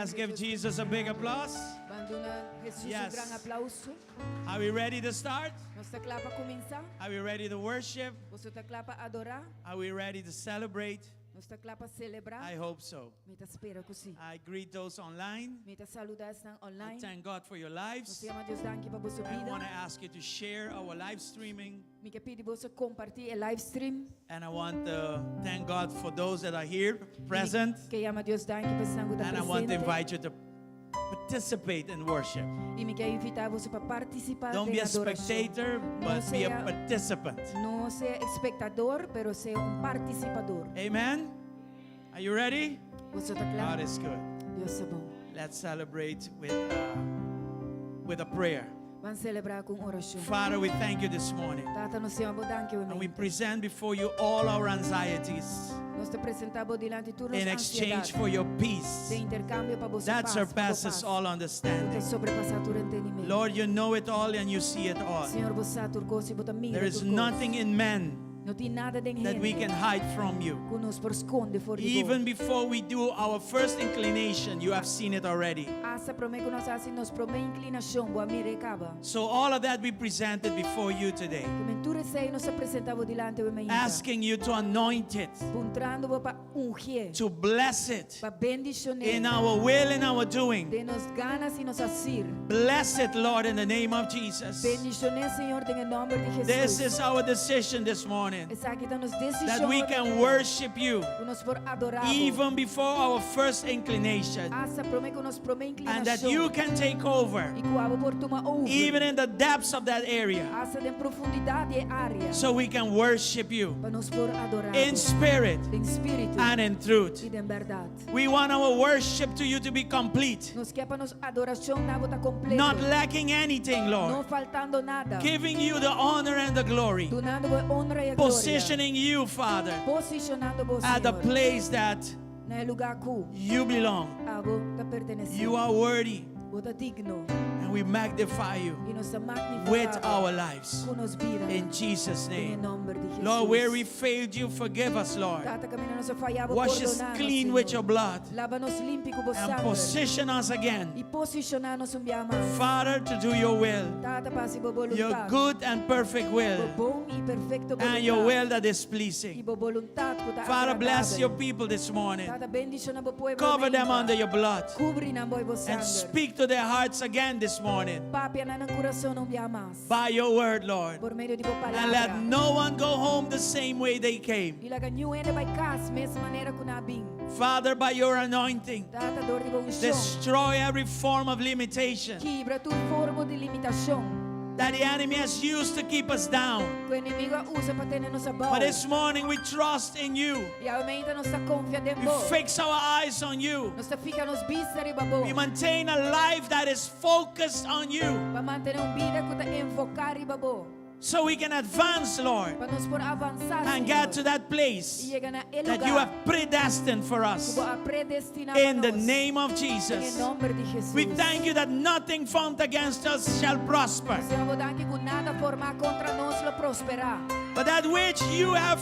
Let's give Jesus a big applause. Ban duna Jesus Yes. un gran aplauso. Are we ready to start? Nos ta kla pa kuminsá. Are we ready to worship? Boso ta kla pa adorá. Are we ready to celebrate? Nos ta kla pa selebrá. I hope so. Mi ta spera ku si. I greet those online. Mi ta saludá esnan I online. thank God for your Nos lives. yama Dios danki pa boso I want bida. to ask you to share our live streaming. Mi ke pidi boso kompartí e live stream. And I want to thank God for those that are here present. Ke yama Dios danki pa esnan ku ta And I want to presente. invite you to participate in worship. I mi ke invitá boso pa partisipá Don't den be a adorashon. spectator, No but be a sea- participant. No sea espektador, pero sea un partisipadó. Amen. Are you ready? Boso ta kla? God is good. Dios ta bon. Let's celebrate with a prayer. Ban selebrá ku orashon. Father, we thank you this morning. Tata, nos yama bo danki And we mainta. present before you all our anxieties Nos ta presentá bo dilanti tur nos in exchange ansiedat. for your peace Den interkambio pa bo that pas, pa bo surpasses pas. all Ku ta understanding. sobrepasá tur entendimentu. Lord, you know it all and you see it all. Señor, bo sa tur kos i bo ta mira There is tur kos. nothing in man No tin nada den that we hende can hide from you. ku nos por skonde for di bo. Even before we do our first inclination, you have seen it already. Asta promé ku nos hasi nos promé inklinashon, bo a mir'é kaba. So all of that we presented before you today, Ke men tur esei nos a presentá bo dilanti awe mainta. asking you to anoint it, Puntrando bo pa ungié, to bless it pa bendishon'é. in our will and our doing. Den nos ganas i nos hasir. Bless it, Lord, in the name of Jesus. Bendishon'é, Señor, den e nòmber di This Jesus. is our decision this morning Esaki ta nos desishon. that we can worship you Ku nos por adorá bo. even before our first inclination Asta promé ku nos promé and that you inklinashon. can take over I ku abo por tuma over. even in the depths of that area Asta den profundidat di e área. so we can worship you Pa nos por adorá bo. in spirit Den spiritu. and in truth. I den bèrdat. We want our worship to you to be complete, Nos ke pa nos adorashon na bo ta kompleto. not lacking anything, No Lord. faltando nada. Giving you the honor and the glory, Dunando bo honra i gloria. positioning you, Father, Posishonando bo, at the Señor. place that Na e lugá ku you belong. abo ta pertenesé. You are worthy, Bo ta digno. and we magnify you I nos ta magnifiká with our lives. ku nos bida. In Jesus' Den name. nòmber di Jesus. Lord, where we failed you, forgive us, Lord. Tata, kaminda nos a faya bo Wash us pordoná nos, clean with Señor. your blood Laba nos limpi ku bo and sanger. position us again, I posishoná nos un biaha mas. Father, to do your will, Tata, pa hasi bo your boluntat. good and perfect Bo will, bon i perfekto and your boluntat. will that is I pleasing. bo boluntat ku ta Father, bless agradabel. your people this morning. Tata, bendishoná bo pueblo Cover them mainta. under your blood Kubri nan bou bo and sanger. speak to their hearts again this morning Papia na nan kurason un biaha mas. by your word, Lord. Por medio di bo And let palabra. no one go home the same way they came. I laga niun hende bai kas mes manera ku nan a bin. Father, by your anointing, Tata, dor di bo unshon. destroy every form of limitation Kibra tur forma di limitashon. that the enemy has used to keep us down. Ku enemigu a usa pa tene nos abou. But this morning we trust in you. I awe mainta nos ta konfia den We bo. fix our eyes on you. Nos ta fiha nos bista riba bo. We maintain a life that is focused on you Pa mantené un bida ku ta enfoká riba bo. so we can advance, Lord, Pa nos por avansá, and get to Señor. that place I yega na e that you lugá have predestined for us. ku bo a predestiná In the pa nos. name of Den Jesus. nòmber di Jesus. We thank you that nothing formed against us shall prosper, Nos ta yama bo danki ku nada formá kontra nos lo prosperá. but that which you have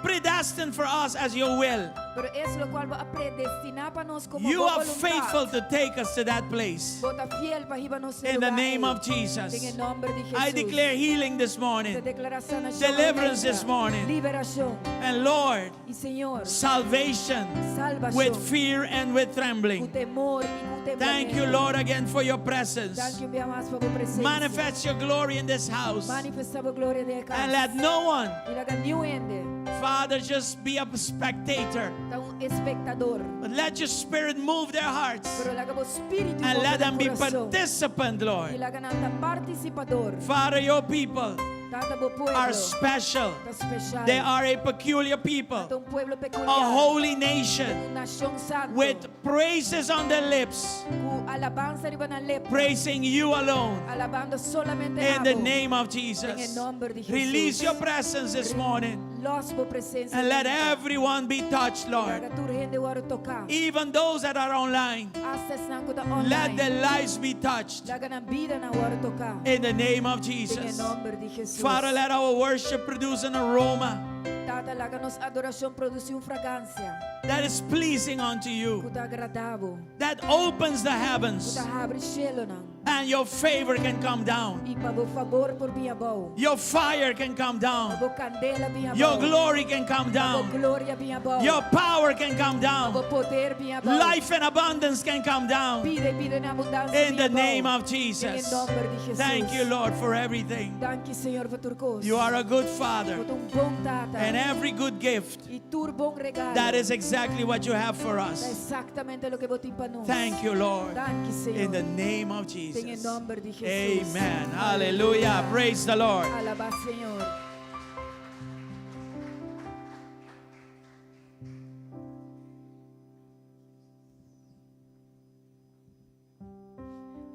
predestined for us as your will, Pero es lokual bo a predestiná pa nos komo you bo are boluntat. faithful to take us to that place. Bo ta fiel pa hiba nos In the lugá name ei. of Jesus. Den nòmber di Jesus. I declare healing this morning. Ta deklará sanashon. Deliverance this morning. Liberashon. And Lord, I Señor, salvation salvashon. with fear and with Ku trembling. temor i ku temblamentu. Thank you, Lord, again for your presence. Danki un biaha mas pa bo presensia. Manifest your glory in this house. Manifestá bo gloria den e kas. And let no one, I laga niun hende. Father, just be a spectator. Ta un espektadó. But let your spirit move their hearts Pero laga bo spiritu and move let them be kurason. participant, I Lord. laga nan ta partisipadó. Father, your people Tata bo pueblo are special. ta spesial. They are a peculiar people, Ta un pueblo pekuliar. a holy nation Un nashon santu. with praises on their lips, Ku alabansa riba nan lepnan. praising you alone. Alabando solamente In the abo. name of Den Jesus. nòmber di Jesus. Release your presence this morning. Lòs bo presensia. And let everyone be touched, Lord. Laga tur hende wòrdu toká. Even those that are online. Asta esnan ku ta online. Let their lives be touched. Laga nan bidanan wòrdu toká. In the name of Den e Jesus. nòmber di Jesus. Father, let our worship produce an aroma Tata, laga nos adorashon produsí un fragansia that is pleasing unto you, ku ta agradá bo, that opens the ku heavens, ta habri shelonan and your favor can come down. i pa bo fabor por bin abou. Your fire can come Pa down. bo kandela bin abou. Your glory can come Pa bo down. gloria bin abou. Your power can come Pa bo down. poder bin abou. Life and abundance can come down. Bida i bida na abundansia In bin the abou. name of Den e Jesus. nòmber di Jesus. Thank you, Lord, for everything. Danki, Señor, pa tur kos. You are a good father. Bo ta un bon tata. And every good gift, I tur bon regalo. that is exactly what you have for Ta us. eksaktamente loke bo tin pa nos. Thank you, Lord. Danki, Señor. In the name of Den e Jesus. nòmber di Jesus. Amen. Hallelujah. Praise the Lord. Alabá Señor.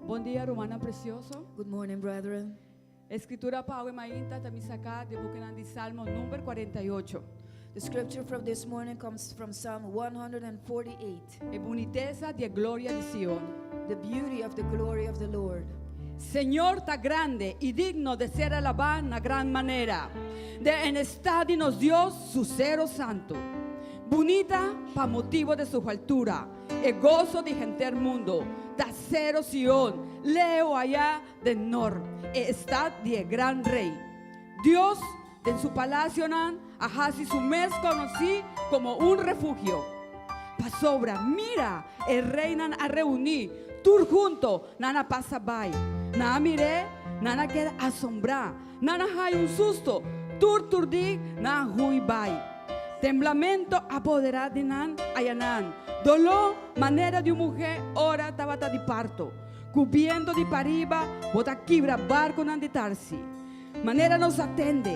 Bon dia, rumannan presioso. Good morning, brethren. Skritura pa awe mainta ta saká di buki di Salmo number 48. The scripture from this morning comes from Psalm 148. E bunitesa di gloria di Sion. The beauty of the glory of the Lord. Señor ta grandi i digno di ser alabá na gran manera. Den stat di nos Dios, su seru santu. Bunita pa motibu di su altura. E goso di henter mundu. Ta seru Sion, leu aya den nort. E stat di gran rei. Dios, den su palasionan, a hasi su mes konosí komo un refugio. Pasobra, mira, e reinan a reuní, tur huntu, nan a pasa bai. Nan a mir'é, nan a keda asombrá, nan a haña un sustu, tur turdí, nan a hui bai. Temblamentu a poderá di nan ayanan. Doló, manera di un muhé ora tabata di parto. Ku bientu di pariba, bo ta kibra barkunan di Tarsis. Manera nos a tende,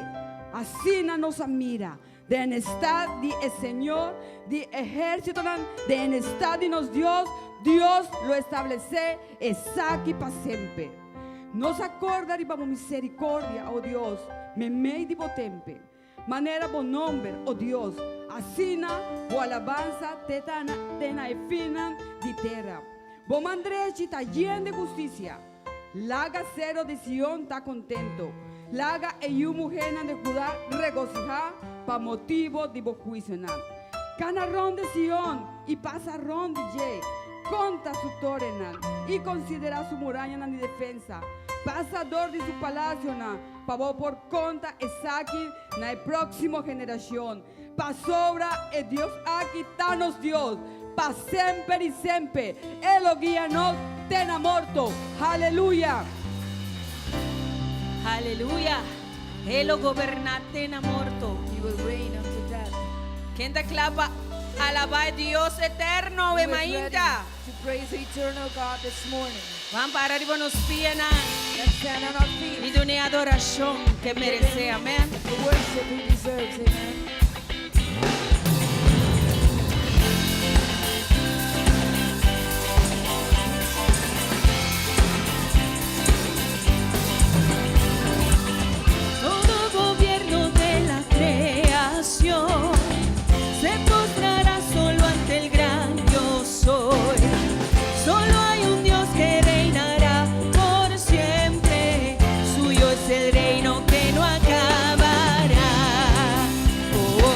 asina nos a mira. Den stat di e Señor di ehérsitonan, den stat di nos Dios, Dios lo establesé esaki pa semper. Nos a kòrda riba bo miserikòrdia, o Dios, meimei di bo tèmpel. Manera bo nòmber, o Dios, asina bo alabansa te te na e finnan di tera. Bo man drechi ta yen di hustisia. Laga seru di Sion ta kontentu. Laga e yu muhénan di Huda regosihá pa motibu di bo huisionan. Kana rònt di Sion i pasa rònt di dje. Konta su torennan i konsiderá su murayanan di defensa. Pasa dor di su palasionan pa bo por konta esaki na e próksimo generashon. Pasobra e Dios aki ta nos Dios, pa semper i semper. E lo guia nos te na morto. Aleluya! Aleluya. E lo goberná te na morto. He will reign unto death. Ken ta kla pa alabá Dios eterno, Who is ready mainta. to praise the eternal God this morning? Ban para riba nos pianan. Let's stand on our feet. I dun'é adorashon ku e meresé. Amèn. The worship he deserves. Amen. Todo gobierno de la creación se postrará solo ante el gran yo soy. Solo hay un Dios que reinará por siempre. Suyo es el reino que no acabará. Oh,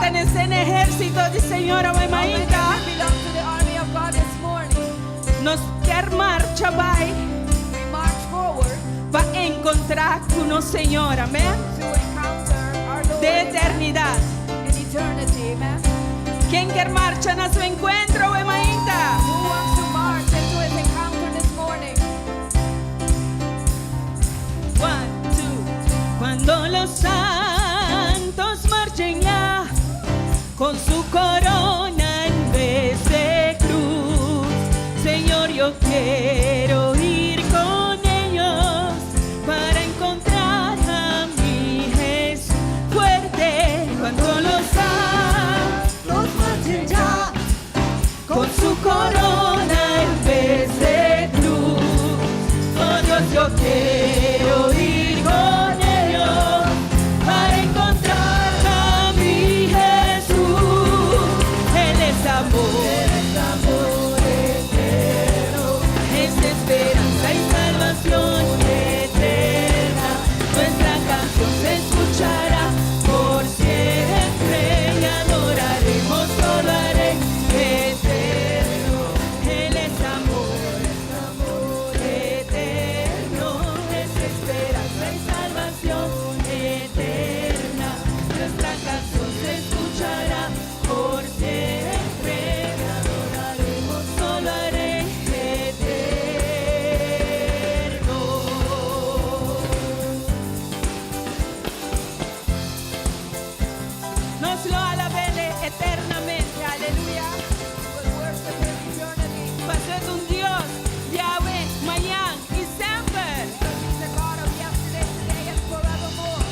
pertenesé na ehérsito di Señor awe How many mainta? of you belong to the army of God this morning? Nos ke marcha bai We march forward pa enkontrá ku nos Señor, amèn? to encounter our Lord Den amen, eternidat. in eternity. Amen. Ken ke marcha na su enkuentro awe mainta? Who wants to march into his encounter this morning? One, two. Cuando los santos marchen ya con su corona en vez de cruz, Señor, yo quiero ir con ellos para encontrar a mi Jesús fuerte. Cuando los santos marchen ya con su corona en vez de cruz. Oh Dios, yo quiero ir con ellos para encontrar a mi Jesús. Él es amor, Él es amor eterno, es esperanza y salvación eterna. Nuestra canción se escuchará por siempre y adoraremos solo al Rey eterno. Él es amor, es amor eterno, es esperanza y salvación eterna. Nuestra canción se escuchará por siempre y adoraremos solo al Rey eterno. Nos lo alab'é eternamente, aleluya. We will worship him eternally Paso e ta un Dios, di awe, mañan i semper. because he's the God of yesterday, today, and forevermore.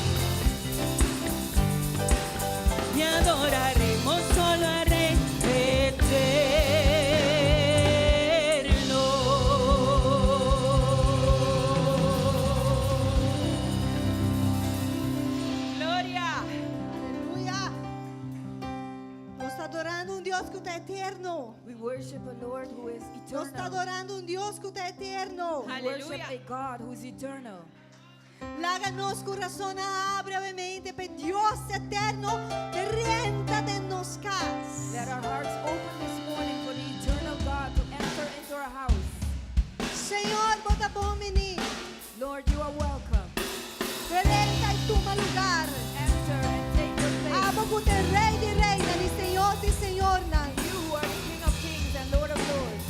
Y adoraremos solo al Rey eterno. Gloria. Aleluya. Nos ta adorando un Dios ku ta eterno. We worship a Lord who is Nos ta eternal. adorando un Dios ku ta eterno. We worship Aleluya. a God who is eternal. Laga nos kurason habri obviamente pa Dios eterno drenta den nos kas. Let our hearts open this morning for the eternal God to enter into our house. Señor, bo ta bon biní. Lord, you are welcome. Drenta i tuma lugá. Enter and take your place. Abo ku ta Rei di reinan i Señor di señornan. You who are the King of kings and Lord of lords.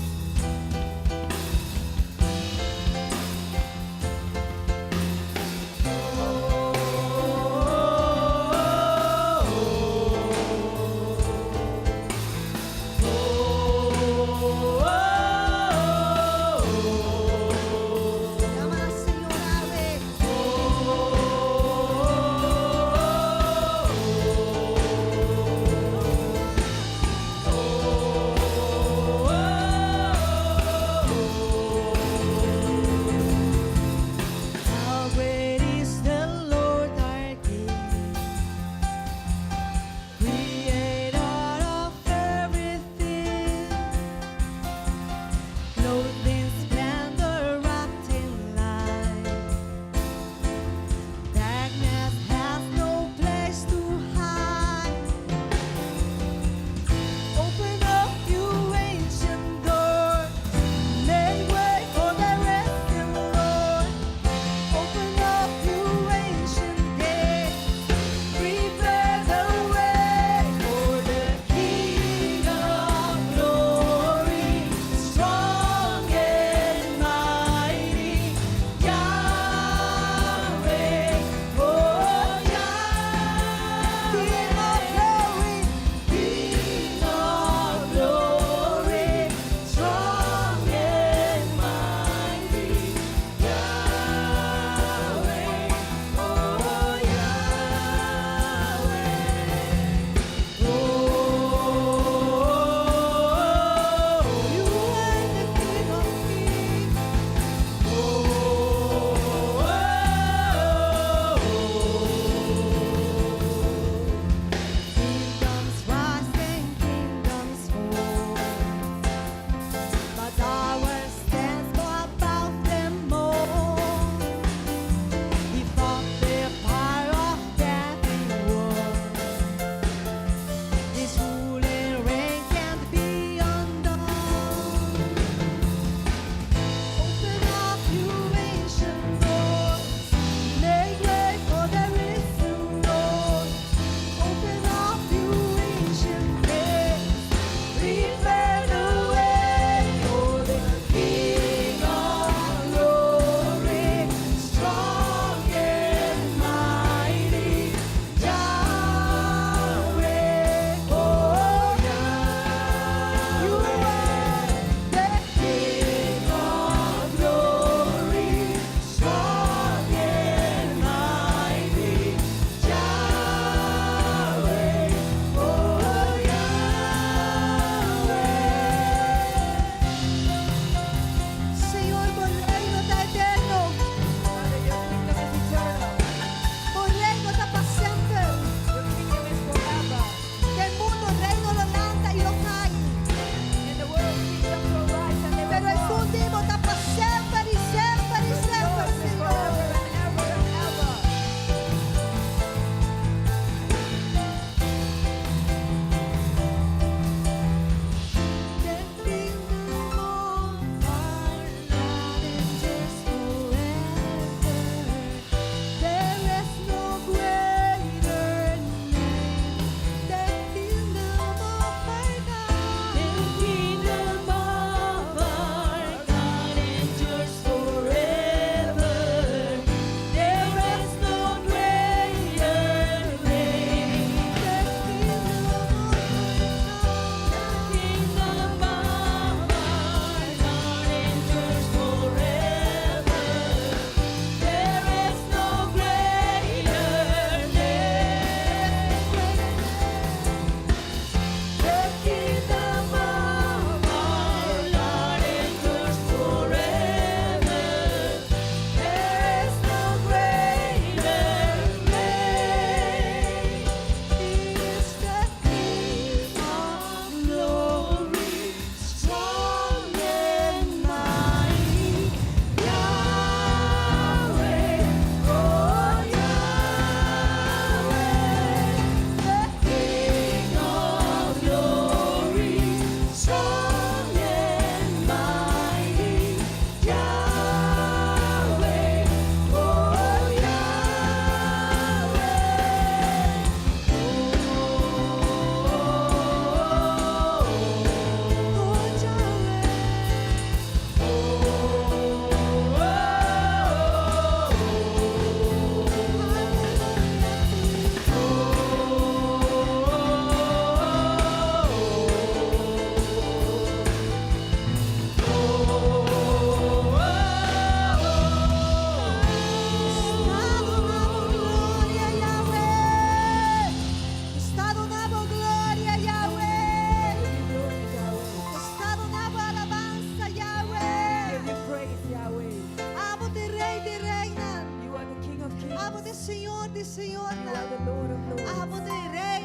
Señor di You Señornan. are the Lord of Lords. Abo ta e Rei.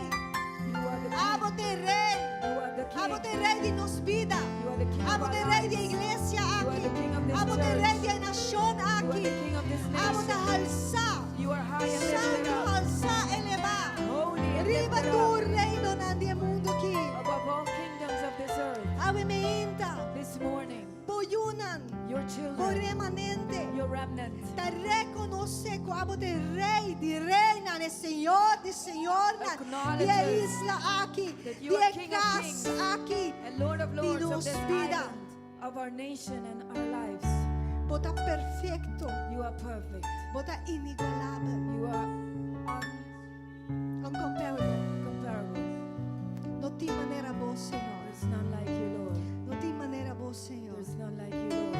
You are the Abo King. ta e Rei. You are the Abo King. ta e Rei di nos bida. You are the King of Abo our ta e Rei di lives. iglesia You are aki. the King of this Abo ta e church. Rei di e nashon You are aki. the King of this Abo ta nation. halsá. You are high and lifted Santu up. halsá elevá. Holy and Riba lifted tur up. reinonan di e mundu aki. Above all kingdoms of this earth. Awe mainta. This morning, Bo yunan. your Bo children, remanente. your remnant, Ta rekonosé ku abo ta e Rei di reinan, e Señor di señornan, di e Acknowledges isla aki, that you di are e King of kas kings aki. and Lord of Di Lords of nos this bida. island, of our nation and our lives. Bo ta perfekto, You are perfect. bo ta inigualabel, You are incomparable. uncomparable. No tin manera bo, Señor. There's none like you, Lord. No tin manera bo, Señor. There's none like you, Lord.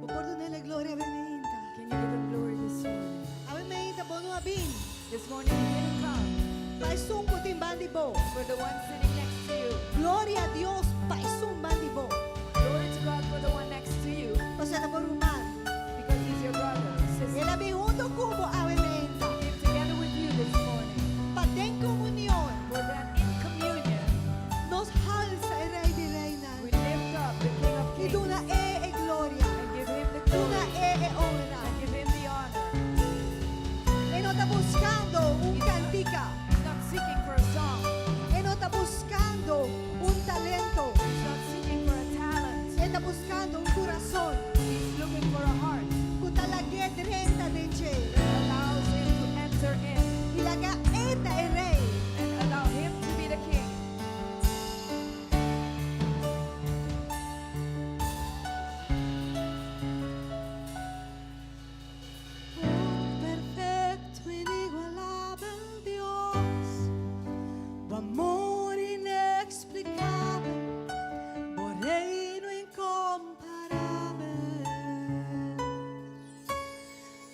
Bo por dun'é gloria awe mainta. Can you give him glory this morning? Awe mainta bo no a bin. This morning you didn't come Pa esun ku tin band'i bo. for the one sitting next to you. Gloria na Dios pa esun band'i bo. Glory to God for the one next to you Pasobra e ta bo ruman. because he's your brother, sister. El a bin huntu ku bo awe mainta. He came together with you this morning. Pa den komunion. For that in communion Nos halsa e Rei di Reinan. we lift up the King of I Kings duna e e gloria. and give him the Duna glory e e honra. and give him the honor. E no ta buskando un kantika. He's not seeking for a song. E no ta buskando un talento. He's not seeking for a talent. E ta buskando un kurason. He's looking for a heart Ku ta lag'é drenta den dje. that allows him to enter in I laga e ta e rei. and allow him to be the king. Oh, perfekto, inigualabel Dios, bo amor ineksplikabel, bo reino inkomparabel,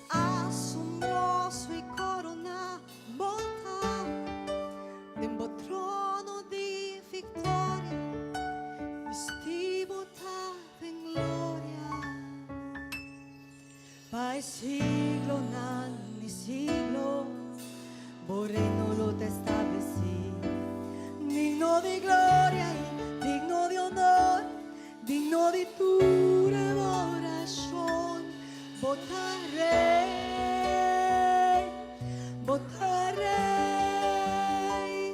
asombroso i koroná bo ta, den bo trono di viktoria, bistí bo ta den gloria. Pa siglonan i siglo, bo reino lo ta establesí. Digno di gloria i digno di honor, digno di tur adorashon. Bo ta rei, bo ta rei,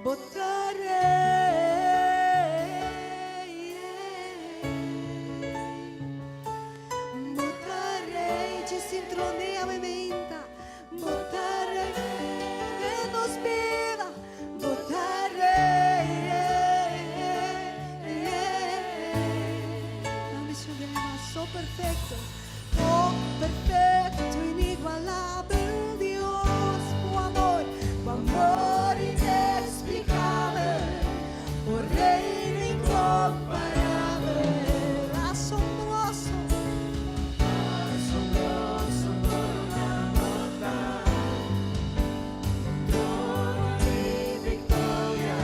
bo ta rei. Bo ta rei di sintonia bementa, bo ta rei den nos bida, bo ta rei. Dame su so perfekto, oh perfekto, inigualabel Dios, bo amor ineksplikabel, bo reino inkomparabel, asombroso. Asombroso bo ta, trono di viktoria,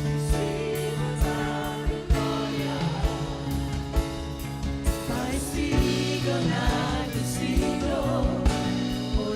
bistí bo ta den gloria. Pa siglonan i siglo, bo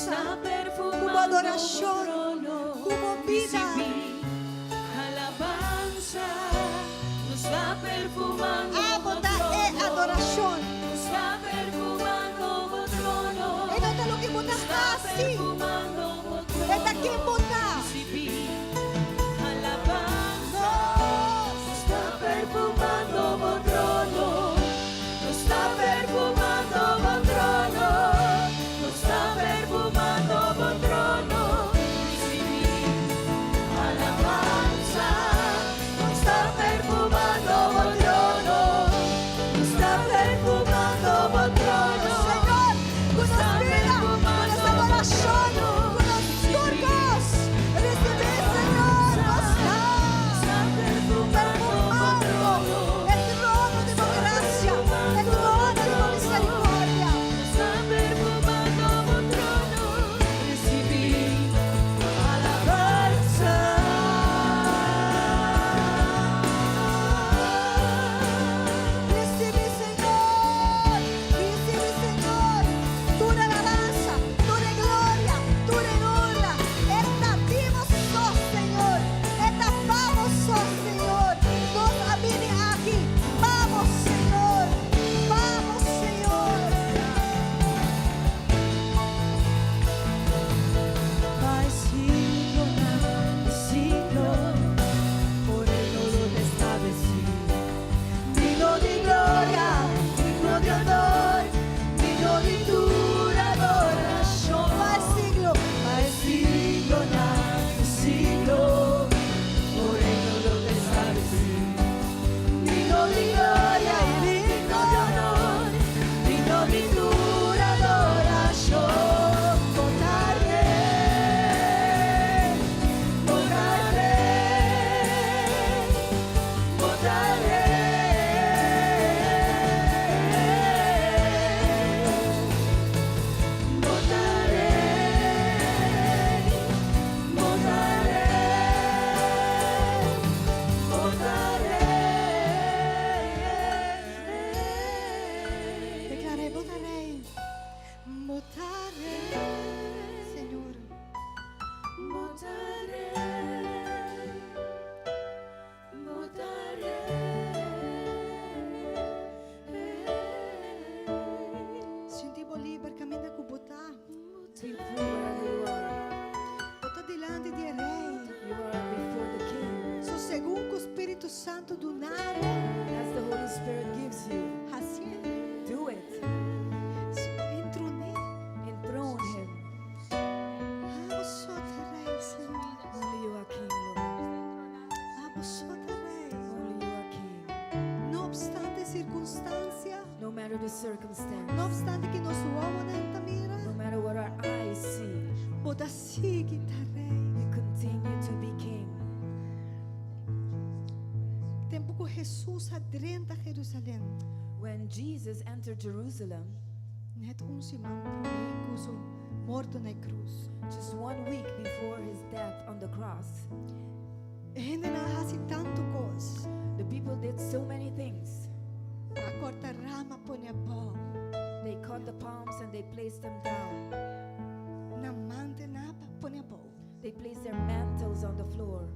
alabansa, Está ku perfumando adorashon, trono. ku bo bida. Risibí alabansa. Nos ta perfumando Abo ta e trono. adorashon. Nos ta perfumando bo trono. E no ta loke bo ta Nos ta hasi. perfumando bo E ta ken trono. bo ta. Risibí alabansa. Nos. Nos ta perfumando bo trono. Nos ta perfumando bo trono. Nos ta perfumando bo trono. Risibí alabansa. Nos ta perfumando bo trono. Nos ta perfumando bo trono. Señor, ku nos bida, ku nos adorashon, ku nos tur kos. Risibí, Señor, nos ta Está perfumando bo perfumando trono. e trono di bo grasia, e trono di bo miserikòrdia. Está perfumando bo trono. Risibí alabansa. Risibí, Señor, risibí, Señor, tur alabansa, tur gloria, tur honra. E ta di bo so, Señor. E ta pa bo so, Señor. Nos a bini aki. Pa bo, Señor. Pa bo, Señor. Pa siglo, siglo, por el todo te establecí. Digno de gloria, digno de honor, digno de tu adoración. Pa siglo, Pa siglo, siglo, por el todo te establecí. Digno de gloria y digno de honor, digno de tu adoración. Bo ta Rei, bo ta Rei, bo ta Rei, bo ta Rei, bo ta Rei, bo ta Rei. Deklará, bo ta Rei. Bo ta Rei, Señor. Bo ta Rei, bo ta Rei. Sinti bo liber, kaminda ku bo ta. Feel free wherever you are. Bo ta dilanti di Rei. You are before the King. So segun ku Spiritu Santu duna bo, As the Holy Spirit gives you, hasié. do it. Entron'é. Enthrone Him. Abo so ta Rei, Señor. Only you are King, Lord. Abo so ta Rei. Only you are King. No opstante sirkunstansia, No matter the circumstance, no opstante ku nos wowonan ta mira, no matter what our eyes see, bo ta sigui ta Rei. you continue to be King. Tempu ku Jesus a drenta Jerusalèm. When Jesus entered Jerusalem, Net un siman promé ku su morto na krus. just one week before his death on the cross, Hendenan a hasi tantu kos. the people did so many things. A kòrta rama pone abou. They cut the palms and they placed them down. Nan mantel pone abou. They placed their mantles on the floor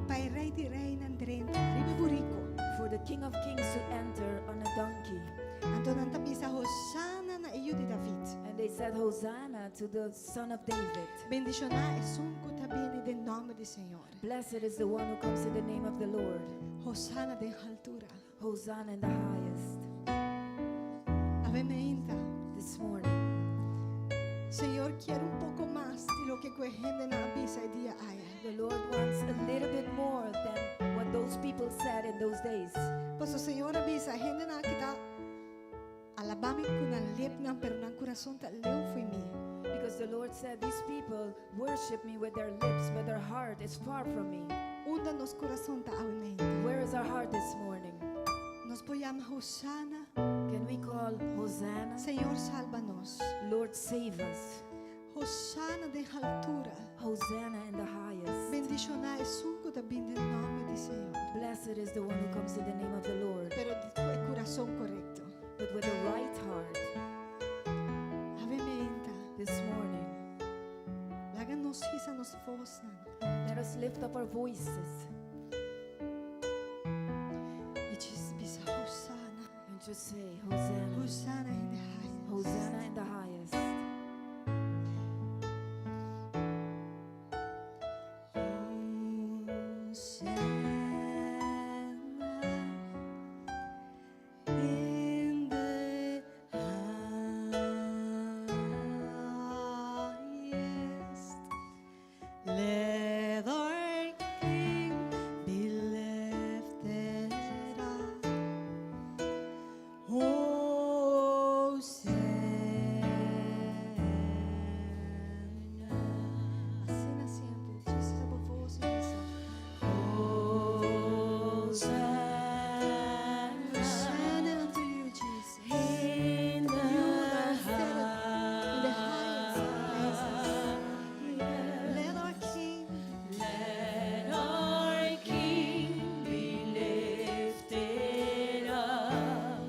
Pa e Rei di Reinan drenta, riba buriku. for the King of Kings to enter on a donkey. Anto nan ta bisa Hosana na e Yu di David. And they said, Hosanna to the Son of David. Bendishoná esun ku ta bini den nòmber di Señor. Blessed is the one who comes in the name of the Lord. Hosana den altura. Hosanna in the highest. Awe mainta. This morning, Señor ke un poko mas di loke e hendenan a bisa e dia ei. the Lord wants a little bit more than what those people said in those days. Paso Señor a bisa hendenan aki ta alabá mi ku nan lepnan pero nan kurason ta leu fo'i mi. Because the Lord said, These people worship me with their lips, but their heart is far from me. Unda nos kurason ta awe mainta. Where is our heart this morning? Nos por yama Hosana, Can we call Hosanna? Señor salba nos. Lord, save us. Hosana den altura. Hosanna in the highest. Bendishoná esun ku ta bin den nòmber di Señor. Blessed is the one who comes in the name of the Lord, Pero ku e kurason korekto. but with the right heart. Awe mainta. This morning, vosnan. Let us lift up our voices I just bisa Hosanna. And just say, "Hosanna." Hosanna in the highest. Hosanna in the highest. Hosanna in the highest. Let our King be lifted up. Hosanna. Asina semper, Jesus above all Hosanna unto you, Jesus. In You that are seated in the highest places. Let our King Let our King be lifted up.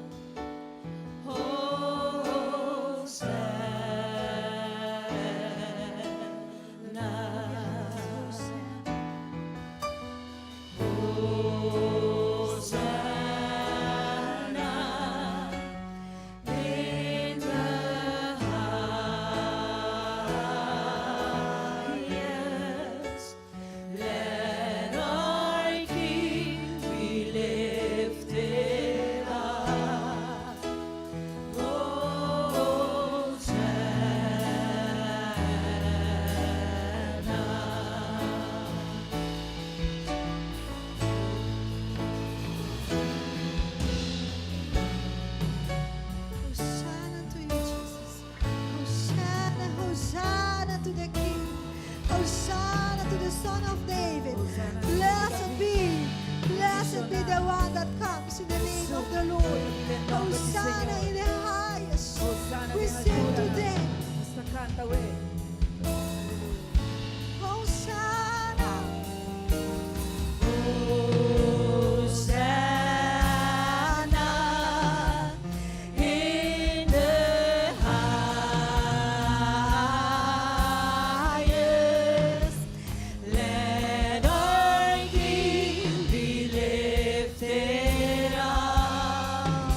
Hosanna. Hosanna in the highest. Let our King be lifted up. Hosanna. Hosanna to you, Jesus. Hosanna, Hosanna to the King. Hosanna to the Son of David. Hosanna to Blessed be the one that comes in the name of the Lord. Hosanna in the highest. Hosanna We den sing altura. today. Nos ta kanta awe. Hosanna. Hosanna in the highest. Let our King be lifted up.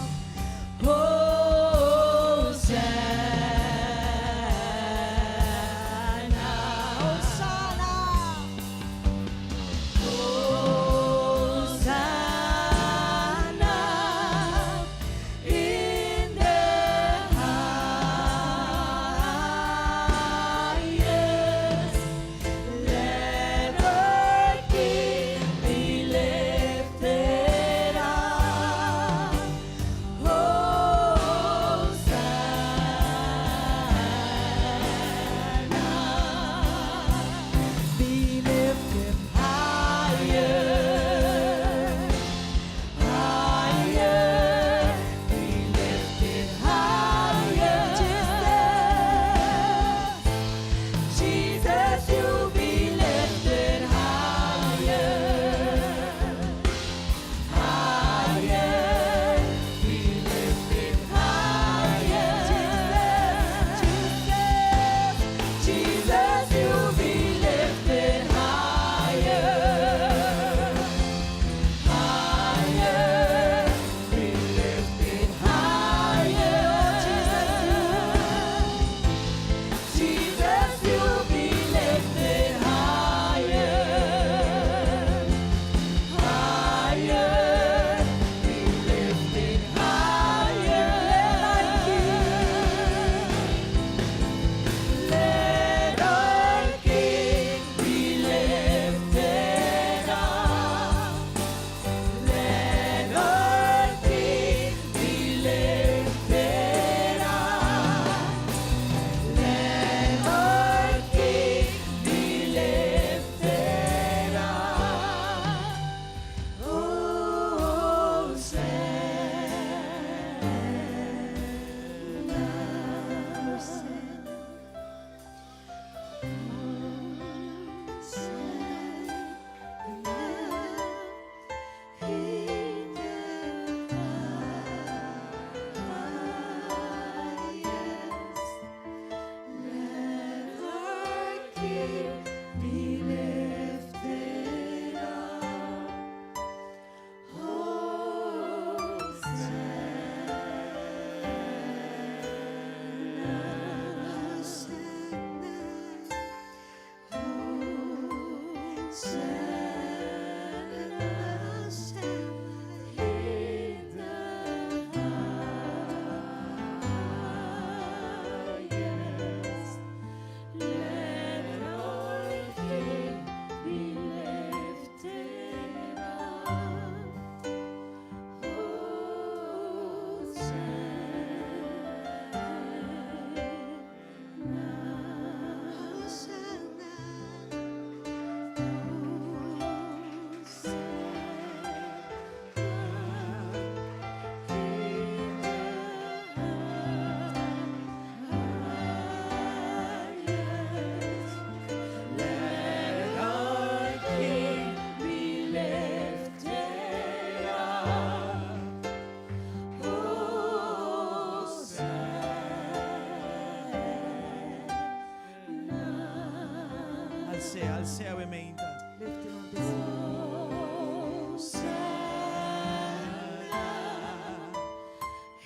Als'é, als'é awe mainta. Lift him up this morning.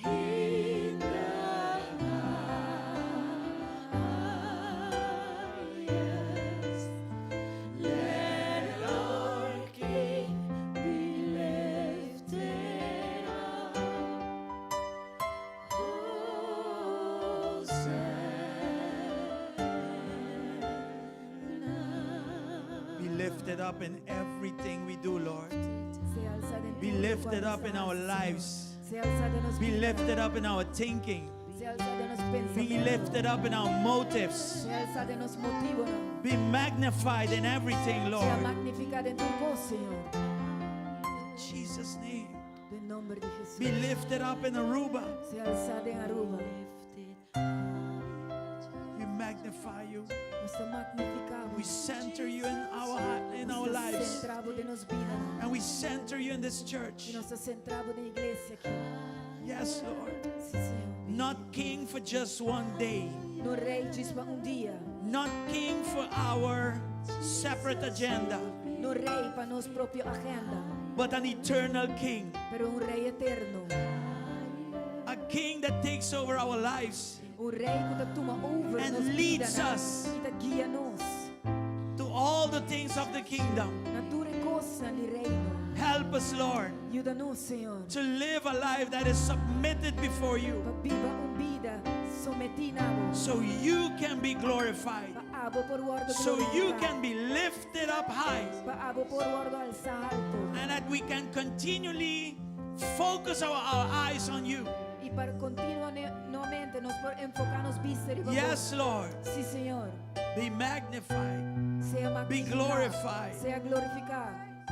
In the highest, let our King be lifted up. Hosanna. Be lifted up in everything we do, Lord. Sea alsá den Be tur lifted kual up in our Señor. lives. Sea alsá den nos Be bida. lifted up in our thinking. Sea alsá den nos Be pensamentu. lifted up in our motives. Sea alsá den nos motivonan. Be magnified in everything, Sea Lord. magnifiká den tur kos, Señor. In Jesus' name. Den nòmber di Jesus. Be lifted up in Aruba. Sea alsá den Aruba. We magnify you. Nos ta magnifiká bo. We center you in our heart, in our Nos ta lives. sentra bo den nos bida. And we center you in this I church. nos ta sentra bo den e iglesia aki. Yes, Lord. Si, Señor. Not king for just one day. No rei djis pa un dia. Not king for our separate agenda, No rei pa nos propio agenda. but an eternal king. Pero un rei eterno. A king that takes over our lives Un rei ku ta tuma over And nos leads bida us. I ta guia nos. to all the things of the kingdom. Na tur kosnan di reino. Help us, Lord, Yuda nos, Señor. to live a life that is submitted before you Pa biba un bida sometí na bo. so you can be glorified, Pa abo por wòrdu so you glorifiká. can be lifted up high, Pa abo por wòrdu alsá haltu. and that we can continually focus our eyes on you. I pa kontinuamente nos por enfoká nos bista riba bo. Yes, Lord, Si, Señor. be magnified Sea Be magnifiká. glorified. Sea glorifiká.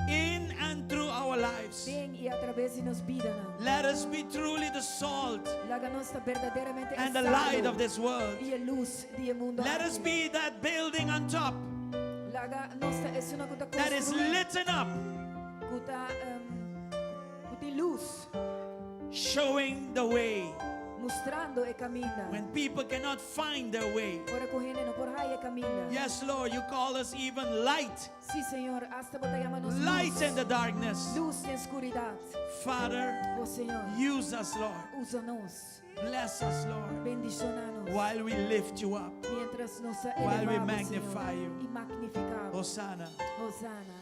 in and through our lives. Den i atraves di nos bidanan. Let us be truly the salt Laga nos ta berdaderamente and the light of this world. I e lus di e mundu. Let us be that building on top Laga nos ta esun ku ta that is konstruí. lit up, Ku ta ku tin lus. showing the way Mustrando e kaminda. when people cannot find their way. Ora ku hende no por haña e kaminda. Yes, Lord, you call us even light, Si, Señor, asta Bo ta yama nos light lus. in the darkness. Lus den skuridat. Father, Oh Señor, use us, Lord. usa nos. Bless us, Lord, Bendishoná nos. while we lift you up. Mientras nos While we elevá bo, magnify Señor, you. I magnifiká bo. Hosanna. Hosanna.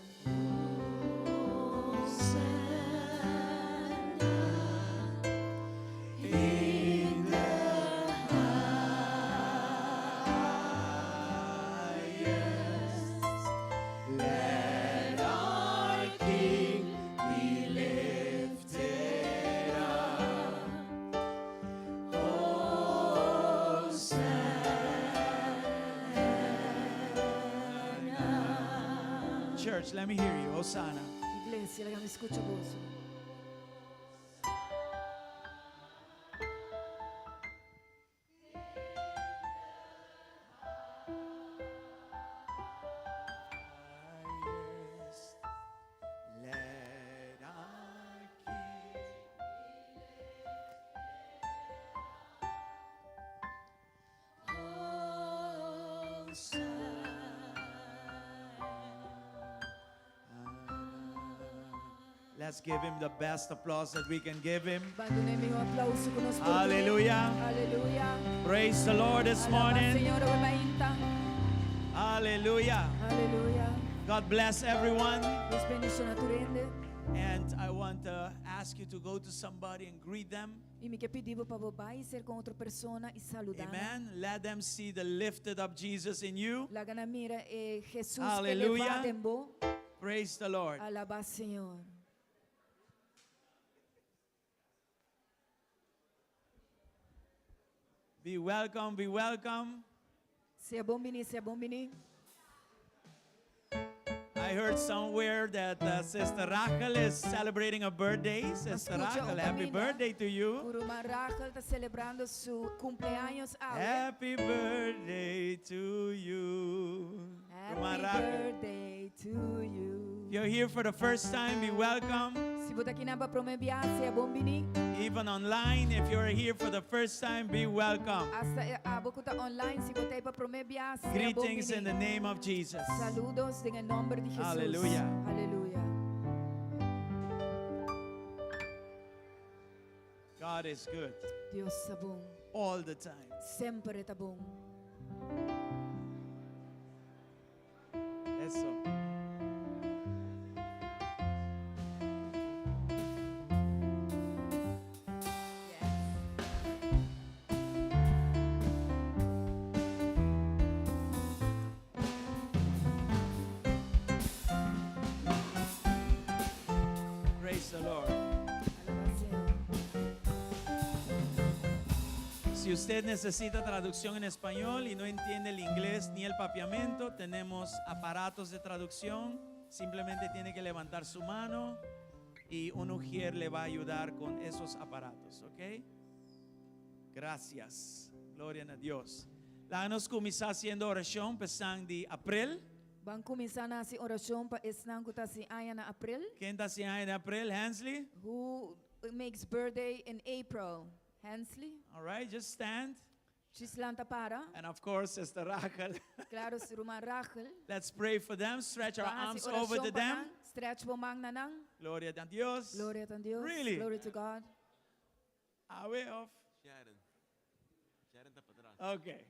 In the highest, let our King be lifted up. Hosanna. Church, let me hear you. Hosanna. Iglesia, laga mi skucha boso. Highest, let our King Let's give him the best applause that we can give him. Ban dun'é mihó aplouso ku nos por dun'é. Hallelujah. Aleluya. Praise the Lord this Alabá morning. Señor awe mainta. Hallelujah. Aleluya. God bless everyone. Dios bendishoná tur hende. And I want to ask you to go to somebody and greet them. I mi ke pidi bo pa bo bai serka otro persona i saludá. Amen. Let them see the lifted up Jesus in you. Laga nan mira e Jesus Hallelujah. elevá den bo. Praise the Lord. Alabá Señor. Be welcome, be welcome. Sea bon biní, sea bon biní. I heard somewhere that Sister Rachel is celebrating a birthday. Sister Skucha Rachel, happy un kaminda. birthday to you. Ku ruman Rachel ta selebrando su kumpleaños awe. Happy birthday to you. Ruman Happy Rachel. birthday to you. If you're here for the first time, be welcome. Si bo ta akinan pa promé biaha, sea bon biní. Even online, if you're here for the first time, be welcome. Hasta abo ku ta online, si bo ta ei pa promé biaha, sea bon Greetings in the biní. name of Jesus. Saludos den e nòmber di Jesus. Aleluya. Aleluya. God is good Dios ta bon. all the time. Semper e ta bon. Eso. Praise the Lord. Alabá Señor. Si usted necesita traducción en español y no entiende el inglés ni el papiamento, tenemos aparatos de traducción. Simplemente tiene que levantar su mano y un ujier le va a ayudar con esos aparatos, ¿ok? Gracias. Gloria a Dios. Laga nos kuminsá hasiendo orashon pa esnan di aprel. Ban kuminsá na hasi orashon pa esnan ku ta hasi aña na aprel. Ken ta hasi aña na aprel? Hensley? Who makes birthday in April? Hensley? All right, just stand. Djis lanta para. And of course, Sister Rachel. Klaro, si ruman Rachel. Let's pray for them. Stretch our Ban hasi arms over orashon to pa them. nan. Stretch bo man na nan. Gloria a Dios. Gloria ta Dios. Really? Glory to God. Awe of. Sharon. Sharon ta patras. Okay.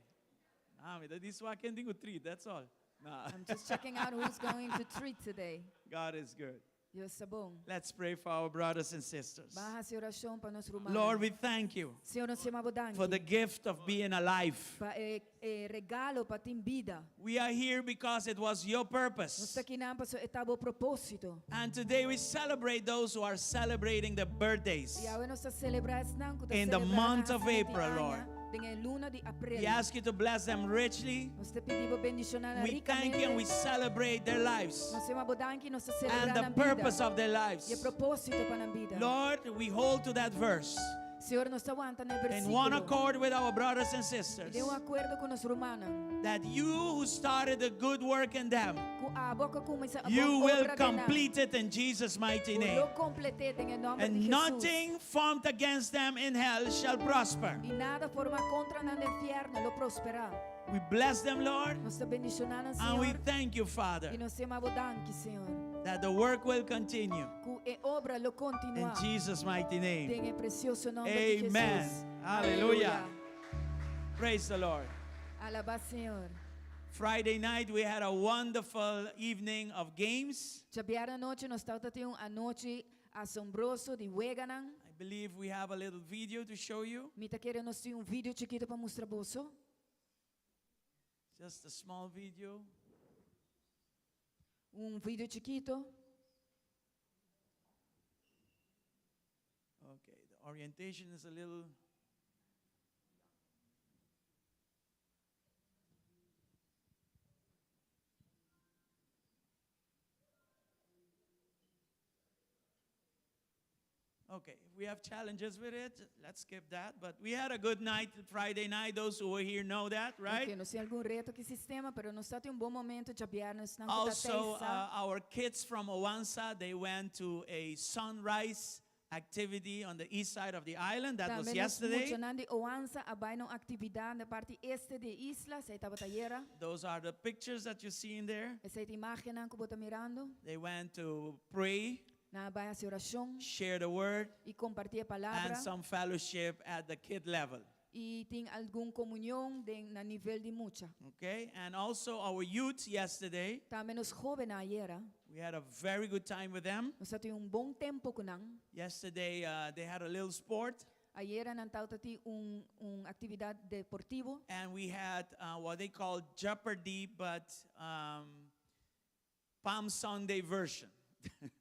Ah, mi ta djis wak ken tin ku treat, that's all. Nah. I'm just checking out who's going to treat today. God is good. Dios ta bon. Let's pray for our brothers and sisters. Ban hasi orashon pa nos rumannan. Lord, we thank you Señor, nos yama bo danki. for the gift of being alive. Pa e, e regalo pa tin bida. We are here because it was your Nos purpose. ta akinan paso e ta bo propósito. And today we celebrate those who are celebrating their birthdays. I awe nos ta selebrá esnan ku ta In the selebrá month nan of hasimento di April, aña Lord. Den e luna di aprel. We ask you to bless them richly. Nos ta pidi bo bendishoná nan We thank you and we rikamente. celebrate their lives Nos yama bo danki, nos ta selebrá and the nan bida. purpose of their I e lives. propósito pa nan bida. Lord, we hold to that verse Señor, nos ta wanta na e in one versíkulo. accord with our brothers and sisters Den un akuerdo ku nos rumannan. that you who started the good work in them, Ku abo ku a kuminsá a you bon will obra den nan. complete it in Jesus' mighty Bo name. lo komplet'é den e nòmber di And Jesus. nothing formed against them in hell shall prosper. I nada formá kontra nan den fièrnu lo prosperá. We bless them, Lord, Nos ta bendishoná nan, and we Señor. thank you, Father, I nos yama bo danki, Señor. that the work will continue. Ku e obra lo In kontinuá. Jesus' mighty name. Den e presioso nòmber di Amen. Jesus. Hallelujah. Praise the Lord. Alabá Señor. Friday night, we had a wonderful evening of games. Djabièrnè anochi nos tabatin un anochi asombroso di weganan. I believe we have a little video to show you. Mi ta kere nos tin un video chikitu pa mustra boso. Just a small video. Un video chikitu. Okay, the orientation is a little. Okay, if we have challenges with it, let's skip that. But we had a good night Friday night. Those who were here know that, right? Ok, nos tin algun reto ku e sistema, pero nos tabatin un bon momento djabièrnè esnan Also, our kids from Owansa, they went to a sunrise activity on the east side of the island. That was Tambe nos yesterday. muchanan di Oansa a bai na un aktividat na parti este di e isla, esei tabata ayera. Those are the pictures that you see in there. Esei ta imágennan ku bo ta mirando. They went to pray, Nan a bai hasi orashon share the word, i kompartí e palabra. and some fellowship at the kid level. I tin algun komunion den na nivel di mucha. Okay, and also our youth yesterday, Tambe nos hóbennan ayera. we had a very good time with them. Nos tabatin un bon tempu ku nan. Yesterday, they had a little sport, Ayera nan tabatin un un aktividat deportivo. and we had what they call Jeopardy, but Palm Sunday version.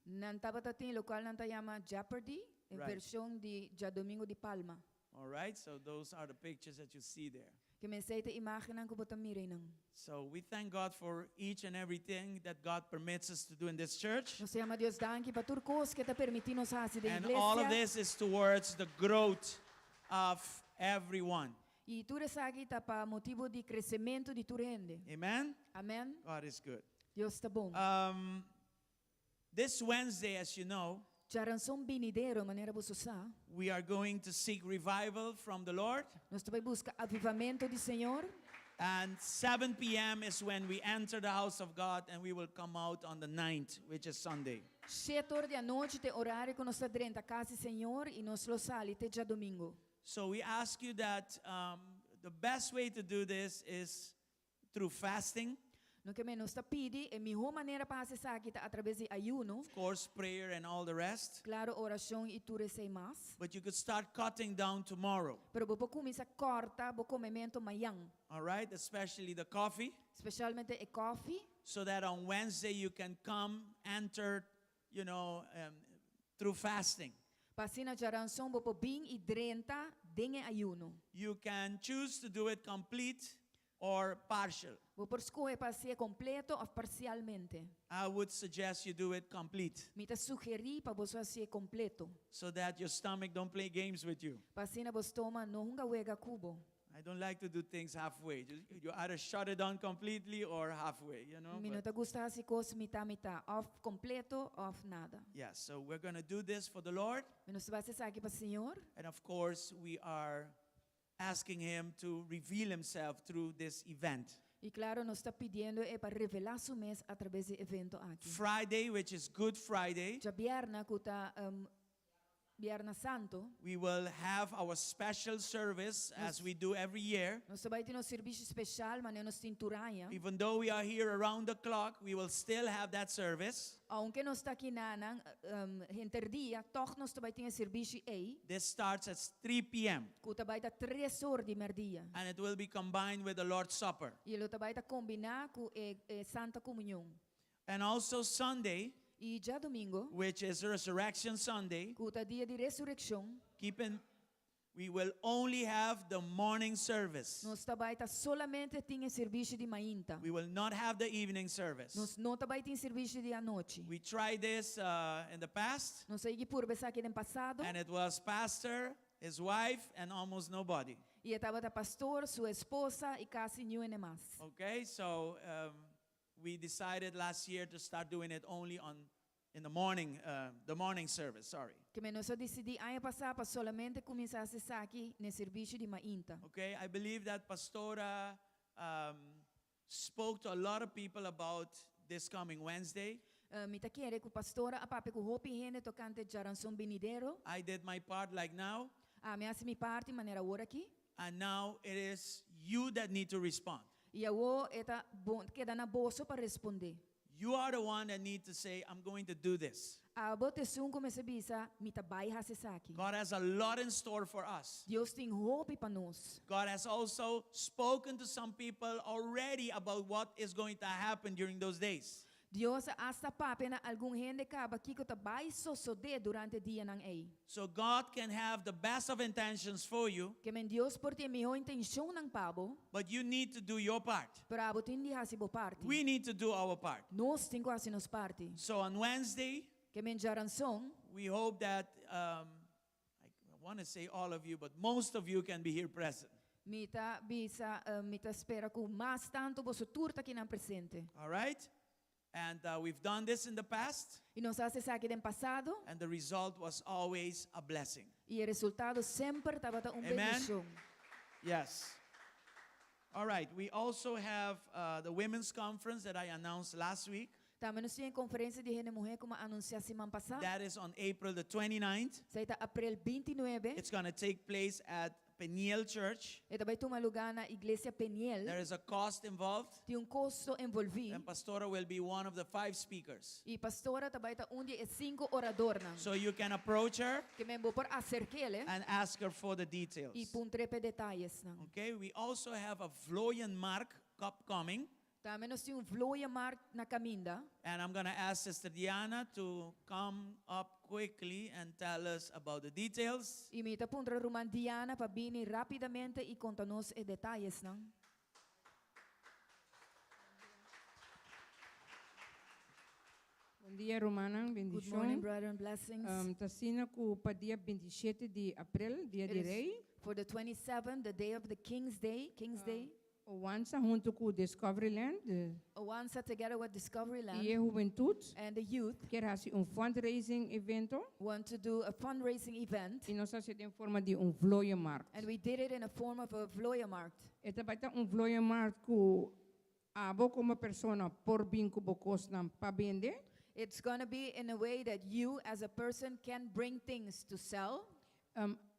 Nan tabatin lokual nan ta yama Jeopardy, e Right. vershon di Djadumingu di Palma. All right, so those are the pictures that you see there. Ke men esei ta e imágennan ku bo ta mira einan. So we thank God for each and everything that God permits us to do in this church. Nos ta yama Dios danki pa tur kos ku E ta permití nos hasi den And all of iglesia. this is towards the growth of everyone. I tur esaki ta pa motibu di kresementu di tur hende. Amen? Amen. God is good. Dios ta bon. This Wednesday, as you know, Djaranson binidero, manera boso sa, we are going to seek revival from the Lord. nos ta bai buska avivamentu di Señor. And 7 p.m. is when we enter the house of God and we will come out on the 9th, which is Sunday. Shete or di anochi ta e orario ku nos ta drenta kas di Señor i nos lo sali te djadumingu. So we ask you that the best way to do this is through fasting. No ke men nos ta pidi, e mihó manera pa hasi esaki ta atraves di ayuno. Of course, prayer and all the rest. Klaro, orashon i tur esei mas. But you could start cutting down tomorrow. Pero bo por kuminsá kòrta bo komementu mañan. All right, especially the coffee. Spesialmente e kòfi. So that on Wednesday you can come, enter, through fasting. Pa asina djaranson bo por bin i drenta den e ayuno. You can choose to do it complete or partial. Bo por skohe pa hasié kompleto òf parsialmente. I would suggest you do it complete. Mi ta sugerí pa boso hasié kompleto. So that your stomach don't play games with you. Pa asina bo stoma no hunga wega ku bo. I don't like to do things halfway. Just, you either shut it down completely or halfway. Mi no ta gusta hasi kos mitá mitá, òf kompleto òf nada. Yeah, so we're going to do this for the Lord. Nos ta bai hasi esaki pa Señor. And of course, we are asking Him to reveal Himself through this event. I klaro, nos ta pidiendo E pa revelá Su mes atraves di e evento aki. Friday, which is Good Friday, Djabièrnè ku ta um, Bièrnè Santu, we will have our special service as we do every year. nos ta bai tin nos servisio spesial manera nos tin tur aña. Even though we are here around the clock, we will still have that service. Aunke nos ta akinan henter dia, tòg nos ta bai tin e servisio ei. This starts at 3 p.m. Ku ta bai ta tres or di mèrdia. And it will be combined with the Lord's Supper. I lo ta bai ta kombiná ku e Santa Komunion. And also Sunday, I djadumingu, which is Resurrection Sunday, ku ta dia di resurekshon, keep in, we will only have the morning service. nos ta bai ta solamente tin e servisio di mainta. We will not have the evening service. Nos no ta bai tin servisio di anochi. We tried this in the past, Nos a yega di purba esaki den pasado. and it was pastor, his wife, and almost nobody. I e tabata pastor, su esposa i kasi niun hende mas. Okay, so we decided last year to start doing it only on in the morning, the morning service, sorry. Ke men nos a disidí aña pasá pa solamente kuminsá hasi esaki na e servisio di mainta. Okay, I believe that Pastora spoke to a lot of people about this coming Wednesday. Mi ta kere ku Pastora a papia ku hopi hende tokante djaranson binidero. I did my part like now. Ami a hasi mi parti manera awor aki. And now it is you that need to respond. I awor e ta bon keda na boso pa respondé. You are the one that need to say, I'm going to do this. Abo ta esun ku mester bisa, Mi ta bai hasi esaki. God has a lot in store for us. Dios tin hopi pa nos. God has also spoken to some people already about what is going to happen during those days. Dios a asta papia na algun hende kaba kiko ta bai sosodé durante e dianan ei. So God can have the best of intentions for you. Ke men Dios por tin e mihó intenshonnan pa bo. But you need to do your part. Pero abo tin di hasi bo parti. We need to do our part. Nos tin ku hasi nos parti. So on Wednesday, Ke men djaranson. We hope that, I want to say all of you, but most of you can be here present. Mi ta bisa, mi ta spera ku mas tantu boso tur ta kinan presente. All right? And we've done this in the past. I nos a hasi esaki den pasado. And the result was always a blessing. I e resultado semper tabata un Amen? bendishon. Yes. All right. We also have the women's conference that I announced last week. Tambe nos tin e konferensia di hende muhé ku mi a anunsiá siman pasá. That is on April the 29th. Esei ta aprel 29. It's going to take place at Peniel Church. E ta bai tuma lugá na Iglesia Peniel. There is a cost involved. Tin un kosto envolví. And Pastora will be one of the five speakers. I Pastora ta bai ta un di e sinku oradornan. So you can approach her. Ke men bo por aserk'é. And ask her for the details. I puntr'é p'e detayesnan. Okay, we also have a Vlooienmarkt Cup coming. Tambe nos tin un Vlooienmarkt na kaminda. And I'm going to ask Sister Diana to come up quickly and tell us about the details. I mi ta puntra ruman Diana pa bini rápidamente i konta nos e detayesnan. Bon dia rumannan, Good bendishon. morning, brethren, blessings. Ta asina ku pa dia 27 di aprel, dia It di is Rei. For the 27th, the day of the King's Day, King's Day, Owansa hunto cu Discoveryland Owansa together with Discovery y Land e hubentud and the youth kier haci un fundraising evento want to do a fundraising event, y nos a haci den forma di un vlooienmarkt. And we did it in a form of a vlooienmarkt. E ta bay ta un vlooienmarkt cu abo como persona por bin cu bo cosnan pa bende. It's going to be in a way that you as a person can bring things to sell.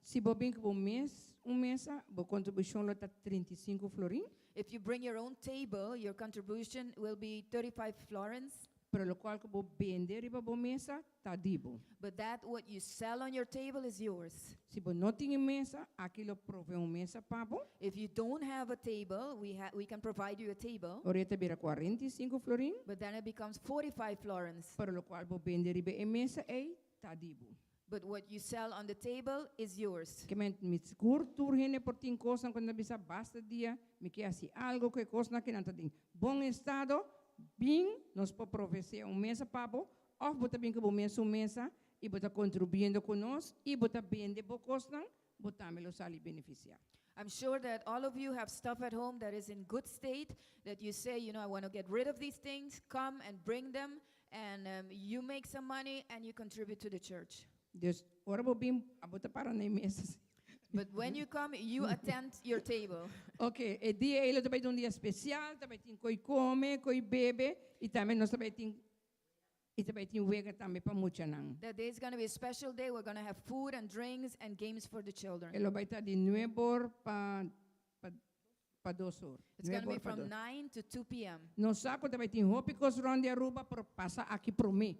Si bo bin cu bo mes un mesa, bo contribucion lo ta 35 florin. If you bring your own table, your contribution will be 35 florins. Pero locual cu bo bende riba bo mesa, ta di bo. But that what you sell on your table is yours. Si bo no tin mesa, aki lo provee un mesa pa bo. If you don't have a table, we can provide you a table. Ora e ta bira 45 florin. But then it becomes 45 florins. Pero locual bo bende riba e mesa ei, ta di bo. But what you sell on the table is yours. Ke men mi sigur tur hende por tin cosnan cu nan bisa basta dia, mi ke haci algo cu e cosnan cu nan ta den bon estado, bin, nos por provee un mesa pa bo, of bo ta bin cu bo mes un mesa y bo ta contribuyendo cu nos y bo ta bende bo cosnan, bo tambe lo sali beneficia. I'm sure that all of you have stuff at home that is in good state, that you say, "I want to get rid of these things." Come and bring them, and you make some money and you contribute to the church. Dus, ora bo bin, abo ta para na e mesa. But when you come, you attend your table. Ok, e dia ei lo ta bay un dia special, tambe tin co'i come, co'i bebe, y tambe nos tambe tin y tambe tin wega tambe pa muchanan. That day is going to be a special day. We're going to have food and drinks and games for the children. E lo bay ta di 9 or pa 2 or. It's going to be 9 or pa from 2. 9 to 2 p.m. Nos sa cu tambe tin hopi cos rond di Aruba, pero pasa aki prome.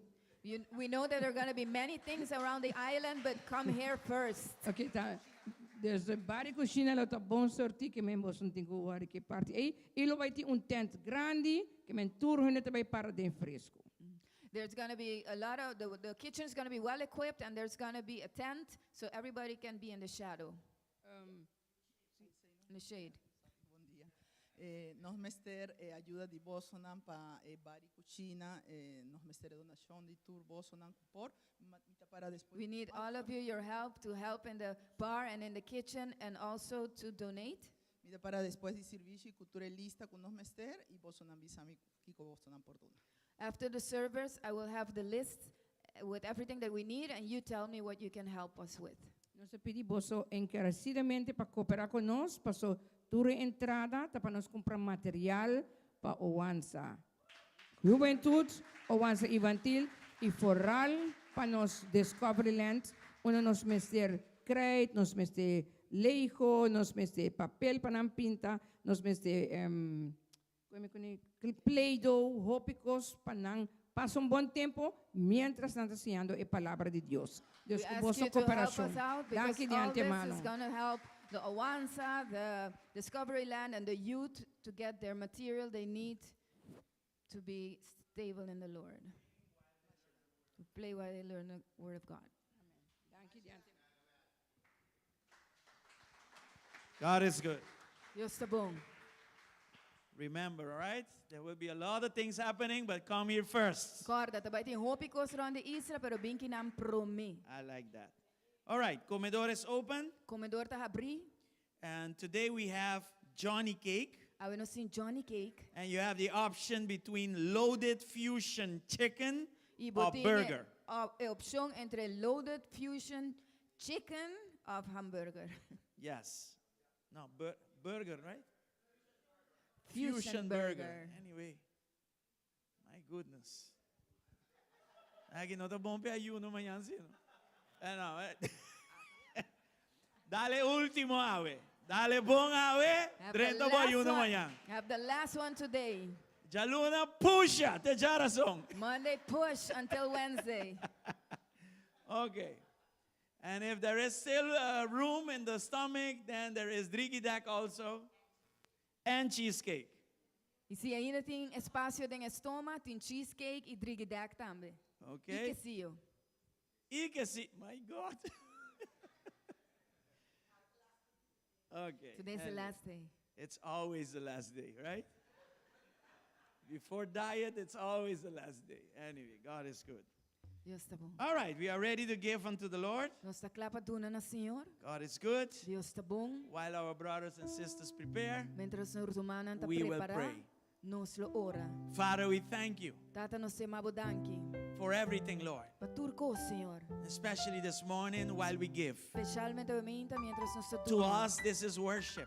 We know that there are going to be many things around the island, but come here first. Ok, ta. Dus e bar y cushina lo ta bon surti ke men boso tin cu worry cu e parti ei. Y lo bay tin un tent grandi ke men tur hende ta bay para den fresco. There's going to be a lot of, the kitchen is going to be well equipped, and there's going to be a tent so everybody can be in the shadow, in the shade. Bon dia. Nos mester ayudo di bosonan pa bar y cushina, nos mester donacion di tur bosonan por, mi ta para despues. We need all of you, your help to help in the bar and in the kitchen and also to donate. Mi ta para despues di servicio cu tur e lista cu nos mester y bosonan bisa mi kico bosonan por dona. After the service, I will have the list with everything that we need, and you tell me what you can help us with. Nos ta pidi boso encarecidamente pa coopera cu nos, paso tur entrada, ta pa nos cumpra material pa Owansa Juventud, Owansa Infantil y vooral pa nos Discoveryland, unda nos mester krijt, nos mester Lego, nos mester papel pa nan pinta, nos mester con con Play-Doh, hopi cos pa nan pasa un bon tempo mientras nan ta siñando e palabra di Dios. Dios We cu ask boso you to help cooperacion. us out because Danki di all this antemano. is going to help the Owansa, the Discovery Land, and the youth to get their material they need to be stable in the Lord. To play while they learn the Word of God. Danki di antemano. God is good. Dios ta bon. Remember, all right? There will be a lot of things happening, but come here first. Corda, ta bay tin hopi cos rond di isla, pero bin akinan prome. I like that. All right, Comedor is open, Comedor ta habri. And today we have Johnny Cake, Awe nos tin Johnny Cake. And you have the option between loaded fusion chicken Y or bo tin burger. Opcion entre loaded fusion chicken of hamburger. Yes. No, burger, right? Fusion burger. Anyway, my goodness. Aki no ta bon pa ayuno mañan, si, no? No. Dal e ultimo awe. Dal e bon awe. Have the Drenta bo last ayuno one. mañan. Have the last one today. Dialuna, push, te diarazon. Monday, push until Wednesday. Okay. And if there is still room in the stomach, then there is driegedeck also. And cheesecake. Y si ainda tin espacio den stoma, tin cheesecake y driegedeck tambe. Okay? Y quesillo. Y que sí. My God. Okay. Today's the Anyway, last day. It's always the last day, right? Before diet, it's always the last day. Anyway, God is good. Dios ta bon. All right, we are ready to give unto the Lord. Nos ta kla pa duna na Señor. God is good. Dios ta bon. While our brothers and sisters prepare, Mientras nos rumannan ta we will prepará, pray. nos lo ora. Father, we thank you Tata, nos ta yama bo danki. for everything, Lord. Pa tur kos, Señor. Especially this morning while we give. Spesialmente awe mainta mientras nos ta To duna. us, this is worship.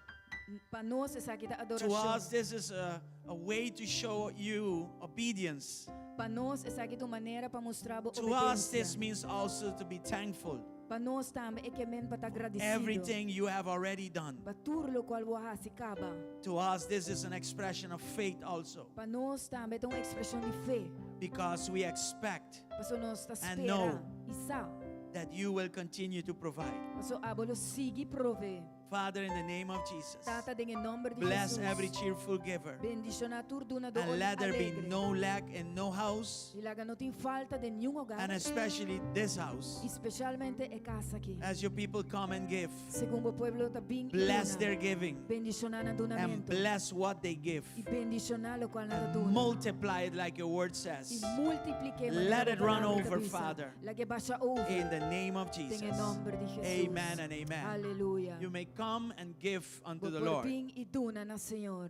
Pa nos esaki ta To adorashon. us, this is a, a way to show you obedience. Pa nos esaki ta un manera pa mustra bo To us, this obedensia. means also to be thankful. Pa nos tambe e ke men pa ta gradisido. Everything you have already done. Pa tur lokual bo a hasi kaba. To us, this is an expression of faith also. Pa nos tambe ta un ekspreshon di fe. Because we expect Paso nos ta and spera know i sa. that you will continue to provide. Paso abo lo sigui provee. Father, in the name of Jesus, Tata, den e nomber di bless Jesus. every cheerful giver. Bendiciona tur dunador And let there be alegre. no lack in no house, Y laga no tin falta den niun hogar. and especially this house. Y specialmente e cas aki. As your people come and give, Segun bo pueblo ta bin y bless duna. their giving Bendiciona nan and dunamento. bless what they give. Y bendiciona locual nan ta And duna. multiply it like your word Y says. multiplique Let manera it bo run palabra ta over, bisa. Father. Lag'e basha over. In the name of Den Jesus. e nomber di Jesus. Amen and amen. Aleluya. You may come and give unto Bo the por Lord. bin y duna na Señor.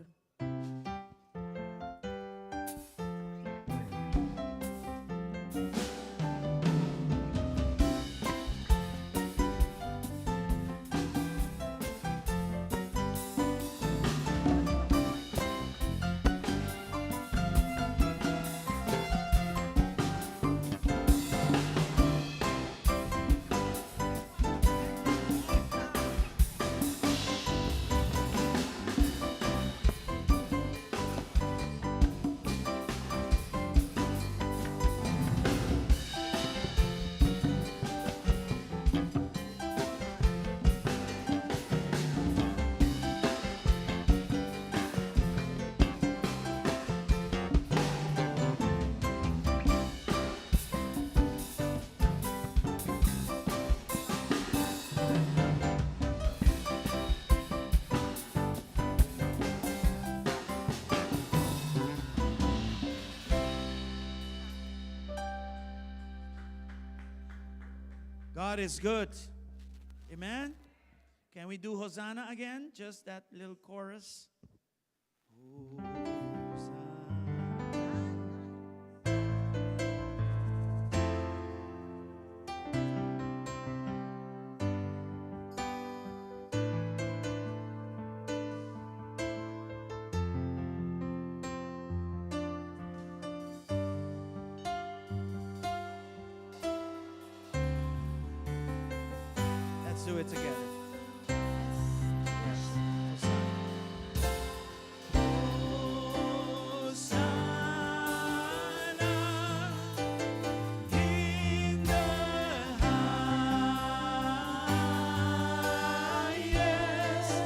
God is good. Amen. Can we do Hosanna again? Just that little chorus. Let's do it together. Yes. Hosanna. Hosanna in the highest.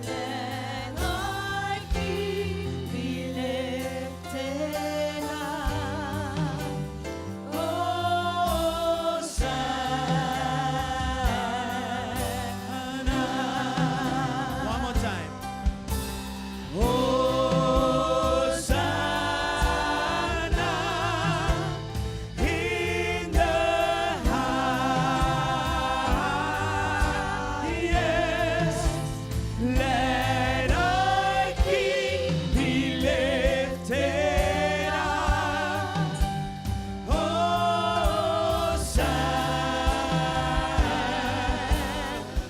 Let our King be lifted up. Hosanna. One more time. Hosanna in the highest. Let our King be lifted up. Hosanna.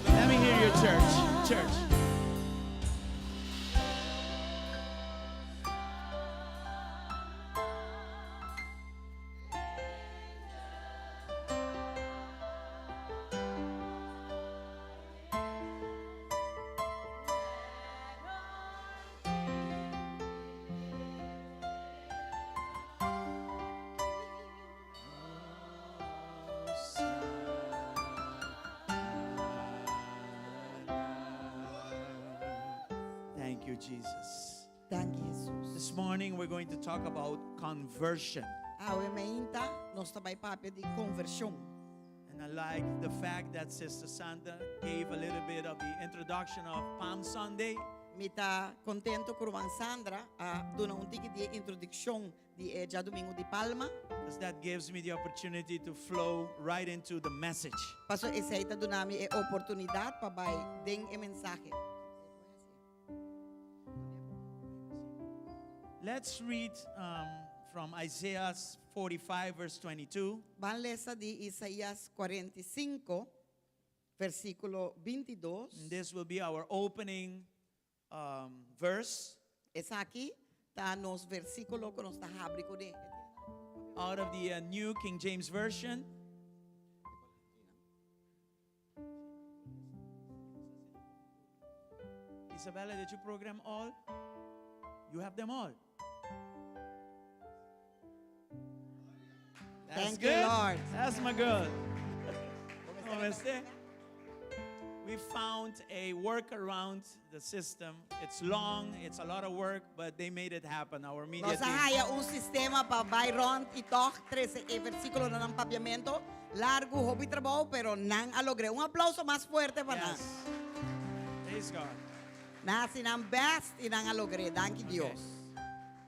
Let me hear your church. Church. Thank you, Jesus. Danki, Jesus. This morning we're going to talk about conversion. Awe mainta, nos ta bai papia di konvershon. And I like the fact that Sister Sandra gave a little bit of the introduction of Palm Sunday. Mi ta contento cu ruman Sandra a duna un tiki di e introduccion di e djadumingo di Palma. Because that gives me the opportunity to flow right into the message. Paso esey ta duna mi e oportunidad pa bay den e mensahe. Let's read um, from Isaiah 45, verse 22. Ban lesa di Isaías 45, versículo 22. And this will be our opening um, verse. Esaki ta nos versículo cu nos ta habri cune. Out of the uh, New King James Version. Isabella, did you program all? You have them all. That's Thank you, good. Lord. That's my girl. Namaste. We found a workaround the system. It's long, it's a lot of work, but they made it happen. Our media Nos a team. haya un sistema pa bai rond y toch trece e versiculonan papiamento. Largo, hopi trabou, pero nan a logr'é. Un aplauso mas fuerte pa nan. Yes. Praise God. Nan a haci nan best y nan a logr'é. Danki Dios.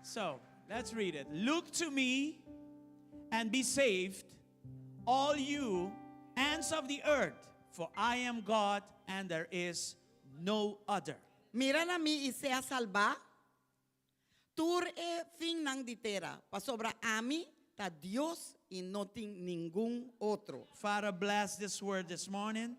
So, let's read it. Look to me and be saved, all you ends of the earth, for I am God and there is no other. Mira na mi i sea salbá, tur e finnan di tera, pasobra ami ta Dios i no tin ningun otro. Father, bless this word this morning.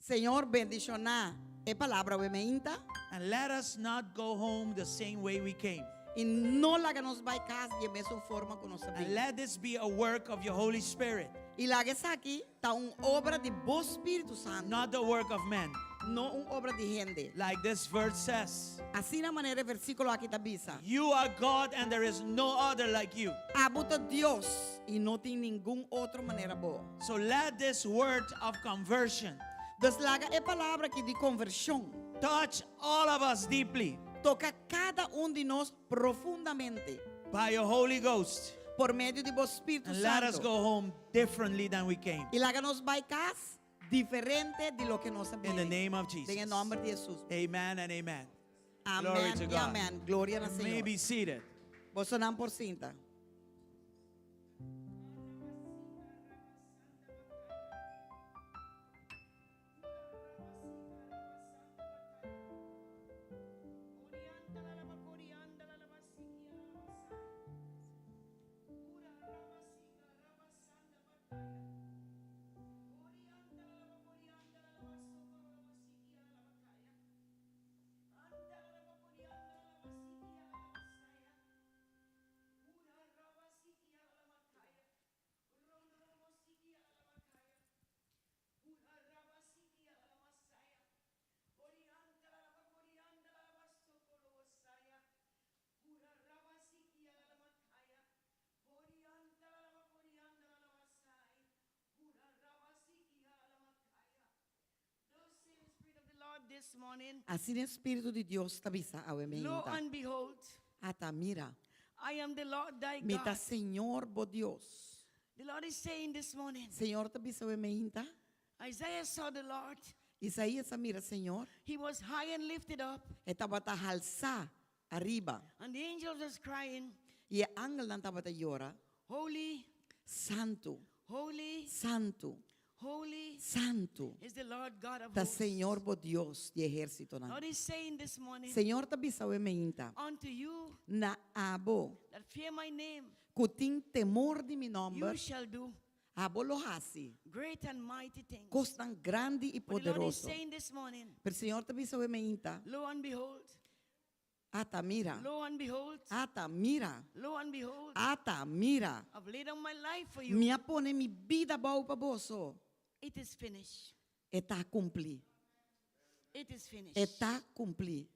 Señor, bendishoná e palabra awe meinta. And let us not go home the same way we came. I no laga nos bai kas di e mesun forma ku nos a And bin. let this be a work of your Holy Spirit. I laga esaki ta un obra di bo Spiritu Santu. Not the work of men. No un obra di hende. Like this verse says. Asina manera e versíkulo aki ta bisa. You are God and there is no other like you. Abo ta Dios i no tin ningun otro manera bo. So let this word of conversion. Dus laga e palabra aki di konvershon. Touch all of us deeply. Toka kada un di nos profundamente. By your Holy Ghost. Por medio di bo Spiritu And let us Santo. go home differently than we came. I laga nos bai kas diferente di loke nos a In the bini. name of Jesus. Den e nòmber di Hesus. Amen and amen. Glory Amen to i God. amen. Gloria na You may Señor. be seated. Bosonan por sinta. Asina e Spiritu di Dios ta bisa awe meinta. Ata, mira, mi ta Señor bo Dios. Señor ta bisa awe meinta. Isaías a mira Señor. E tabata halsá ariba. I e angelnan tabata yora, Santu, santu, santu ta Señor bo Dios di ehérsitonan. Señor ta bisa awe meinta, Na abo ku tin temor di mi nòmber, abo lo hasi kosnan grandi i poderoso. Pero Señor ta bisa awe meinta, Ata mira. Ata mira. Ata mira. Mi a pone mi bida abou pa boso. E ta kumplí. E ta kumplí.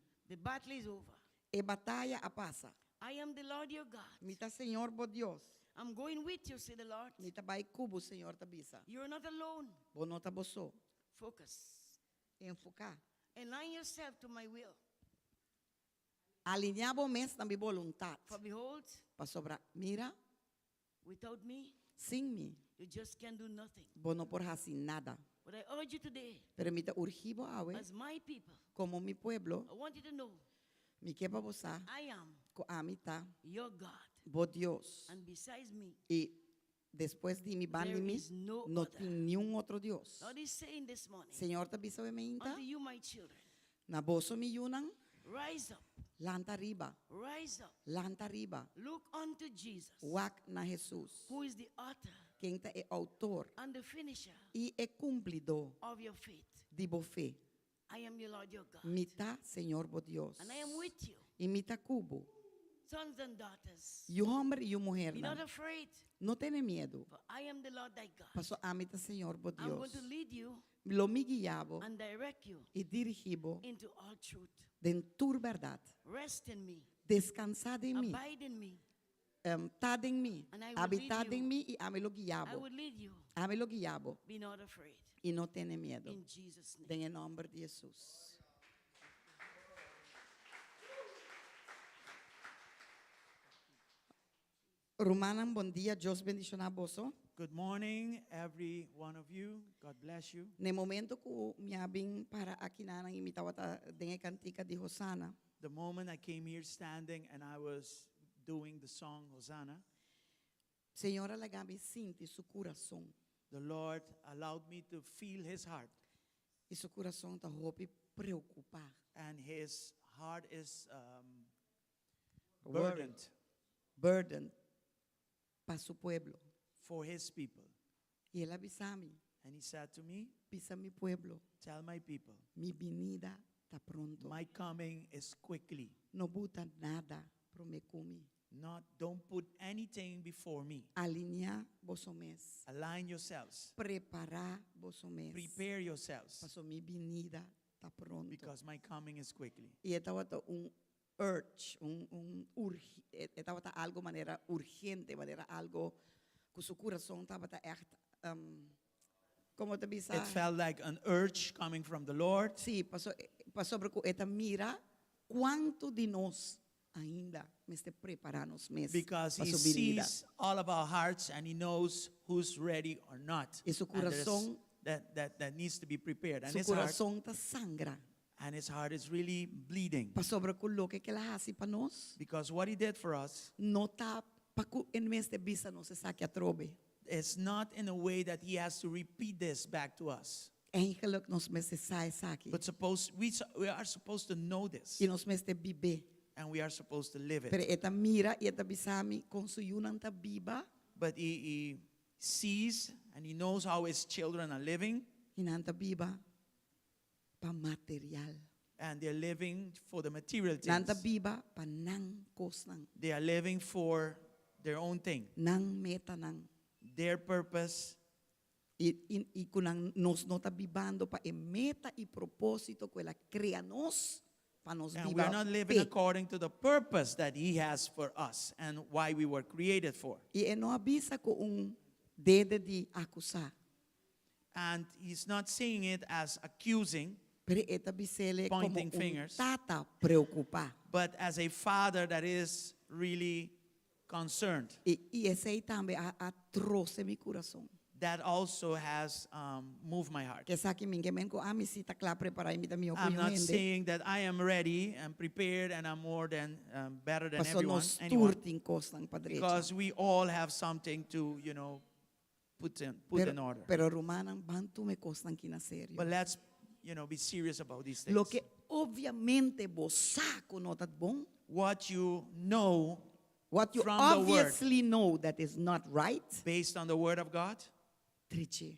E bataya a pasa. Mi ta Señor bo Dios. Mi ta bai ku bo, Señor ta bisa. Bo no ta bo so. Enfoká. Alineá bo mes na mi boluntat. Pasobra, mira, sin mi, bo no por hasi nada. But I urge you today, Pero mi ta urgi bo awe, as my people, komo mi pueblo, I want you to know mi ke pa bo sa I am ku ami ta your God. bo Dios. And besides me, I despues di mi, banda di there mi, is no no other. tin niun otro Dios. Lord is saying this morning Señor ta bisa awe mainta, unto you, my children, na boso mi yunan, rise up, lanta riba, rise up, lanta riba, look unto Jesus, wak na Jesus, who is the author ken ta e outor and the finisher i e kumplidó of your faith. di bo fe. I am your Lord your God. Mi ta Señor bo Dios. And I am with you, I mi ta ku bo. sons and daughters. Yu hòmber i yu Be muhernan. not afraid, No tene miedu, for I am the Lord thy God. paso ami ta Señor bo I'm going Dios. to lead you Lo mi guia bo and direct you i dirigí bo into all truth. den tur bèrdat. Rest in me. Deskansá den mi. Abide in me. Ta den mi. And I will Habitá lead you. den mi i ami lo guia I bo. will lead you. Ami lo guia bo. Be not afraid. I no tene miedu. In Jesus' name. Den e nòmber di Hesus. Rumannan, bon dia. Dios bendishoná boso. Good morning, every one of you. God bless you. Na e momento ku mi a bin para akinanan i mi tabata den e kantika di Hosana. The moment I came here standing and I was doing the song Hosanna. Señor a laga mi sinti su kurason. The Lord allowed me to feel his heart. I su kurason ta hopi preokupá. And his heart is um, Worried. burdened. Burdened pa su pueblo. For his people. I el a bisa mi. And he said to me, Bisa mi pueblo. Tell my people. Mi binida ta pronto. My coming is quickly. No buta nada promé ku mi. Not, don't put anything before me. Alineá boso mes. Align yourselves. Prepará boso mes. Prepare yourselves. Paso mi binida ta pronto. Because my coming is quickly. I e tabata un urge, un, un urgi, e, e tabata algo manera urgente, manera algo ku su kurason tabata ègt, um, komo ta bisa? It felt like an urge coming from the Lord. Sí, paso, pasobra ku e ta mira kuantu di nos ainda mester prepará nos mes Because pa he su binida. sees all of our hearts and he knows who's ready or not. I su And there's kurason that, that, that needs to be prepared. And su his heart, kurason ta sangra. and his heart is really bleeding. Pasobra ku loke ku el a hasi pa nos. Because what he did for us. No ta pa ku e mester bisa nos esaki atrobe. It's not in a way that he has to repeat this back to us. Eigenlijk nos mester sa esaki. But suppose we, we are supposed to know this. I nos mester bib'é. And we are supposed to live it. Pero e ta mira i e ta bisa mi kon su yunan ta biba. But he, he sees and he knows how his children are living. I nan ta biba pa material. And they're living for the material Nan ta things. biba pa nan kosnan. They are living for their own thing. Nan metanan. Their purpose. I, i, i ku nan nos no ta bibando pa e meta i propósito ku el a krea nos pa nos And we biba are not living p'e. according to the purpose that he has for us and why we were created for. I e no a bisa ku un dede di akusá. And he's not saying it as accusing, Pero e ta bis'ele komo pointing un fingers, tata preokupá. but as a father that is really concerned. I, i esei tambe a, a trose mi kurason. That also has um, moved my heart. Ke esaki mi n' ke men ku ami si ta kla prepará i mi ta mihó ku I'm niun not hende. saying that I am ready and prepared and I'm more than um, better than Paso everyone, nos tur anyone. tin kosnan pa drecha. Because we all have something to, you know, put in, put Pero, in order. pero rumannan, ban tuma e kosnan ki na serio. But let's, you know, be serious about these things. Loke obviamente bo sa ku no ta bon. What you know What you from the word. obviously know that is not right. Based on the word of God. Drechi.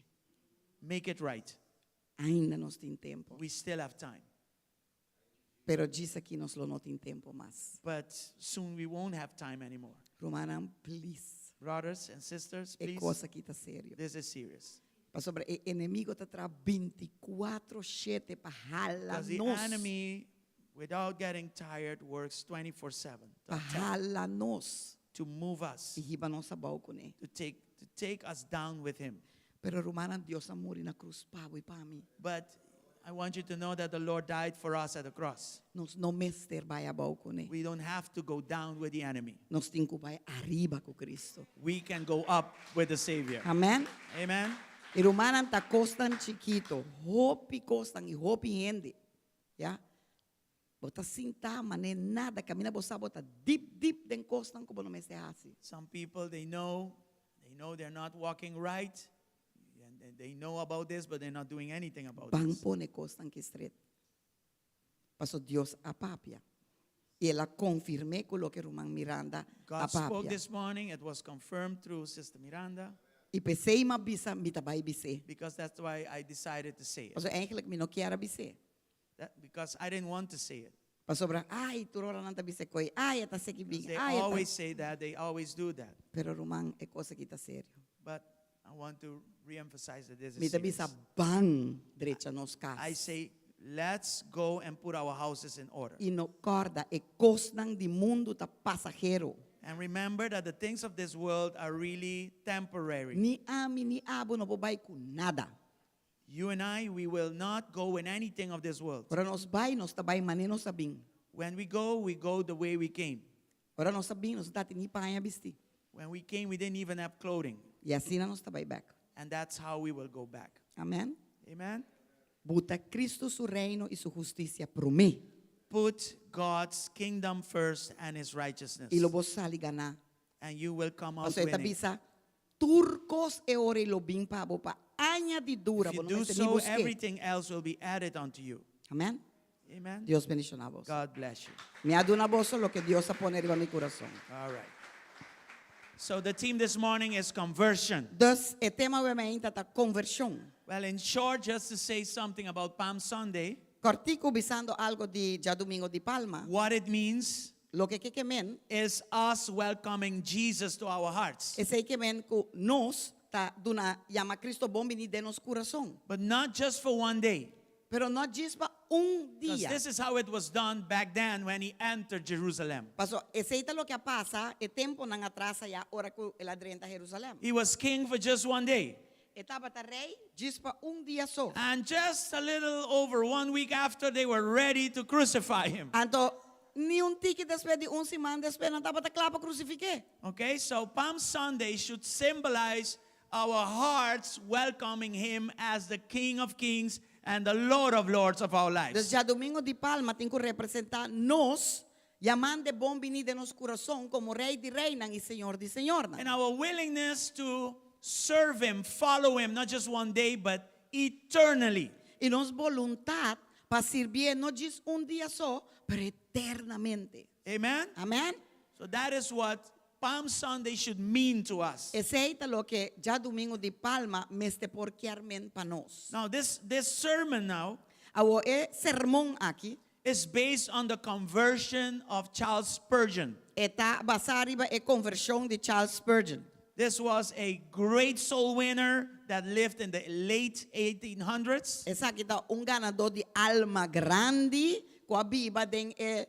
Make it right. Ainda nos tin tempu. We still have time. Pero djis aki nos lo no tin tempu mas. But soon we won't have time anymore. Rumannan, please. Brothers and sisters, E please. kos aki ta serio. This is serious. Pasobra e enemigo ta traha bintikuatro shete pa hala Because the nos. enemy, without getting tired, works 24/7 to Pa attack, hala nos. to move us. I hiba nos abou kuné. To take, to take us down with him. Pero rumannan, Dios a muri na krus pa bo i pa mi. But I want you to know that the Lord died for us at the cross. Nos no mester bai abou kuné. We don't have to go down with the enemy. Nos tin ku bai ariba ku Kristu. We can go up with the Savior. Amen. Amen. I rumannan ta kosnan chikitu, hopi kosnan i hopi hende, ya. Bo ta sinta manera nada, kaminda bo sa bo ta dip dip den kosnan ku bo no mester hasi. Some people they know they're not walking right and they know about this, but they're not doing anything about Ban this. pone kosnan aki straight. Paso Dios a papia. I el a konfirmá ku loke ruman Miranda a God spoke papia. this morning. It was confirmed through Sister Miranda I p'esei m'a bisa mi ta bai bis'é. Because that's why I decided to say it. Paso eigenlijk mi no kier a bis'é. Because I didn't want to say it. Pasobra, ai, tur ora nan ta bisa koi, ai, ta seki bin, They ai, ta. Always say that. They always do that. Pero ruman, e kos aki ta serio. But I want to re-emphasize that this Mi is ta bisa serious. Ban drecha nos kas. I say, let's go and put our houses in order. I no kòrda, e kosnan di mundu ta pasahero. And remember that the things of this world are really temporary. Ni ami ni abo no por bai ku nada. You and I, we will not go in anything of this world. Ora nos bai, nos ta bai manera nos a bin. When we go the way we came. Ora nos a bin, nos no tabatin ni paña bisti. When we came, we didn't even have clothing. I asina nos ta bai bèk. And that's how we will go back. Amen. Amen. Buska Kristu su reino i su hustisia promé. Put God's kingdom first and his righteousness. I lo bo sali gana. And you will come out Paso e ta winning. bisa tur kos e ora lo bin pa bo pa añadidura. If you Bo no do mester ni so, busk'é. Everything else will be added unto you. Amen. Amen. Dios bendishoná boso. God bless you. Mi a duna boso loke Dios a pone riba mi kurason. All right. So the theme this morning is conversion. Dus e tema awe mainta ta konvershon. Well, in short, just to say something about Palm Sunday, Kòrtiku bisando algu di djadumingu di Palma. What it means Loke e ke men is us welcoming Jesus to our hearts. Esei ke men ku nos ta duna yama Kristu bon bini den nos kurason. But not just for one day. Pero no djis pa un Because dia. this is how it was done back then when he entered Jerusalem. Paso esei ta loke a pasa e tempunan atras ya ora ku el a drenta Jerusalem. He was king for just one day. E tabata rei djis pa un dia so. And just a little over one week after, they were ready to crucify him. Anto ni un tiki despues di un siman despues nan tabata kla pa krusifik'é. Okay, so Palm Sunday should symbolize our hearts welcoming him as the King of Kings and the Lord of Lords of our Dus lives. djadumingu di Palma tin ku representá nos yamand'é bon bini den nos kurason komo rei di reinan i Señor di señornan. And our willingness to serve him, follow him, not just one day, but eternally. I nos boluntat pa sirbié no djis un dia so, pero eternamente. Amen? Amen. So that is what Palm Sunday should mean to us. Esei ta loke djadumingu di Palma mester por kier men pa nos. Now, this sermon now Awor e sermon aki is based on the conversion of Charles Spurgeon. Ta basá riba e konvershon di Charles Spurgeon. This was a great soul winner that lived in the late 1800s. Esaki ta un ganadó di alma grandi ku a biba den e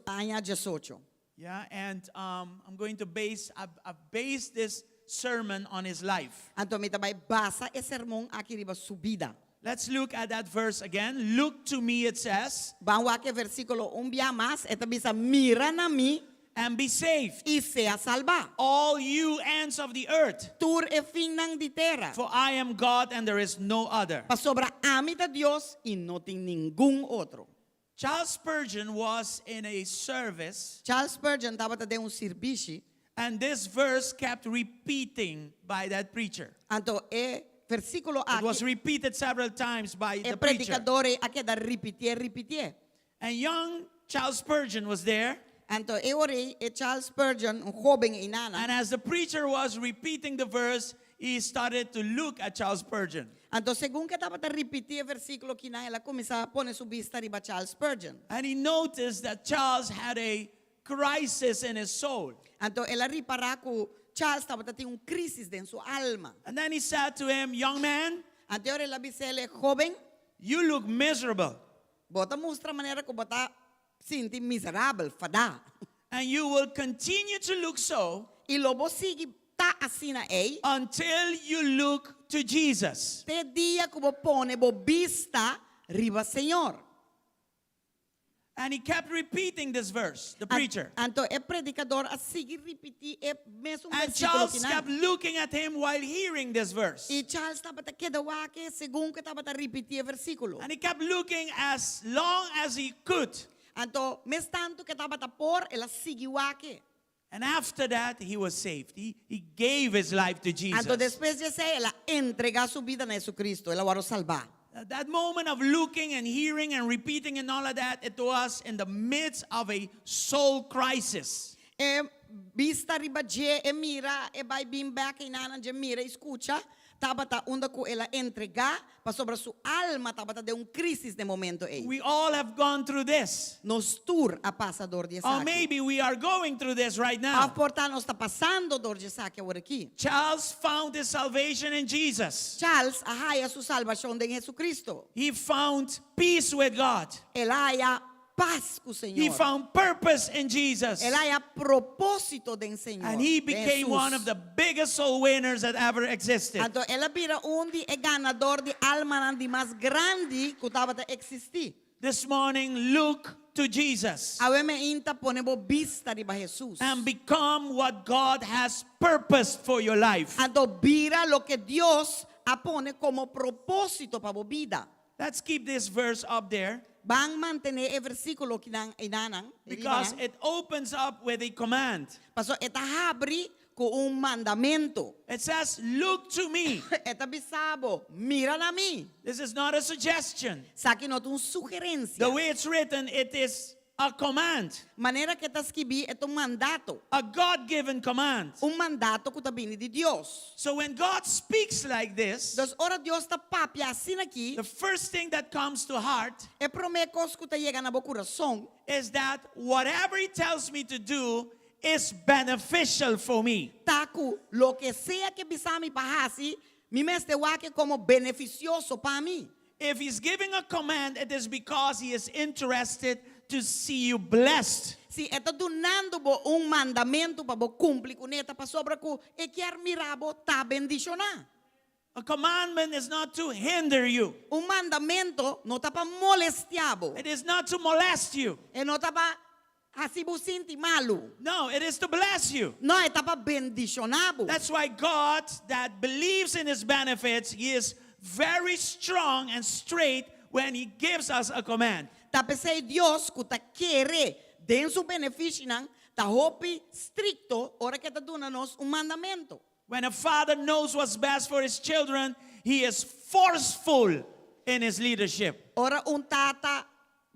aña 18. Yeah, and I'm going to base, I've based this sermon on his life. Anto mi ta bai basa e sermon aki riba su bida. Let's look at that verse again. "Look to me," it says, Ban wak e versíkulo un bia mas, e ta bisa mira na mi "and be saved, i sea salbá. All you ends of the earth. Tur e finnan di tera. For I am God and there is no other." Pasobra ami ta Dios i no tin ningun otro. Charles Spurgeon was in a service, Charles Spurgeon tabata den un servisio. And this verse kept repeating by that preacher. Anto e versíkulo It was aki, repeated several times by e the preacher. predikadó a keda ripití, ripití. And young Charles Spurgeon was there. Anto e ora ei Charles Spurgeon, un hóben einan. And as the preacher was repeating the verse, he started to look at Charles Spurgeon. Anto segun ku e tabata ripití e versíkulo akinan, el a kuminsá pone su bista riba Charles Spurgeon. And he noticed that Charles had a crisis in his soul. Anto el a ripará ku Charles tabatin un krísis den su alma. And then he said to him, "Young man, Anto el a bis'é, hóben, you look miserable. Bo ta mustra manera ku bo ta sinti miserabel, fadá. And you will continue to look so I lo bo sigui ta asina ei. Until you look to Jesus." Te dia ku bo pone bo bista riba Señor. And he kept repeating this verse, the preacher. Anto e predikadó a sigui ripití e mesun And versíkulo Charles akinan. kept looking at him while hearing this verse. I Charles tabata keda wak e segun ku e tabata ripití e versíkulo. And he kept looking as long as he could. Anto, mes tantu ku e tabata por, el a sigui wak e. And after that, he was saved. He, he gave his life to Jesus. Anto despues di esei, el a entregá su bida na Hesukristu, el a wòrdu salbá. That moment of looking and hearing and repeating and all of that, it was in the midst of a soul crisis. E bista riba dje, e mira, e bai bin bèk einan dje mira i skucha, tabata unda ku el a entregá, pasobra su alma tabata den un krísis den momento ei. We all have gone through this. Nos tur a pasa dor di Or esaki. maybe we are going through this right now. Òf por ta nos ta pasando dor di esaki aworakí. Charles found his salvation in Jesus. Charles a haya su salbashon den Jesucristo. He found peace with God. El a haya pas ku He Señor. found purpose in Jesus. El a haya propósito den Señor. And he den became Jesus. one of the biggest soul winners that ever existed. Anto el a bira un di e ganador di almanan di mas grandi ku tabata eksistí. This morning, look to Jesus Awe mainta pone bo bista riba Jesus. and become what God has purposed for your life. Anto bira loke Dios a pone komo propósito pa bo bida. Let's keep this verse up there Ban mantené e versíkulo kinan einanan, because ribanan. it opens up with a command. Paso e ta habri ku un mandamentu. It says, Look to me. E ta bisa bo, mira na mi. This is not a suggestion. Esaki no ta un sugerensia. The way it's written, it is a command. Manera ku e ta skibí e ta un mandato. A God given command. Un mandato ku ta bini di Dios. So when God speaks like this, Dus ora Dios ta papia asina aki, the first thing that comes to heart e promé kos ku ta yega na bo kurason is that whatever He tells me to do is beneficial for me. Ta ku loke sea ku e bisa mi pa hasi, mi mester wak e komo benefisioso pa mi. If he's giving a command, it is because he is interested to see you blessed. Si e ta dunando bo un mandamentu pa bo kumpli kuné, ta pasobra ku e kier mira bo ta bendishoná. A commandment is not to hinder you. Un mandamentu no ta pa molestiá bo. It is not to molest you. E no ta pa hasi bo sinti malu. No, it is to bless you. No, e ta pa bendishoná bo. That's why God that believes in his benefits, he is very strong and straight when he gives us a command. Ta p'esei Dios ku ta kere den su benefishinan ta hopi strikto ora ku e ta duna nos un mandamentu. When a father knows what's best for his children, he is forceful in his leadership. Ora un tata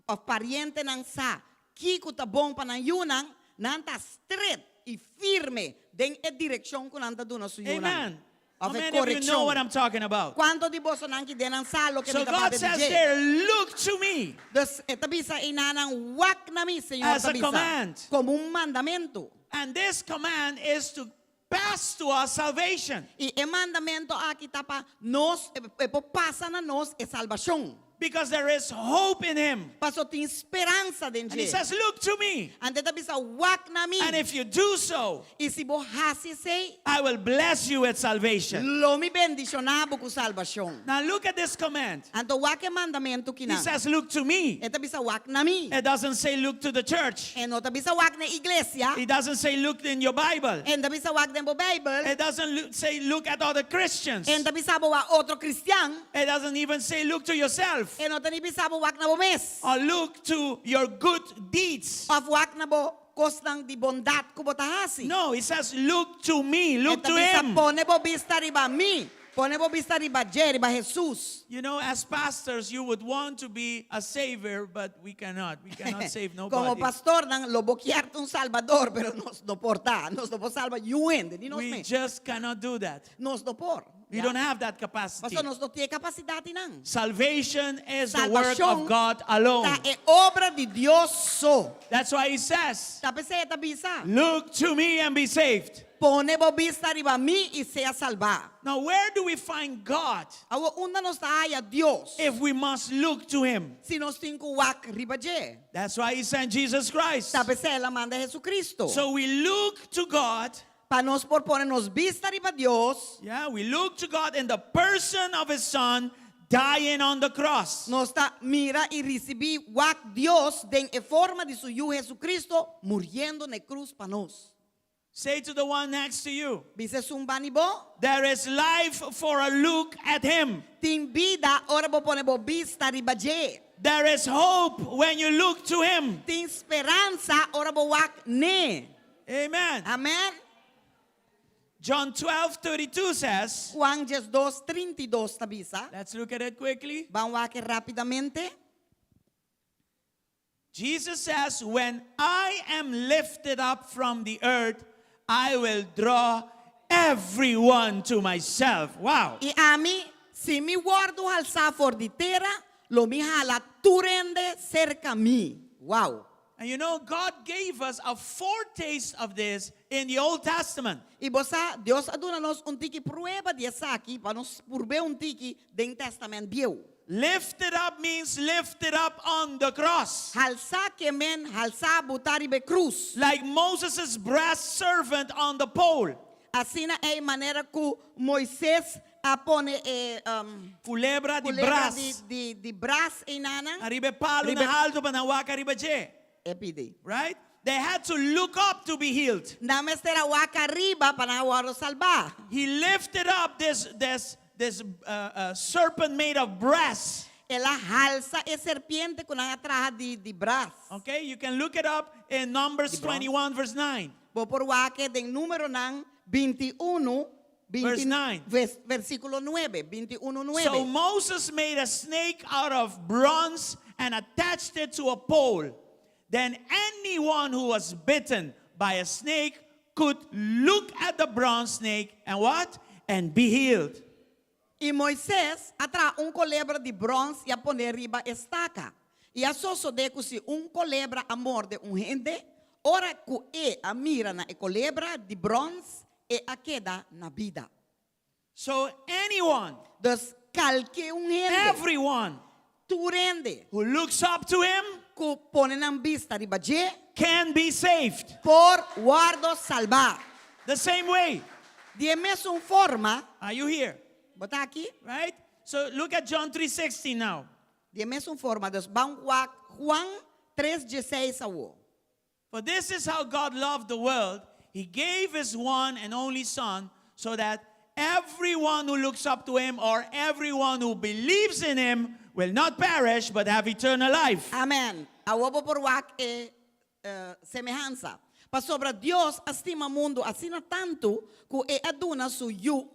òf parientenan sa kiko ta bon pa nan yunan, nan ta stret i firme den e direkshon ku nan ta duna su yunan. Amen. How Òf e many of you know what korekshon. I'm talking about? Kuantu di bosonan ki den nan sa loke So mi ta God papia di says dje? there, look to me. Dus e ta bisa einanan, wak na mi, Señor As ta a bisa. command. Komo un mandamentu. And this command is to pass to us salvation. I e mandamentu aki ta pa nos, e por pasa na nos e salbashon. Because there is hope in him. Paso tin speransa den And he dje. says, Look to me. Anto e ta bisa, Wak na mi. And if you do so, I si bo hasi esei, I will bless you with salvation. Lo mi bendishoná bo ku salbashon. Now look at this command. Anto wak e mandamentu He kinan. says, Look to me. E ta bisa wak na mi. It doesn't say look to the church. E no ta bisa wak na iglesia. It doesn't say look in your Bible. E n' ta bisa wak den bo Beibel. It doesn't say look at other Christians. E n' ta bisa bo wak otro kristian. It doesn't even say look to yourself. E no ta ni bisa bo wak na bo mes. Or look to your good deeds. Of wak na bo kosnan di bondat ku bo ta hasi. No, it says look to me, look E ta to bisa him. pone bo bista riba mi, pone bo bista riba dje, riba Jesus. You know, as pastors, you would want to be a savior, but we cannot. We cannot save Komo nobody. pastornan, lo bo kier ta un salbador, pero nos no por ta. Nos no por salba niun hende, ni nos We mes. just cannot do that. Nos no por. We don't have that capacity. Paso nos no tin e kapasidat einan. Salvation is the work of Salbashon God alone. ta e obra di Dios so. That's why he says, Ta p'esei e ta bisa. Look to me and be saved. Pone bo bista riba mi i sea salbá. Now, where do we find God? Awor unda nos ta haya Dios? If we must look to him. Si nos tin ku wak riba dje. That's why he sent Jesus Christ. Ta p'esei el a manda Jesucristo. So we look to God. Pa nos por pone nos bista riba Dios. Yeah, we look to God in the person of his son, dying on the cross. Nos ta mira i risibí wak Dios den e forma di su Yu Hesukristo muriendo na e krus pa nos. Say to the one next to you. Bisa esun bani bo. There is life for a look at him. Tin bida ora bo pone bo bista riba dje. There is hope when you look to him. Tin speransa ora bo wak n'e. Amen. Amen. John 12:32 says. Juan 12, 32 ta bisa. Let's look at it quickly. Ban wak e rapidamente. Jesus says, When I am lifted up from the earth, I will draw everyone to myself. Wow. I ami, si mi wòrdu halsá for di tera, lo mi hala tur hende serka mi. Wow. And you know, God gave us a foretaste of this in the Old Testament. I bo sa, Dios a duna nos un tiki prueba di esaki pa nos purb'é un tiki den Tèstamènt Bieu. Lifted up means lifted up on the cross. Halsá ke men halsá butá riba e krus. Like Moses' brass servant on the pole. Asina ei manera ku Moises a pone e Kulebra di kulebra bras. di bras einanan. Ariba e palu Riba na haltu pa nan wak ariba dje. E pidi. Right? They had to look up to be healed. Nan mester a wak ariba pa nan a wòrdu salbá. He lifted up this this this serpent made of brass. El a halsa e serpiente ku nan a traha di di bras. Okay, you can look it up in Numbers Di brons. 21 verse 9. Bo por wak e den Numeronan 21, Verse 9. Vers, versíkulo nuebe, 21 nuebe. So Moses made a snake out of bronze and attached it to a pole. Then anyone who was bitten by a snake could look at the bronze snake and what? And be healed. I Moises a traha un kolebra di bròns i a pon'é riba e staka. I a sosodé ku si un kolebra a morde un hende, ora ku e a mira na e kolebra di bròns, e a keda na bida. So anyone. Dus kalke un hende. Everyone. Tur hende. Who looks up to him. Ku pone nan bista riba dje. Can be saved. Por wòrdu salbá. The same way. Di e mesun forma. Are you here? Bo ta aki? Right? So look at John 3:16 now. Di e mesun forma, dus ban wak Juan tres dieseis awo. For this is how God loved the world, He gave His one and only Son, so that everyone who looks up to Him or everyone who believes in Him will not perish but have eternal life. Amen. Awor bo por wak e semehansa. Pasobra Dios a stima mundu asina tantu ku e a duna su Yu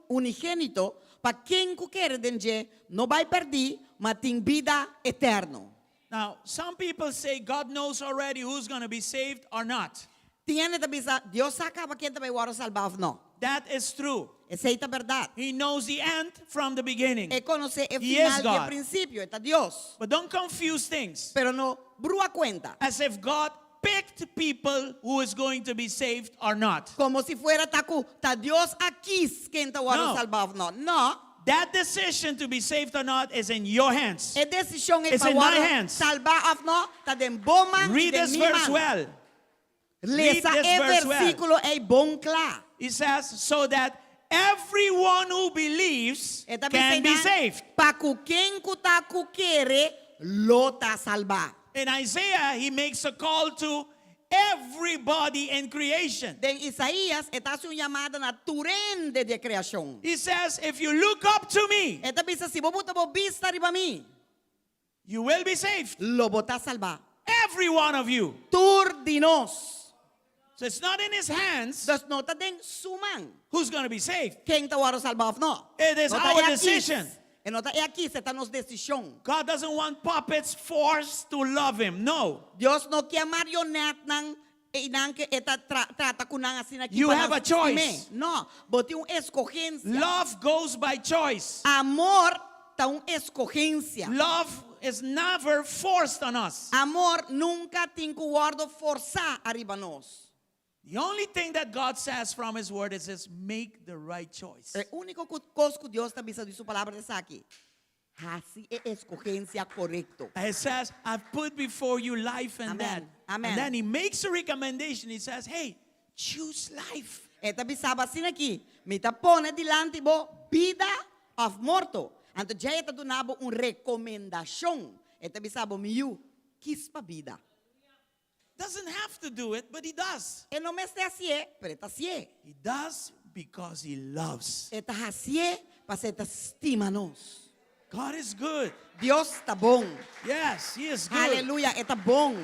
unigénito pa ken ku kere den dje no bai pèrdí, ma tin bida eterno. Now, some people say God knows already who's gonna be saved or not. Tin hende ta bisa, Dios sa kaba ken ta bai wòrdu salbá òf no. That is true. Esei ta bèrdat. He knows the end from the beginning. E konosé e He is final di e God. prinsipio. E ta Dios. But don't confuse things. Pero no brua kuenta. As if God picked people who is going to be saved or not. Komo si fuera ta ku ta Dios a kis ken ta wòrdu No. salbá òf no. No. That decision to be saved or not is in your hands. E desishon ei It's pa in my wòrdu hands. salbá òf no ta den bo man i Read den this mi verse man. well. Read Lesa this e verse well. versíkulo ei bon kla. He says, so that everyone who believes E ta can be bisa einan, saved. Pa ku ken ku ta ku kere lo ta salbá. In Isaiah, he makes a call to everybody in creation. Den Isaías, e ta hasi un yamada na tur hende di e kreashon. He says, if you look up to me, E ta bisa, si bo buta bo bista riba mi, you will be saved. Lo bo ta salbá. Every one of you. Tur di nos. So it's not in his hands. Dus no ta den su man. Who's going to be saved? Ken ta wòrdu salbá òf no. It is No ta our e akí. decision. E no ta e akí, e ta nos desishon. God doesn't want puppets forced to love him. No. Dios no ke marionetnan einan ke e ta trata ku nan asina aki You pa have nan a choice. stim'é. No, bo tin un eskogensia. Love goes by choice. Amor ta un eskogensia. Love is never forced on us. Amor nunka tin ku wòrdu forsá ariba nos. The only thing that God says from His word is this, make the right choice. E úniko ku kos ku Dios ta bisa di su palabra ta esaki, Hasi e eskogensia korekto. He says, I've put before you life and Amen. death. Amen. And then he makes a recommendation. He says, hey, choose life. E ta bisa bo asina aki, Mi ta pone dilanti bo bida òf morto. Anto djei e ta duna bo un rekomendashon. E ta bisa bo, Mi yu, kis pa bida. Doesn't have to do it, but he does. E no mester hasié, pero e ta hasié. He does because he loves. E ta hasié pasobra e ta stima nos. God is good. Dios ta bon. Yes, he is good. Aleluya, e ta bon.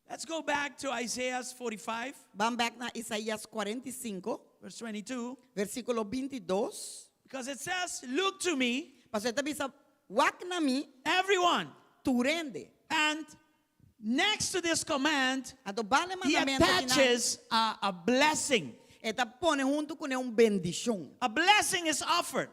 Let's go back to Isaiah 45, Ban bèk na Isaías 45, verse 22. versíkulo 22. Because it says, Look to me, Pasobra e ta bisa, Wak na mi, everyone. tur hende. And next to this command, Anto banda e he mandamentu akinan, attaches a blessing. e ta pone huntu kuné un bendishon. A blessing is offered.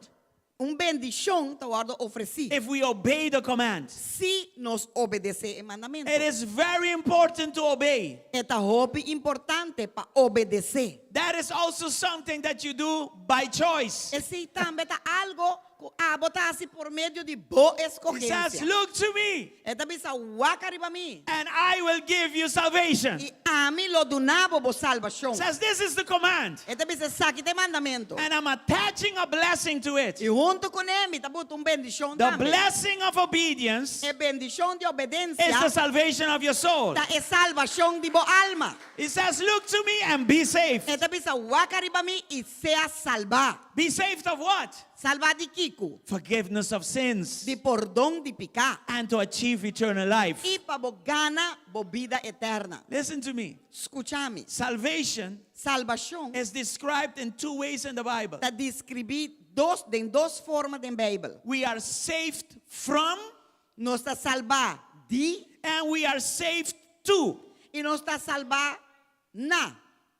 Un bendishon ta wòrdu ofresí. If we obey the command. Si nos obedesé e mandamentu. It is very important to obey. E ta hopi importante pa obedesé. That is also something that you do by choice. Esei tambe ta algo ku abo ta hasi por medio di bo He says, eskogensia. Look to me. E ta bisa, Wak ariba mi. And I will give you salvation. I ami lo duna bo bo salbashon. Says, This is the command. E ta bisa, Esaki ta e mandamentu. And I'm attaching a blessing to it. I huntu kuné mi ta buta un bendishon The tambe. blessing of obedience E bendishon di obedensia is the salvation of your soul. ta e salbashon di bo alma. He says, Look to me and be saved. E ta bisa, Wak ariba mi i sea salbá. Be saved of what? Salbá di kiko? Forgiveness of sins. Di pordon di piká. And to achieve eternal life. I pa bo gana bo bida eterna. Listen to me. Skucha mi. Salvation Salbashon is described in two ways in the Bible. Ta deskribí dos den dos forma den Beibel. We are saved from. Nos ta salbá di. And we are saved to. I nos ta salbá na.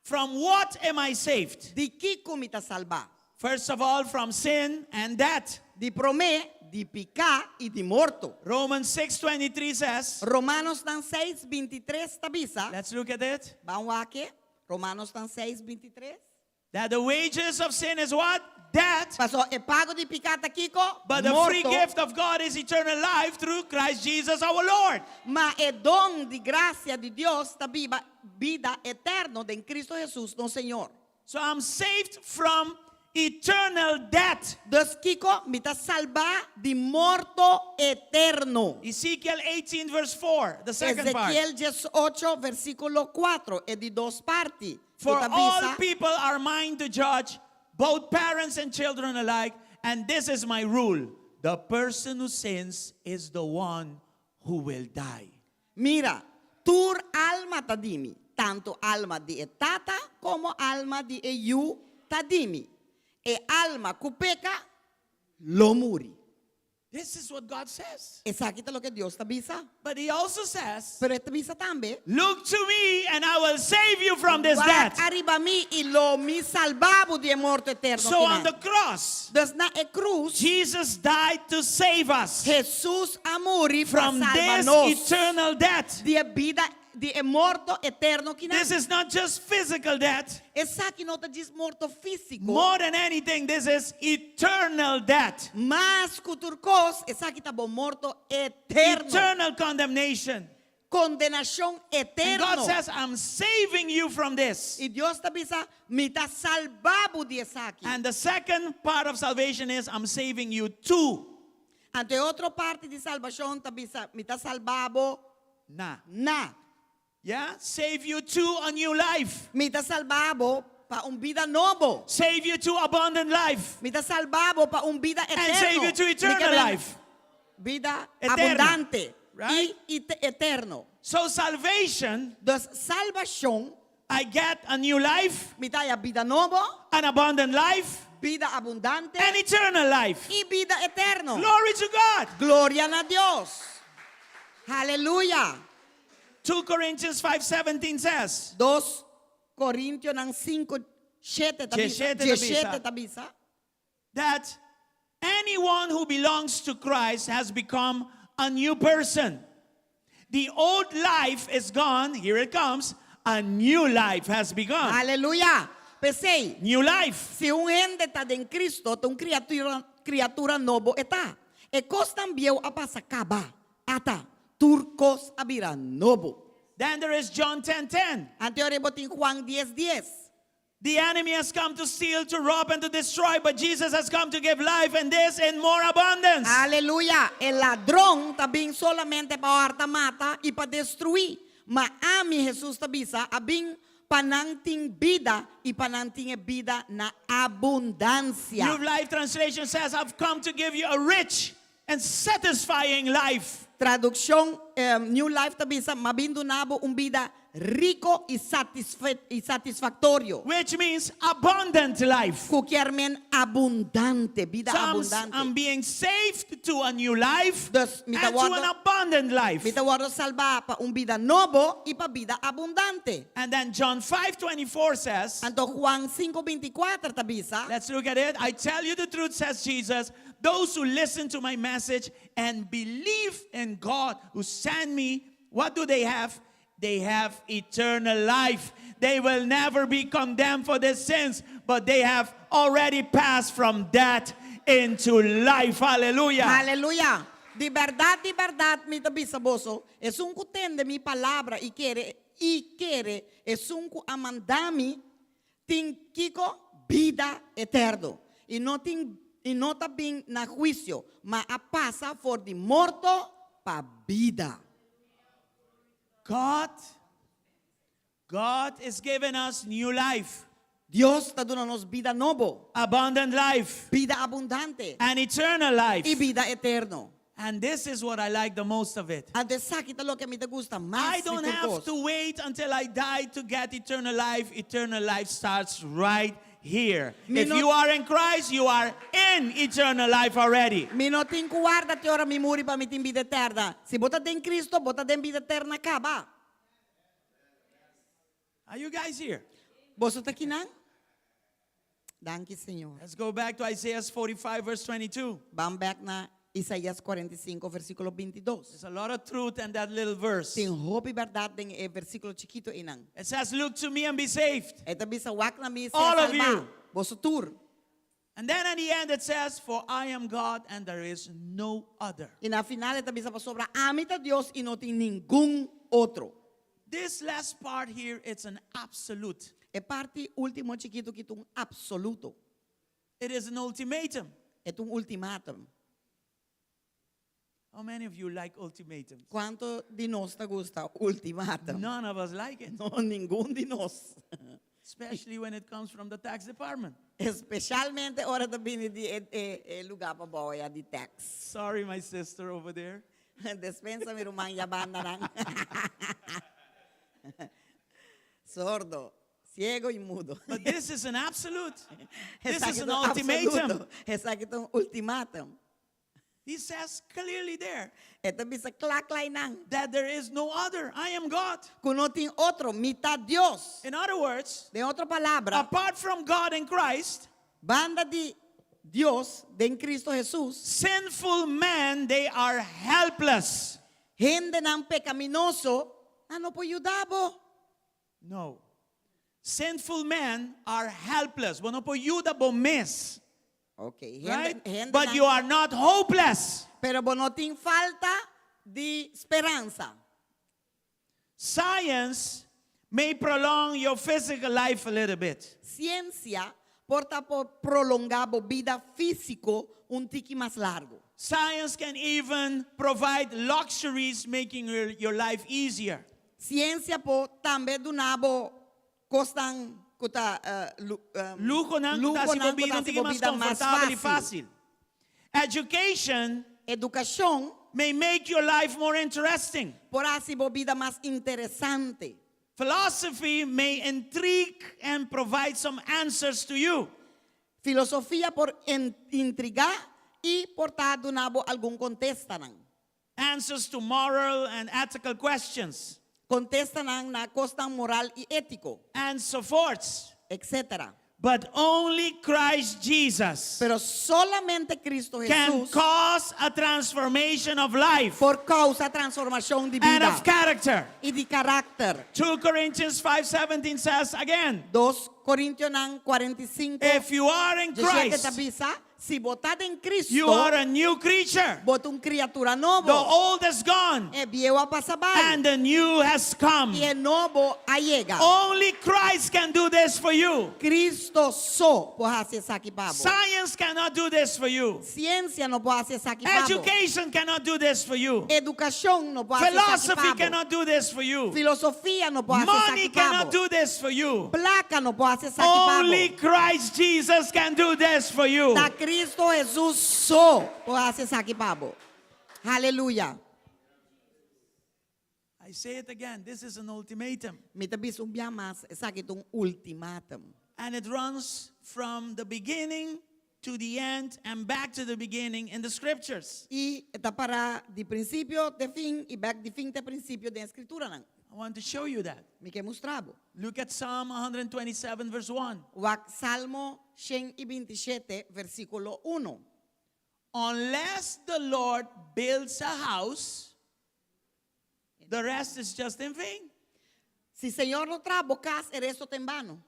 From what am I saved? Di kiko mi ta salbá? First of all, from sin and death. Di promé, di piká i di morto. Romans 6:23 says. Romanosnan seis, 23 ta bisa. Let's look at it. Ban wak e. Romanosnan seis, 23. That the wages of sin is what? Death. Paso e pago di piká ta kiko? But the free Morto. gift of God is eternal life through Christ Jesus our Lord. Ma e don di grasia di Dios ta biba, bida eterno den Cristo Jesus nos Señor. So I'm saved from eternal death. Dus kiko? Mi ta salbá di morto eterno. Ezekiel 18 verse 4, the second part. Ezekiel 18 versíkulo 4, e di dos parti. For Ku ta all bisa, people are mine to judge, both parents and children alike, and this is my rule. The person who sins is the one who will die. Mira, tur alma ta di mi, tantu alma di e tata komo alma di e yu ta di mi. E alma ku peka lo muri. This is what God says. Esaki ta loke Dios ta bisa. But he also says, Pero e ta bisa tambe, Look to me and I will save you from this Wak death. ariba mi i lo mi salba bo di e morto eterno So on kinan. the cross, Dus na e krus, Jesus died to save us. Jesus a muri pa From salba this nos. eternal death. Di e bida, di e morto eterno kinan. This is not just physical death. Esaki no ta djis morto físiko. More than anything, this is eternal death. Mas ku tur kos, esaki ta bo morto eterno. Eternal condemnation. Kondenashon And God eterno. says, I'm saving you from this. I Dios ta bisa, mi ta salba bo di esaki. And the second part of salvation is, I'm saving you to. Anto e otro parti di salbashon ta bisa, mi ta salba bo Na. Na. Yeah? Save you to a new life. Mi ta salba bo pa un bida nobo. Save you to abundant life. Mi ta salba bo pa un bida And eterno. save you to Mi eternal ke men life. Bida Eterno. abundante Right? i eterno. So salvation, Dus salbashon, I get a new life, mi ta haya bida nobo, an abundant life, bida abundante, and eternal life. i bida eterno. Glory to God. Gloria na Dios. Aleluya. 2 Corinthians 5:17 says. 2 Corintionan 5, 7 ta bisa. Djeshete ta bisa. Djeshete ta bisa. That anyone who belongs to Christ has become a new person. The old life is gone. Here it comes. A new life has begun. Aleluya. P'esei. New life. Si un hende ta den Cristo, ta un criatura, criatura nobo e ta. E cosnan bieu a pasa caba. Ata, tur cos a bira nobo. Then there is John 10:10. Anto ora bo tin Juan 10 10. The enemy has come to steal, to rob, and to destroy, but Jesus has come to give life and this in more abundance. Aleluya! E ladron ta bin solamente pa hòrta, mata i pa destruí. Ma ami, Hesus ta bisa, a bin pa nan tin bida i pa nan tin e bida na abundansia. New Life Translation says, I've come to give you a rich and satisfying life. Tradukshon New Life ta bisa, M'a bin duna bo un bida riko i i satisfaktorio. Which means abundant life. Ku kier men abundante, bida Psalms, abundante. I'm being saved to a new life Dus mi ta and to an wòrdu abundant life. mi ta wòrdu salbá pa un bida nobo i pa bida abundante. And then John 5:24 says, Anto Juan 5:24 ta bisa. Let's look at it. I tell you the truth, says Jesus, those who listen to my message and believe in God who sent me, what do they have? They have eternal life. They will never be condemned for their sins, but they have already passed from death into life. Hallelujah. Aleluya! Di bèrdat, di bèrdat, mi ta bisa boso, esun ku tende mi palabra i kere, i kere esun ku a manda mi, tin kiko? Bida eterno. I no tin, i no ta bin na huisio, ma a pasa for di morto pa bida. God, God is giving us new life. Dios ta duna nos bida nobo. Abundant life. Bida abundante. And eternal life. I bida eterno. And this is what I like the most of it. Anto esaki ta loke mi ta gusta mas I di don't tur have kos. to wait until I die to get eternal life. Eternal life starts right here. Mi If no- you are in Christ, you are in eternal life already. Mi no tin ku warda te ora mi muri pa mi tin bida eterna. Si bo ta den Cristo, bo ta den bida eterna kaba. Are you guys here? Boso ta kinan? Danki, Señor. Let's go back to Isaiah 45, verse 22. Ban bèk na Isaías 45, versíkulo 22. There's a lot of truth in that little verse. Tin hopi bèrdat den e versíkulo chikitu einan. It says, Look to me and be saved. E ta bisa, Wak na mi i sea All of salbá. you. Boso tur. And then at the end it says, For I am God and there is no other. I na final e ta bisa, Pasobra ami ta Dios i no tin ningun otro. This last part here, it's an absolute. E parti último chikitu ki ta un absoluto. It is an ultimatum. E ta un ultimatum. How many of you like ultimatums? Kuantu di nos ta gusta ultimatum? None of us like it. No, ningun di nos. Especially when it comes from the tax department. Especialmente ora ta bini di e, e, e lugá pabou ya di tax. Sorry, my sister over there. Despensa mi ruman ya bandanan. Sordo, ciego y mudo. But this is an absolute. This Esaki is an ta un ultimatum. absoluto. Esaki ta un ultimatum. He says clearly there E ta bisa kla kla einan. that there is no other. I am God. Ku no tin otro, mi ta Dios. In other words, Den otro palabra, apart from God and Christ, banda di Dios den Cristo Jesus, sinful men, they are helpless. Hendenan pekaminoso, nan no por yuda bo. No. Sinful men are helpless. Bo no por yuda bo mes. Ok. Hende, Right? hendenan, But you are not hopeless. Pero bo no tin falta di speransa. Science may prolong your physical life a little bit. Siensia por ta por prolongá bo bida físiko un tiki mas largu. Science can even provide luxuries making your, your life easier. Siensia por tambe duna bo kosnan ku ta Luhonan ku ta hasi bo bida un tiki mas konfortabel i fásil. Education Edukashon may make your life more interesting. Por hasi bo bida mas interesante. Philosophy may intrigue and provide some answers to you. Filosofia por intrigá i por ta duna bo algun kontestanan. Answers to moral and ethical questions. Kontestanan na kosnan moral i étiko. And so forth. Etcétera. But only Christ Jesus Pero solamente Cristo can Jesús cause a transformation of life por kousa transformashon di and bida of character. i di karakter. 2 Corinthians 5:17 says again, 2 Korintionan 45 if you are in 17 ta Christ, bisa, Si bo ta den Cristo, you are a new creature. Bo ta un kriatura nobo. The old is gone. E bieu a pasa bai. And the new has come. I e nobo a yega. Only Christ can do this for you. Cristo so por hasi esaki pa bo. Science cannot do this for you. Siensia no por hasi esaki pa bo. Education cannot do this for you. Edukashon no por hasi esaki pa Philosophy bo. cannot do this for you. Filosofia no por hasi Money esaki pa cannot bo. do this for you. Plaka no por hasi esaki pa bo. Only Christ Jesus can do this for you. Ta Cristo Jesus so por hasi esaki pa bo. Haleluya. I say it again, this is an ultimatum. Mi ta bisa un bia mas, esaki ta un ultimatum. And it runs from the beginning to the end and back to the beginning in the scriptures. I e ta para di prinsipio te fin i bèk di fin te prinsipio den e Skrituranan. I want to show you that. Mi ke mustra bo. Look at Psalm 127 verse 1. Wak Salmo 127 versíkulo 1. Unless the Lord builds a house, the rest is just in vain. Si Señor no traha bo kas, e resto ta en bano.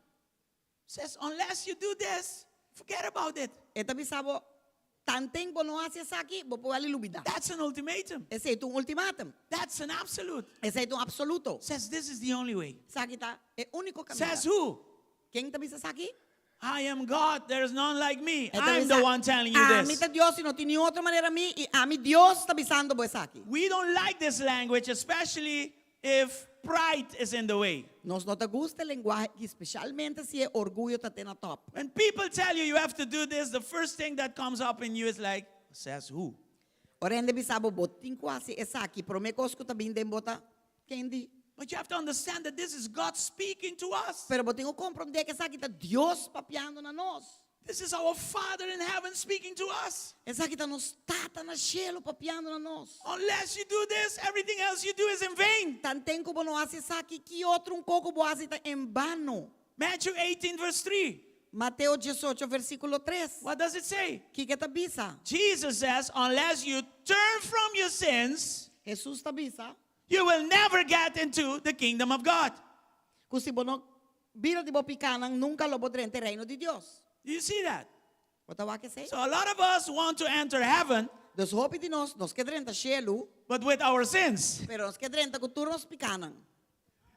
Says, unless you do this, forget about it. E ta bisa bo, tanten bo no hasi esaki, bo por ali lubidá. That's an ultimatum. Esei ta un ultimatum. That's an absolute. Esei ta un absoluto. Says this is the only way. Esaki ta e úniko kaminda. Says who? Ken ta bisa esaki? I am God, there is none like me. E ta I'm bisa, the one telling you Ami this. ta Dios i no tin niun otro manera mi i ami Dios ta bisando bo esaki. We don't like this language, especially if pride is in the way. Nos no ta gusta e lenguahe aki, specialmente si e orguyo ta te na top. When people tell you you have to do this, the first thing that comes up in you is like, says who? Ora hende bisa bo, bo tin ku hasi esaki, promé kos ku ta bin den bo ta, Ken di? But you have to understand that this is God speaking to us. Pero bo tin ku komprondé ku esaki ta Dios papiando na nos. This is our Father in heaven speaking to us. Esaki ta nos Tata na shelu papiando na nos. Unless you do this, everything else you do is in vain. Tanten ku bo no hasi esaki, ki otro un koko bo hasi ta en bano. Matthew 18 verse 3. Mateo 18 versíkulo 3. What does it say? Kiko e ta bisa? Jesus says, unless you turn from your sins, Jesus ta bisa. You will never get into the kingdom of God. Ku si bo no bira di bo pikánan, nunka lo bo drenta e reino di Dios. Do you see that? Bo ta wak esei? So a lot of us want to enter heaven. Dus hopi di nos, nos ke drenta shelu. But with our sins. Pero nos ke drenta ku tur nos pikánan.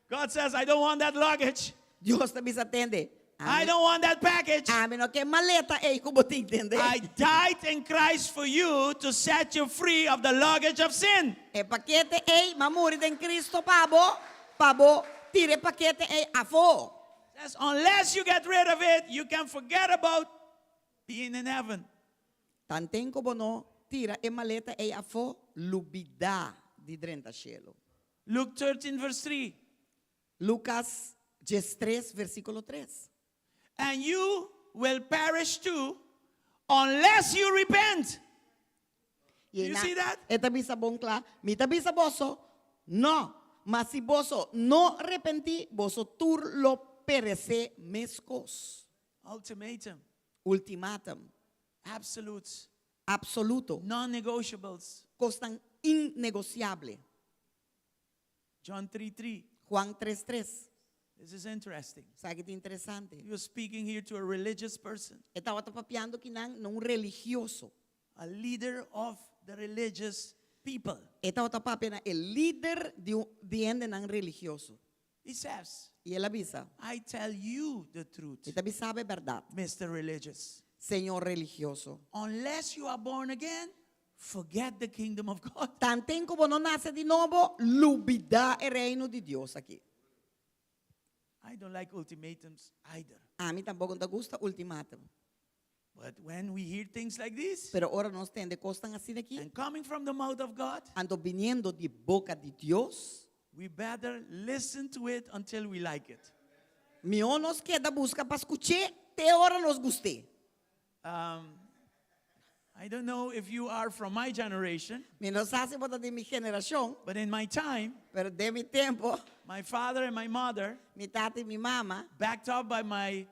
God says, I don't want that luggage. Dios ta bisa tende. I don't want that package. Ami no ke maleta ei ku bo tin, tende. I died in Christ for you to set you free of the luggage of sin. E pakete ei, m'a muri den Cristo pa bo, pa bo tira e pakete ei afó. Says, unless you get rid of it, you can forget about being in heaven. Tanten ku bo no tira e maleta ei afó, lubidá di drenta shelu. Luke 13 verse 3. Lucas 13, versículo 3. And you will perish too unless you repent. Y You na, see that? E ta bisa bon kla, mi ta bisa boso, no, ma si boso no repentí, boso tur lo peresé meskos. Ultimatum. Ultimatum. Absolutes. Absoluto. Non-negotiables. Kosnan innegosiable. John 3 3. Juan 3 3. This is interesting. Esaki ta interesante. He was speaking here to a religious person. E tabata papiando kinan na un religioso. A leader of the religious people. E tabata papia na e lider di un di hendenan religioso. He says, I el a bisa. I tell you the truth. Mi ta bisa bo e bèrdat. Mister Religious. Señor religioso. Unless you are born again, forget the kingdom of God. Tanten ku bo no nase di nobo, lubidá e reino di Dios aki. I don't like ultimatums either. Ami tampoko no ta gusta ultimatum. But when we hear things like this, Pero ora nos tende kosnan asina aki, and coming from the mouth of God, anto biniendo di boka di Dios, we better listen to it until we like it. Mihó nos keda buska pa skuch'é te ora nos gust'é. Um, I don't know if you are from my generation. Mi no sa si bo ta di mi generashon. But in my time, Pero den mi tempu, my father and my mother, mi tata i mi mama, backed up by my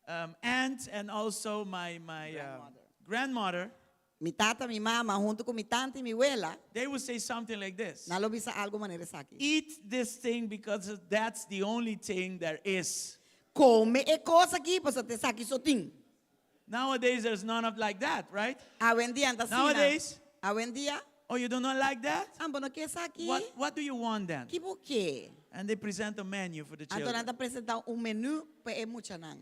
um, aunt and also my, my uh, grandmother, mi tata, mi mama, huntu ku mi tanta i mi wela, they would say something like this. nan lo bisa algu manera esaki. Eat this thing because that's the only thing there is. Kome e kos aki pasobra ta esaki so tin. Nowadays, there's none of like that, right? Awendia n' ta asina. Nowadays? Awendia. Oh, you do not like that? Ah, bo no ke esaki? What, what do you want then? Ki bo ke? And they present a menu for the Anto children. nan ta presentá un menú pa e muchanan.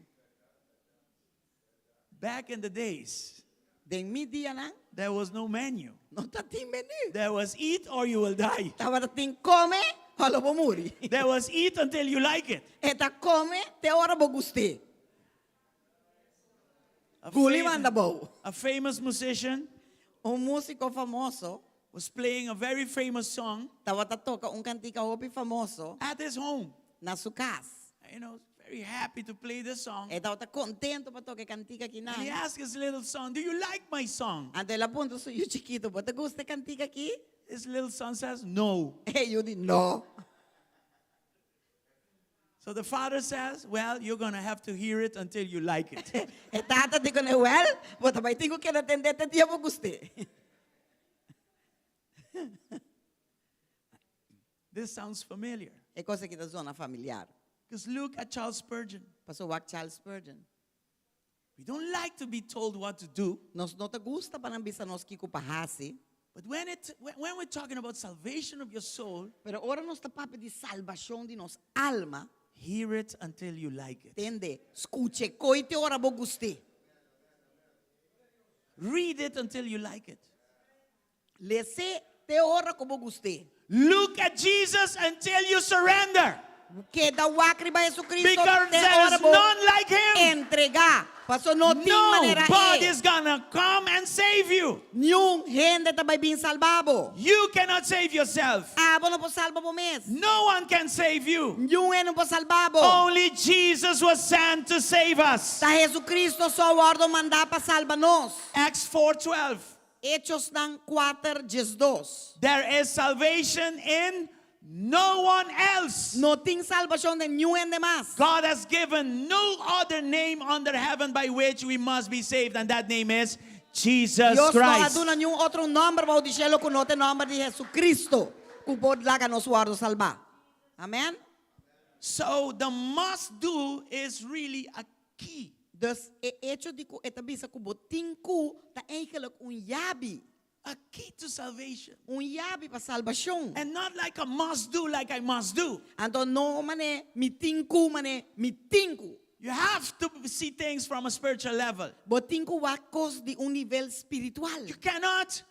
Back in the days, Den mi dianan, there was no menu. No tatin menú. There was eat or you will die. Tabata tin kome o lo bo muri. There was eat until you like it. E ta kome te ora bo gust'é. Guli manda bou. A famous musician Un músiko famoso was playing a very famous song tabata toka un kantika hopi famoso at his home. na su kas. You know, very happy to play this song. E tabata kontentu pa toka e kantika aki nan. And he asked his little son, Do you like my song? Anto el a puntra su yu chikitu, Bo ta gusta e kantika aki? His little son says, No. E yu di, No. So the father says, Well, you're going to have to hear it until you like it. E tata di kuné, Wèl, bo ta bai tin ku keda tend'é te dia bo gust'é. This sounds familiar. E kos aki ta zona familiar. Because look at Charles Spurgeon. Pasobra wak Charles Spurgeon. We don't like to be told what to do. Nos no ta gusta pa nan bisa nos kiko pa hasi. But when it when we're talking about salvation of your soul, Pero ora nos ta papia di salbashon di nos alma, hear it until you like it. Tende, skuch'e koi te ora bo gust'é. Read it until you like it. Les'é te ora ku bo gust'é. Look at Jesus until you surrender. Keda wak riba Jesucristo Because te there ora is bo none like him. entregá. Paso no tin manera Nobody e. is gonna come and save you. Niun hende ta bai bin salba bo. You cannot save yourself. Abo no por salba bo mes. No one can save you. Niun hende no por salba bo. Only Jesus was sent to save us. Ta Jesucristo so a wòrdu mandá pa salba nos. Acts 4:12. Echosnan kuater diesdos. There is salvation in no one else. No tin salbashon den niun hende mas. God has given no other name under heaven by which we must be saved, and that name is Jesus Dios no a Christ. duna niun otro nòmber bou di shelu ku no ta e nòmber di Jesucristo ku por laga nos wòrdu salbá. Amen. So the must do is really a key. Dus e echo di ku e ta bisa ku bo tin ku ta eigenlik un yabi. A key to salvation. Un yabi pa salbashon. And not like a must do, like I must do. Anto no manera mi tin ku, manera mi tin ku. You have to see things from a spiritual level. Bo tin ku wak kos di un nivel spiritual. You cannot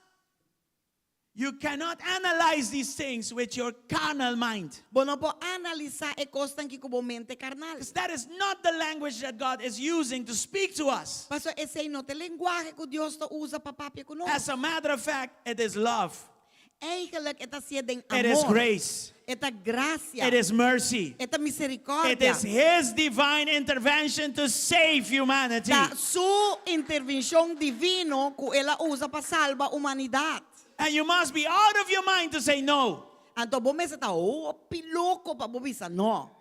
You cannot analyze these things with your carnal mind. Bo no por analisá e kosnan aki ku bo mente karnal. Because that is not the language that God is using to speak to us. Pasobra esei no ta e lenguahe ku Dios ta usa pa papia ku nos. As a matter of fact, it is love. Eigenlijk e ta hasié den It is amor. grace. E ta grasia. It is mercy. E ta miserikòrdia. It is His divine intervention to save humanity. Ta Su intervenshon divino ku El a usa pa salba humanidat. And you must be out of your mind to say no. Anto bo mester ta hopi loko pa bo bisa no.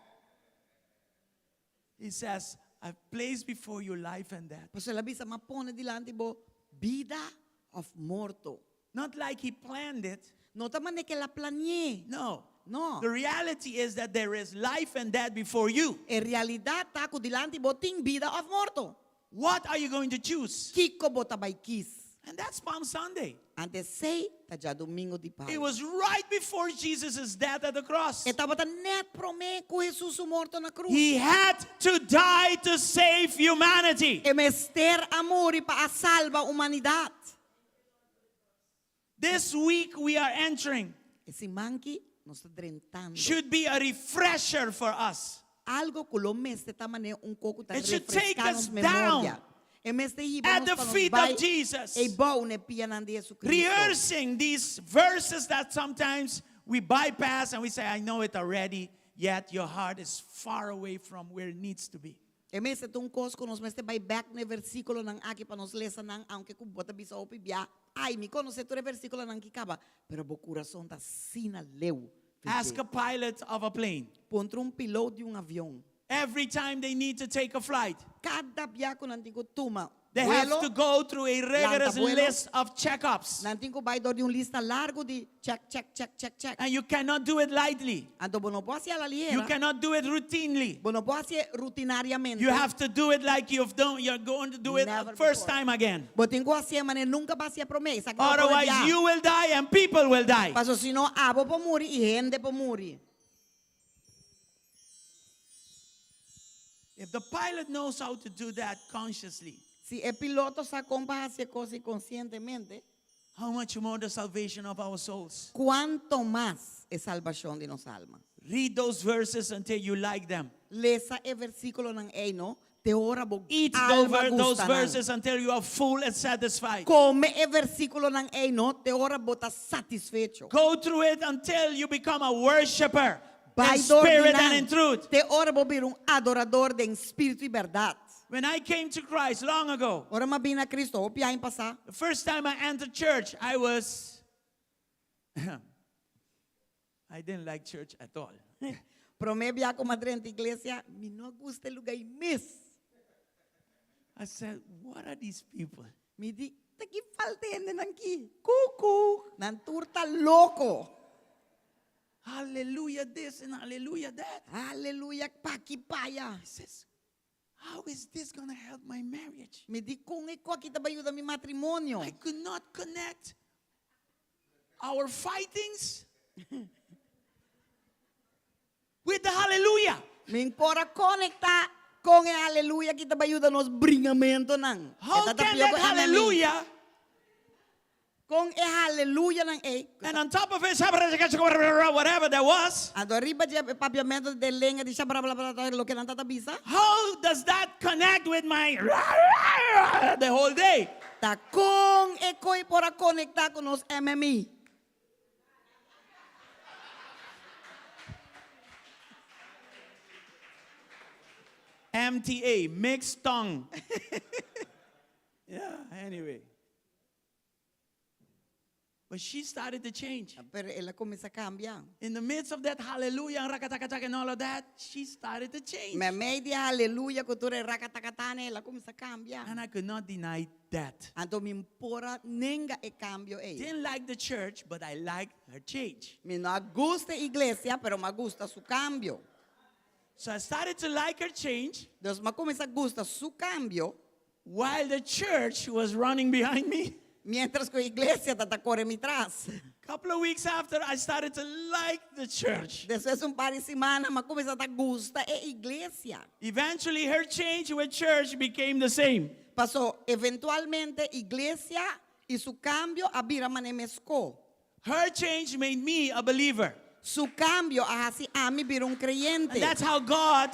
He says, I've placed before you life and death. Pasobra el a bisa, M'a pone dilanti bo bida òf morto. Not like he planned it. No ta manera ku el a plani'é. No. No. The reality is that there is life and death before you. E realidat ta ku dilanti bo tin bida òf morto. What are you going to choose? Kiko bo ta bai kis? And that's Palm Sunday. Anto esei ta djadumingu di It Palma. was right before Jesus' death at the cross. E tabata nèt promé ku Hesus su morto na krus. He had to die to save humanity. E mester a muri pa a salba humanidat. This week we are entering. E siman ki nos ta drentando. Should be a refresher for us. Algo ku lo mester ta manera un kos ku ta It should take refreská us nos memoria. down E mester hiba at nos the pa nos feet bai of Jesus. ei bou na e pianan di Jesucristo. Rehearsing these verses that sometimes we bypass and we say, I know it already, yet your heart is far away from where it needs to be. E mester ta un kos ku nos mester bai bèk na e versíkulonan aki pa nos lesa nan, aunke ku bo ta bisa hopi bia, Ai, mi konosé tur e versíkulonan ki kaba, pero bo kurason ta asina leu di Ask dje. a pilot of a plane. Puntra un pilot di un avion. Every time they need to take a flight. Kada bia ku nan tin ku tuma. They have Vuelo, to go through a rigorous lanta vuelo. list of checkups. Nan tin ku bai dor di un lista largu di check, check, check, check, check. And you cannot do it lightly. Anto bo no por hasi a la You ligera. cannot do it routinely. Bo no por hasi rutinariamente. You have to do it like you've done, you're going to do it Never first before. time again. Bo tin ku hasi manera nunca b'a hasi promé. Esaki ta Otherwise, promé you will die and people will die. Paso sino abo por muri i hende por muri. If the pilot knows how to do that consciously, Si e piloto sa kon pa hasi e kos ei konsientemente, how much more the salvation of our souls? Kuantu mas e salbashon di nos alma? Read those verses until you like them. Lesa e versíkulonan ei, no? Te ora bo Eat alma those gusta nan. verses until you are full and satisfied. Kome e versíkulonan ei, no? Te ora bo ta satisfecho. Go through it until you become a worshiper in Bai dor di spirit nan. and in truth. Te ora bo bira un adorador den spiritu i bèrdat. When I came to Christ long ago, Ora m'a bin na Cristo, hopi aña pasá. The first time I entered church, I was I didn't like church at all. Promé bia ku m'a drenta iglesia, mi no a gusta e lugá ei mes. I said, what are these people? Mi di, ta ki falta e hendenan aki? Cuckoo. Nan tur ta loko. Hallelujah this and hallelujah that. Hallelujah p'aki p'aya. He says, how is this going to help my marriage? Mi di kon e kos aki ta bai yuda mi matrimonio. I could not connect our fightings with the hallelujah. Mi n' por a konektá kon e hallelujah aki ta bai yuda nos bringamentonan. How E ta can tapia that ku enemy. hallelujah Kon e hallelujah nan ei. And on top of it, whatever there was. Anto riba dje e papiamentu den lenga di shabrabla loke nan ta bisa. How does that connect with my the whole day? Ta kon e koi por a konektá ku nos MMI? MTA, mixed tongue. Yeah, anyway. But she started to change. Pero el a kuminsá kambia. In the midst of that hallelujah and rakatakataka and all of that, she started to change. Meimei di hallelujah ku tur e rakatakatane, el a kuminsá kambia. And I could not deny that. Anto mi n' por a nenga e kambio ei. Didn't like the church, but I liked her change. Mi no a gusta e iglesia, pero m'a gusta su kambio. So I started to like her change. Dus m'a kuminsá gusta su kambio. While the church was running behind me. Mientras ku e iglesia tabata kore mi tras. Couple of weeks after, I started to like the church. Despues un par di siman, m'a kuminsá ta gusta e iglesia. Eventually, her change with church became the same. Paso, eventualmente, iglesia i su kambio a bira manera meskos. Her change made me a believer. Su kambio a hasi ami bira un kreyente. And that's how God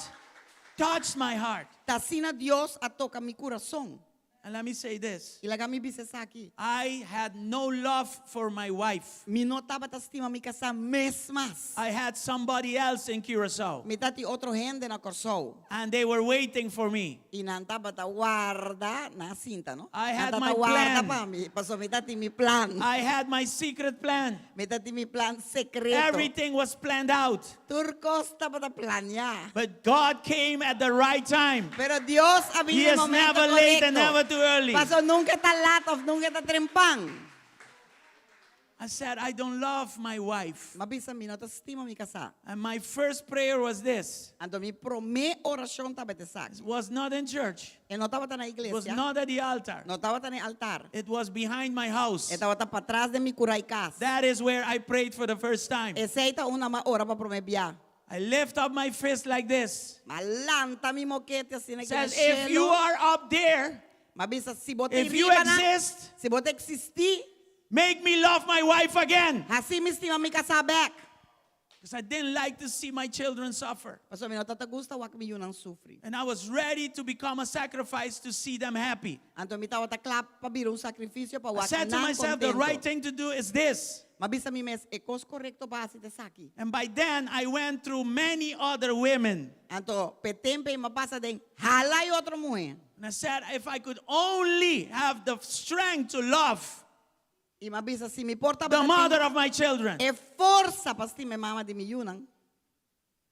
touched my heart. Ta asina Dios a toka mi kurason. And let me say this. I laga mi bisa esaki. I had no love for my wife. Mi no tabata stima mi kasá mes mas. I had somebody else in Curaçao. Mi tatin otro hende na Kòrsou. And they were waiting for me. I nan tabata warda, nan a sinta, no? I had Nan my tabata warda plan. pa mi, pasobra mi tatin mi plan. I had my secret plan. Mi tatin mi plan sekreto. Everything was planned out. Tur kos tabata planeá. But God came at the right time. Pero Dios a bini He na is momento never late and korekto. never too early. Paso nunka e ta lat òf nunka e ta trempan. I said, I don't love my wife. M'a bisa mi no ta stima mi kasá. And my first prayer was this. Anto mi promé orashon tabata esaki. It was not in church. E no tabata na It was iglesia. not at the altar. No tabata na altar. It was behind my house. E tabata patras di mi kurá di kas. That is where I prayed for the first time. Esei ta unda m'a ora pa promé bia. I lift up my fist like this. M'a lanta mi mokete asina Says, if you are up there, M'a bisa si bo ta if you riba na, exist, si bo ta eksistí, make me love my wife again. Hasi mi stima mi kasá bèk. Because I didn't like to see my children suffer. Pasobra mi no tabata gusta wak mi yunan sufri. And I was ready to become a sacrifice to see them happy. Anto mi tabata kla pa bira un sakrifisio pa I wak said to nan myself, the kontento. right thing to do is this. M'a bisa mi mes, e kos korekto pa hasi ta esaki. And by then, I went through many other women. Anto, p'e tempu ei m'a pasa den hala i otro muhé. And I said, if I could only have the strength to love I m'a bisa, si mi por the tabatin mother of my children. e forsa pa stima e mama di mi yunan.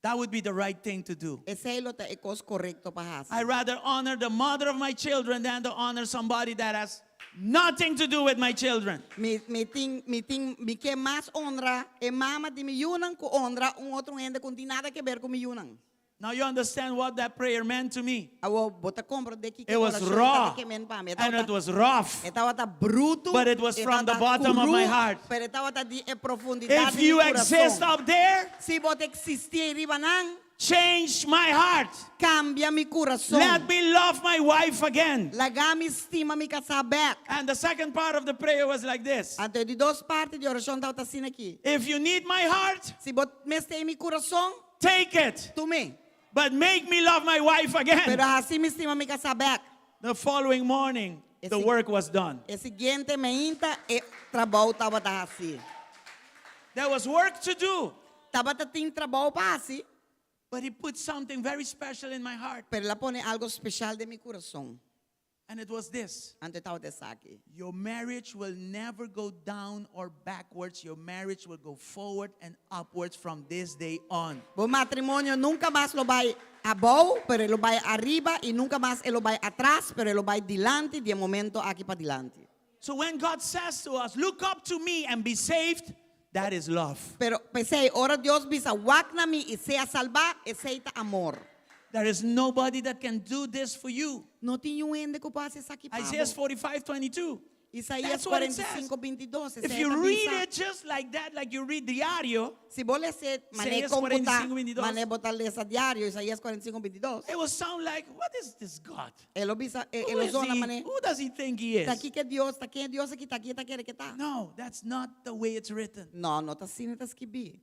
That would be the right thing to do. Esei lo ta e kos korekto pa hasi. I rather honor the mother of my children than to honor somebody that has nothing to do with my children. Mi, mi tin, mi tin, mi ke mas honra e mama di mi yunan ku honra un otro hende ku no tin nada ke ber ku mi yunan. Now you understand what that prayer meant to me. Awor bo ta komprondé kiko It was orashon raw tabata ke men pa mi. E and it tabata, was rough. e tabata brutu, But it was e from the tabata bottom of my kurú, heart. pero e tabata di e profundidat If di mi you exist kurason. up there, Si bo ta eksistí ei riba nan, change my heart. kambia mi kurason. Let me love my wife again. Laga mi stima mi kasá bèk. And the second part of the prayer was like this. Anto e di dos parti di orashon tabata asina aki. If you need my heart, Si bo mester mi kurason, take it. tum'é. But make me love my wife again. Pero hasi mi stima mi kasá bèk. The following morning, the work was done. E siguiente mainta e trabou tabata hasí. There was work to do. Tabata tin trabou pa hasi. But he put something very special in my heart. Pero el a pone algu spesial den mi kurason. And it was this. Anto e tabata esaki. Your marriage will never go down or backwards. Your marriage will go forward and upwards from this day on. Bo matrimonio nunka mas lo bai abou, pero e lo bai ariba, i nunka mas e lo bai atras, pero e lo bai dilanti di e momento aki pa dilanti. So when God says to us, look up to me and be saved, that is love. Pero p'esei, ora Dios bisa, Wak na mi i sea salbá, esei ta amor. There is nobody that can do this for you. No tin niun hende ku por hasi esaki pa bo. Isaiah 45, 22. Isaías That's what it says. 45, 22. If Esei you ta read bisa. it just like that, like you read diario, Si bo les'é mané Isaías kon ku ta, 45, 22. mané bo ta lesa diario, Isaías 45, 22. It will sound like, what is this God? E lo bisa, e, e Who lo is zona he? mané. Who does he think he is? Ta kiko Dios, ta ken Dios aki, ta ken e ta kere ku e ta. No, that's not the way it's written. No, no ta asina e ta skibí.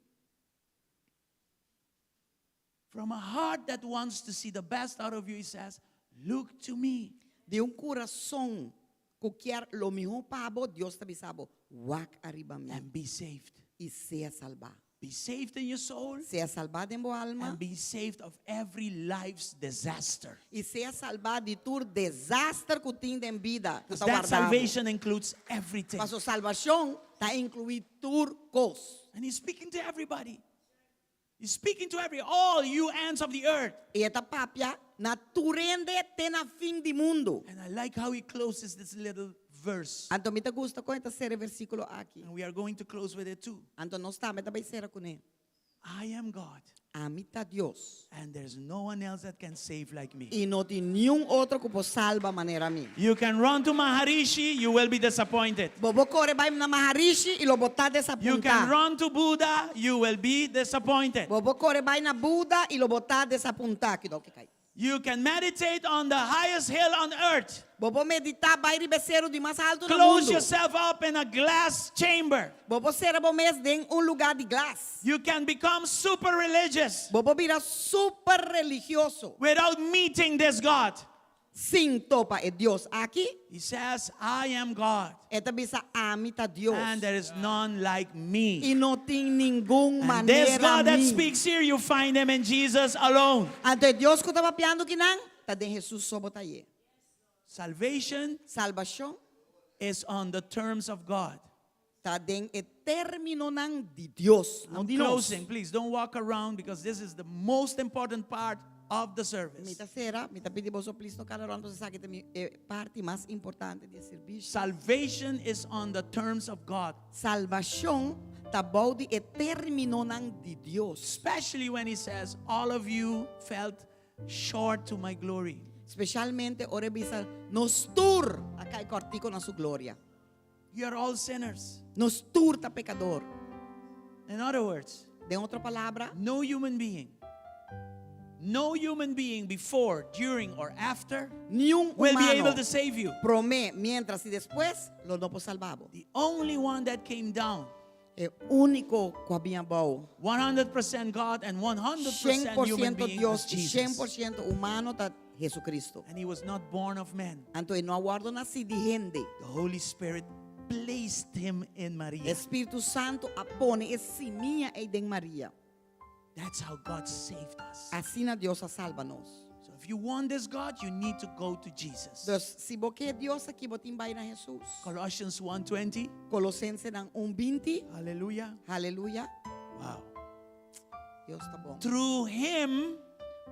From a heart that wants to see the best out of you, he says, look to me. Di un kurason ku kier lo mihó pa bo, Dios ta bisa bo, wak ariba mi. And be saved. I sea salbá. Be saved in your soul. Sea salbá den bo alma. And be saved of every life's disaster. I sea salbá di tur desaster ku tin den bida. Ku Because ta that warda bo. salvation includes everything. Paso salbashon ta inkluí tur kos. And he's speaking to everybody. He's speaking to every, all you ends of the earth. I e ta papia na tur hende te na fin di mundu. And I like how he closes this little verse. Anto mi ta gusta kon e ta sera e versíkulo aki. And we are going to close with it too. Anto nos tambe ta bai sera kuné. I am God. Ami ta Dios. And there's no one else that can save like me. I no tin niun otro ku por salba manera mi. You can run to Maharishi, you will be disappointed. Bo por kore bai na Maharishi i lo bo ta You desapuntá. can run to Buddha, you will be disappointed. Bo por kore bai na Buda i lo bo ta desapuntá. Kidó ke kai. You can meditate on the highest hill on earth. Bo por meditá bai riba e seru di mas altu na Close mundu. yourself up in a glass chamber. Bo por sera bo mes den un lugá di glas. You can become super religious. Bo por bira super religioso. Without meeting this God. Sin topa e Dios aki. He says, I am God. E ta bisa, Ami ta Dios. And there is none like me. I no tin ningun And this manera God that mi. speaks here, you find him in Jesus alone. Anto e Dios ku ta papiando kinan, ta den Jesus so bo ta hañ'é. Salvation Salbashon is on the terms of God. Ta den e términonan di Dios, no I'm di nos. closing. Please don't walk around because this is the most important part of the service. Mi ta sera, mi ta pidi boso please no kana rònt pasobra esaki ta mi e parti mas importante di e servisio. Salvation is on the terms of God. Salbashon ta bou di e términonan di Dios. Especially when he says, all of you felt short to my glory. Spesialmente ora e bisa, nos tur a kai kòrtiku na su gloria. You are all sinners. Nos tur ta pekador. In other words, Den otro palabra, no human being, no human being before, during, or after niun will be humano able to save you. promé, miéntras i despues lo no por salba bo. The only one that came down, E úniko ku a bin abou, 100% God and 100% shen por human siento being, Dios was i shen Jesus. por siento humano ta Jesucristo. And he was not born of man. Anto e no a wòrdu nasí di hende. The Holy Spirit placed him in Maria. E Spiritu Santu a pone e simia ei den Maria. That's how God saved us. Asina Dios a salba nos. So if you want this God, you need to go to Jesus. Dus si bo ke Dios aki, bo tin bai na Jesus. Colossians 1:20. Colosensenan 1:20. Hallelujah. Hallelujah. Wow. Dios ta bon. Through him,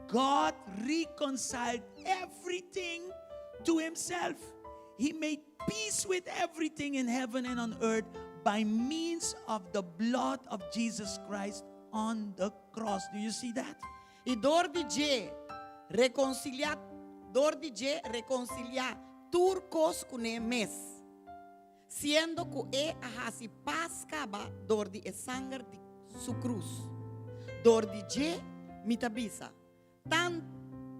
God reconciled everything to himself. He made peace with everything in heaven and on earth by means of the blood of Jesus Christ on the cross. Do you see that? I dor di dje rekonsiliá, dor di dje rekonsiliá tur kos kuné mes, siendo ku e a hasi pas kaba dor di e sanger di su krus. Dor di dje mi ta bisa, tan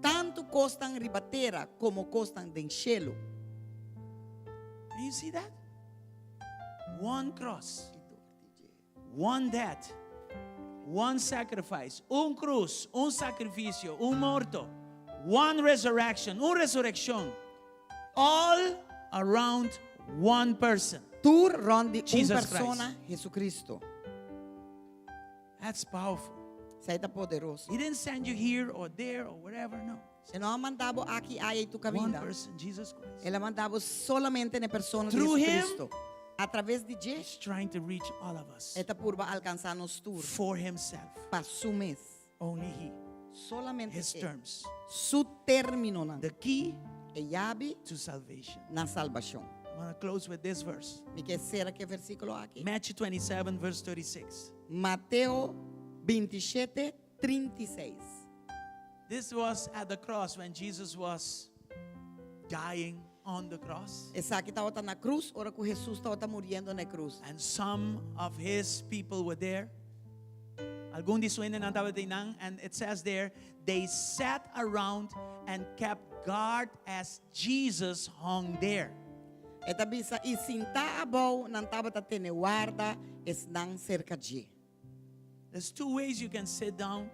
tantu kosnan riba tera komo kosnan den shelu. Do you see that? One cross. One death, one sacrifice, un krus, un sakrifisio, un morto, one resurrection, un resurekshon, all around one person. Tur rònt di un Jesus persona, Christ. Jesucristo. That's powerful. Esei ta poderoso. He didn't send you here or there or wherever, no. E no a manda bo aki, aya i tur One kaminda. person, Jesus Christ. El a manda bo solamente na e persona di Through him, Jesucristo. A traves di dje, He's trying to reach all of us e ta purba alkansá nos tur for himself. pa su mes. Only he. Solamente His e. terms. Su términonan. The key E yabi to salvation. na salbashon. I'm going to close with this verse. Mi ke sera ku e versíkulo aki. Matthew 27, verse 36. Mateo 27, 36. This was at the cross when Jesus was dying on the cross. Esaki tabata na krus, ora ku Hesus tabata muriendo na krus. And some of his people were there. Algun di su hendenan tabata einan, and it says there, they sat around and kept guard as Jesus hung there. E ta bisa, i sintá abou nan tabata tene warda esnan serka dje. There's two ways you can sit down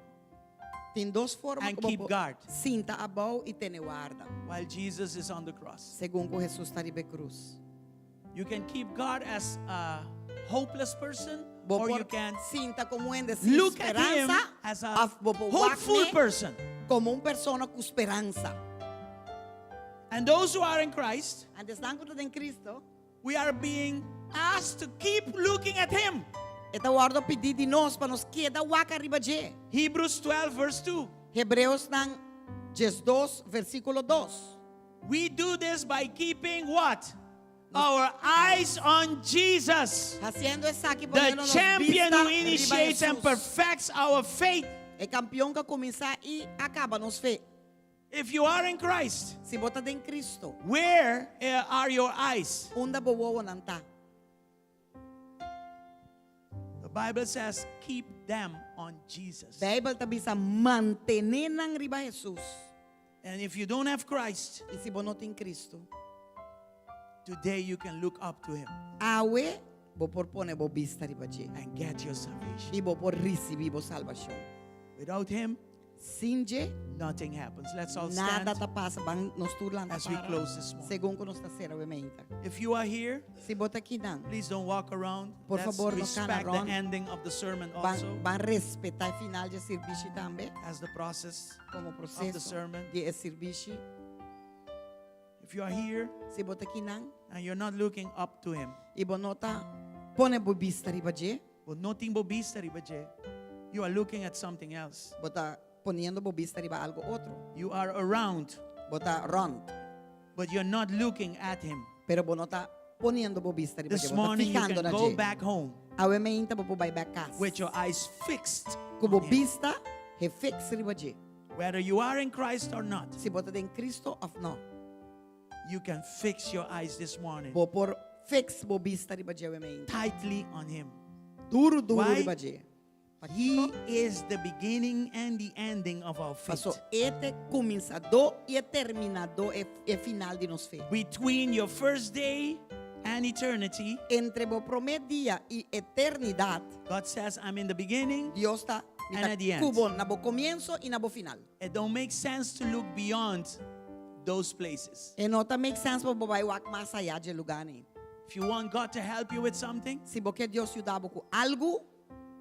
Tin dos forma And ku bo keep por guard. sinta abou i tene warda. while Jesus is on the cross. Segun ku Hesus ta riba e krus. You can keep guard as a hopeless person, Bo or por you can sinta komo hende sin look at him speransa, as a òf bo por hopeful wak n'e person. komo un persona ku speransa. And those who are in Christ, Anto esnan ku ta den Cristo, we are being asked to keep looking at him. E ta wòrdu pidí di nos pa nos keda wak ariba dje. Hebrews 12 verse 2. Hebreosnan 12 versíkulo 2. We do this by keeping what? Our eyes on Jesus. Hasiendo esaki The poniendo nos champion bista who riba initiates and Jesus. perfects our faith. E kampion ku a kuminsá i a kaba nos fe. If you are in Christ, si bo ta den Cristo, where eh, are your eyes? Unda bo wowonan ta? The Bible says, keep them on Jesus. Bijbel ta bisa mantené nan riba Jesus. And if you don't have Christ, I si bo no tin Cristo, today you can look up to him. Awe bo por pone bo bista riba dje. And get your salvation. I bo por risibí bo salbashon. Without him, Sin dje, nothing happens. Let's all stand. Nada ta pasa. Ban nos tur lanta As we para. close this morning. Segun ku nos ta sera awe mainta. If you are here, Si bo ta akinan, please don't walk around. Por Let's fabor, no kana respect the rònt. ending of the sermon Ban, also ban respetá e final di e sirbishi tambe. as the process Komo of the proseso sermon. di e sirbishi. If you are here Si bo ta akinan, and you're not looking up to him, i bo no ta pone bo bista riba dje. Bo no tin bo bista riba dje. You are looking at something else. Bo ta poniendo bo bista riba algu otro. You are around. Bo ta rònt. But you're not looking at him. Pero bo no ta poniendo bo bista riba This dje. Bo ta morning you fijando can na go dje. back home Awe mainta bo por bai bèk kas. with your eyes fixed Ku bo on him. bista he fix riba dje. Whether you are in Christ or not, Si bo ta den Cristo òf no. you can fix your eyes this morning Bo por fix bo bista riba dje awe mainta. tightly on him. Duru duru Why? riba dje. He is the beginning and the ending of our faith. Paso e ta e kuminsadó i e terminadó e, e final di nos fe. Between your first day and eternity, Entre bo promé dia i eternidat, God says, I'm in the beginning Dios ta and at the end. ku bo na bo komienso i na bo final. It don't make sense to look beyond those places. E no ta make sense pa bo bai wak mas ayá di e lugánan. If you want God to help you with something, Si bo ke Dios yuda bo ku algu,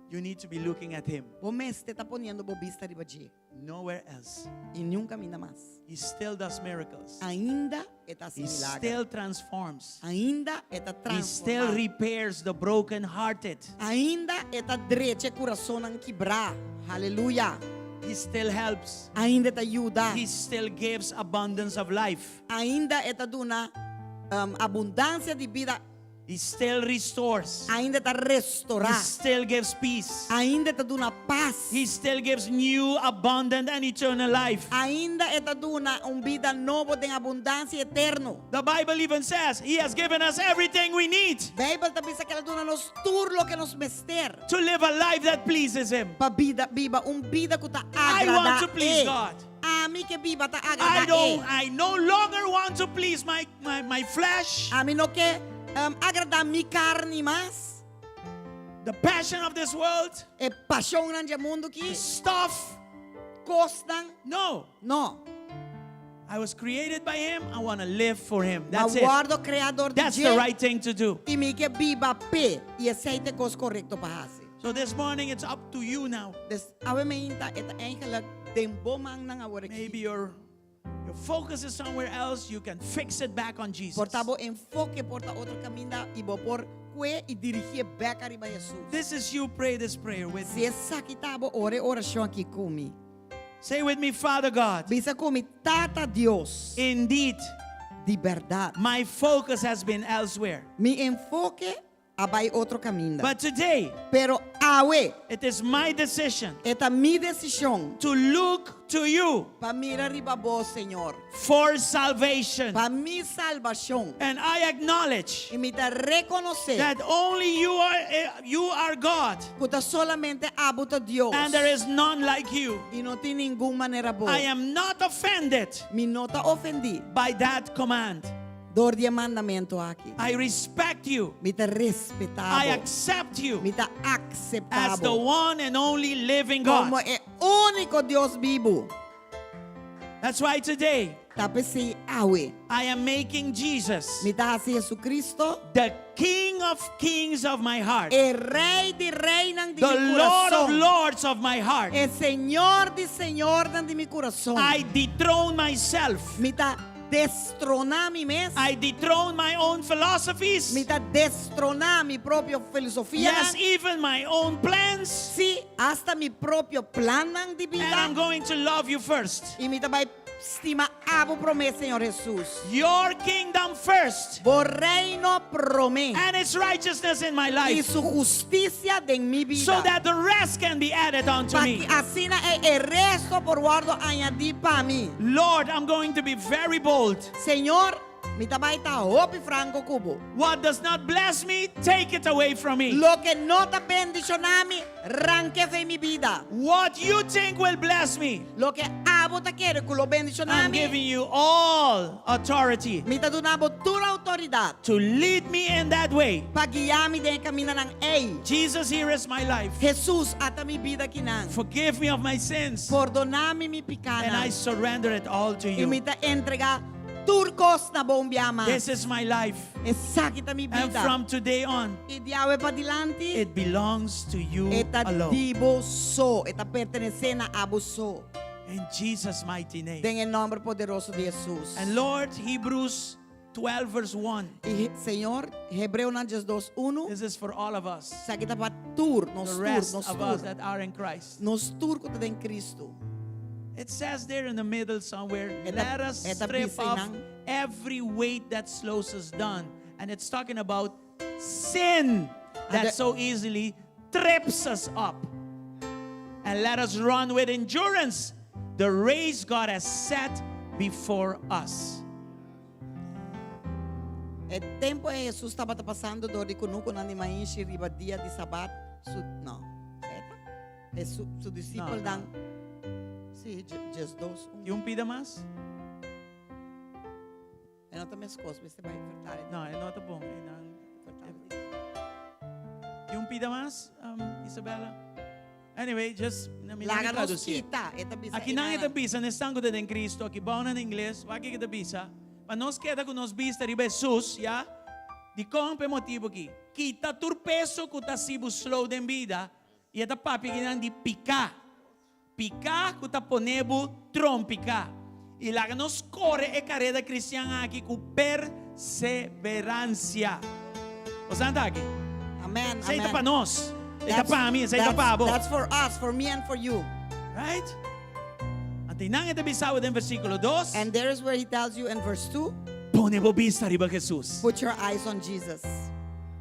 you need to be looking at him. Bo mester ta poniendo bo bista riba dje. Nowhere else. I niun kaminda mas. He still does miracles. Ainda e ta hasi He milager. still transforms. Ainda e ta He still transformá. repairs the brokenhearted. Ainda e ta drecha e kurasonnan kibrá. Hallelujah. He still helps. Ainda e ta yuda. He still gives abundance of life. Ainda e ta duna um, abundansia di bida. He still restores. Ainda e ta restorá. He still gives peace. Ainda e ta duna pas. He still gives new, abundant, and eternal life. Ainda e ta duna un bida nobo den abundansia eterno. The Bible even says He has given us everything we need. Beibel ta bisa ku el a duna nos tur loke nos mester. To live a life that pleases Him. Pa bida, biba un bida ku ta I want agradá to please E. God. Ami ke biba ta I agradá E. don't I no longer want to please my my, my flesh. Ami no ke um, agradá mi karni mas. The passion of this world. E pashonnan di e mundu aki. The stuff. Kosnan. No. No. I was created by him. I want to live for him. That's A it. wòrdu kreá dor di That's dje. the right thing to do. I mi ke biba p'e. I esei ta e kos korekto pa hasi. So this morning it's up to you now. Dus awe mainta e ta eigenlijk den bo mannan awor aki. Maybe your your focus is somewhere else. You can fix it back on Jesus. Por ta bo enfoke por ta otro kaminda i bo por kue i dirigié bèk ariba Jesus. This is you pray this prayer with Si me. esaki ta bo ora e orashon aki ku mi. Say with me, Father God. Bisa ku mi, Tata Dios. Indeed. Di bèrdat. My focus has been elsewhere. Mi enfoke a bai otro kaminda. But today. Pero awe. It is my decision. E ta mi desishon. To look to you. Pa mira riba bo, Señor. For salvation. Pa mi salbashon. And I acknowledge. I mi ta rekonosé. That only you are eh, you are God. Ku ta solamente abo ta Dios. And there is none like you. I no tin ningun manera bo. I am not offended. Mi no ta ofendí. By that command. Dor di e mandamentu aki. I respect you. Mi ta respetá bo. I accept you. Mi ta akseptá As the bo. one and only living God. Komo e úniko Dios bibu. That's why today. Ta p'esei awe. I am making Jesus. Mi ta hasi Jesucristo. The King of kings of my heart. E Rei di reinan di The mi Lord of kurason. lords of my heart. E Señor di señornan di mi kurason. I dethrone myself. Mi ta destroná mi mes. I dethrone my own philosophies. Mi ta destroná mi propio filosofianan. Yes, even my own plans. Sí, hasta mi propio plannan di bida. And I'm going to love you first. I mi ta bai stima abo promé, Señor Jesus. Your kingdom first. Bo reino promé. And its righteousness in my life. I su hustisia den mi bida. So that the rest can be added unto Pa me. ku asina e, e resto por wòrdu añadí pa mi. Lord, I'm going to be very bold. Señor, mi ta bai ta hopi franko ku bo. What does not bless me, take it away from me. Loke no ta bendishoná mi, rank'é fo'i mi bida. What you think will bless me. Loke abo ta kere ku lo bendishoná I'm mi. giving you all authority. Mi ta duna bo tur outoridat. To lead me in that way. Pa guia mi den e kamindanan ei. Jesus, here is my life. Jesus, ata mi bida akinan. Forgive me of my sins. Pordoná mi mi pikánan. And I surrender it all to I you. mi ta entregá tur kos na bo un bia mas. This is my life. Esaki ta mi And bida. from today on, I di awe padilanti. it belongs to you E ta alone. di bo so. E ta pertenesé na abo so. In Jesus' mighty name. Den e nòmber poderoso di Jesus. And Lord, Hebrews 12 verse 1. I Señor, Hebreonan 12, 1. This is for all of us. Esaki ta pa tur, nos The tur, rest nos of us tur. that are in Christ. Nos tur ku ta den Cristo. It says there in the middle somewhere, E ta, let us e ta strip bisa off einan. every weight that slows us down. And it's talking about sin that Ande- so easily trips us up. And let us run with endurance the race God has set before us. E tempu ei Hesus tabata pasando dor di kunukunan di mainshi riba dia di Sabat, su, no, eta? E su, su No, disipelnan, no. sí, 12, un. Tin un pida mas? E no ta meskos, mester bai vertale. No, e no ta bon. E nan, Tin un pida mas, um, Isabella? Anyway, just na mi Laga nos traduci. kita, e ta bisa Aki nan e ta einan. bisa, esnan ku ta den Cristo, aki bou na ingles, wak kiko e ta bisa. Pa nos keda ku nos bista riba Hesus, ya? Dikon? Pa e motibu aki. Kita tur peso ku ta hasi bo slow den bida, i e ta papia akinan di piká. Piká ku ta pone bo trompiká. I laga nos kore e kareda kristian aki ku perseveransia. Bo sa ta aki? Amen, Esei ta amen. pa nos. Ta pa mi, esei ta pa bo. That's for us, for me and for you. Right? Anto einan e ta bisa bo den versíkulo 2. And there is where he tells you in verse 2, Pone bo bista riba Jesus. Put your eyes on Jesus.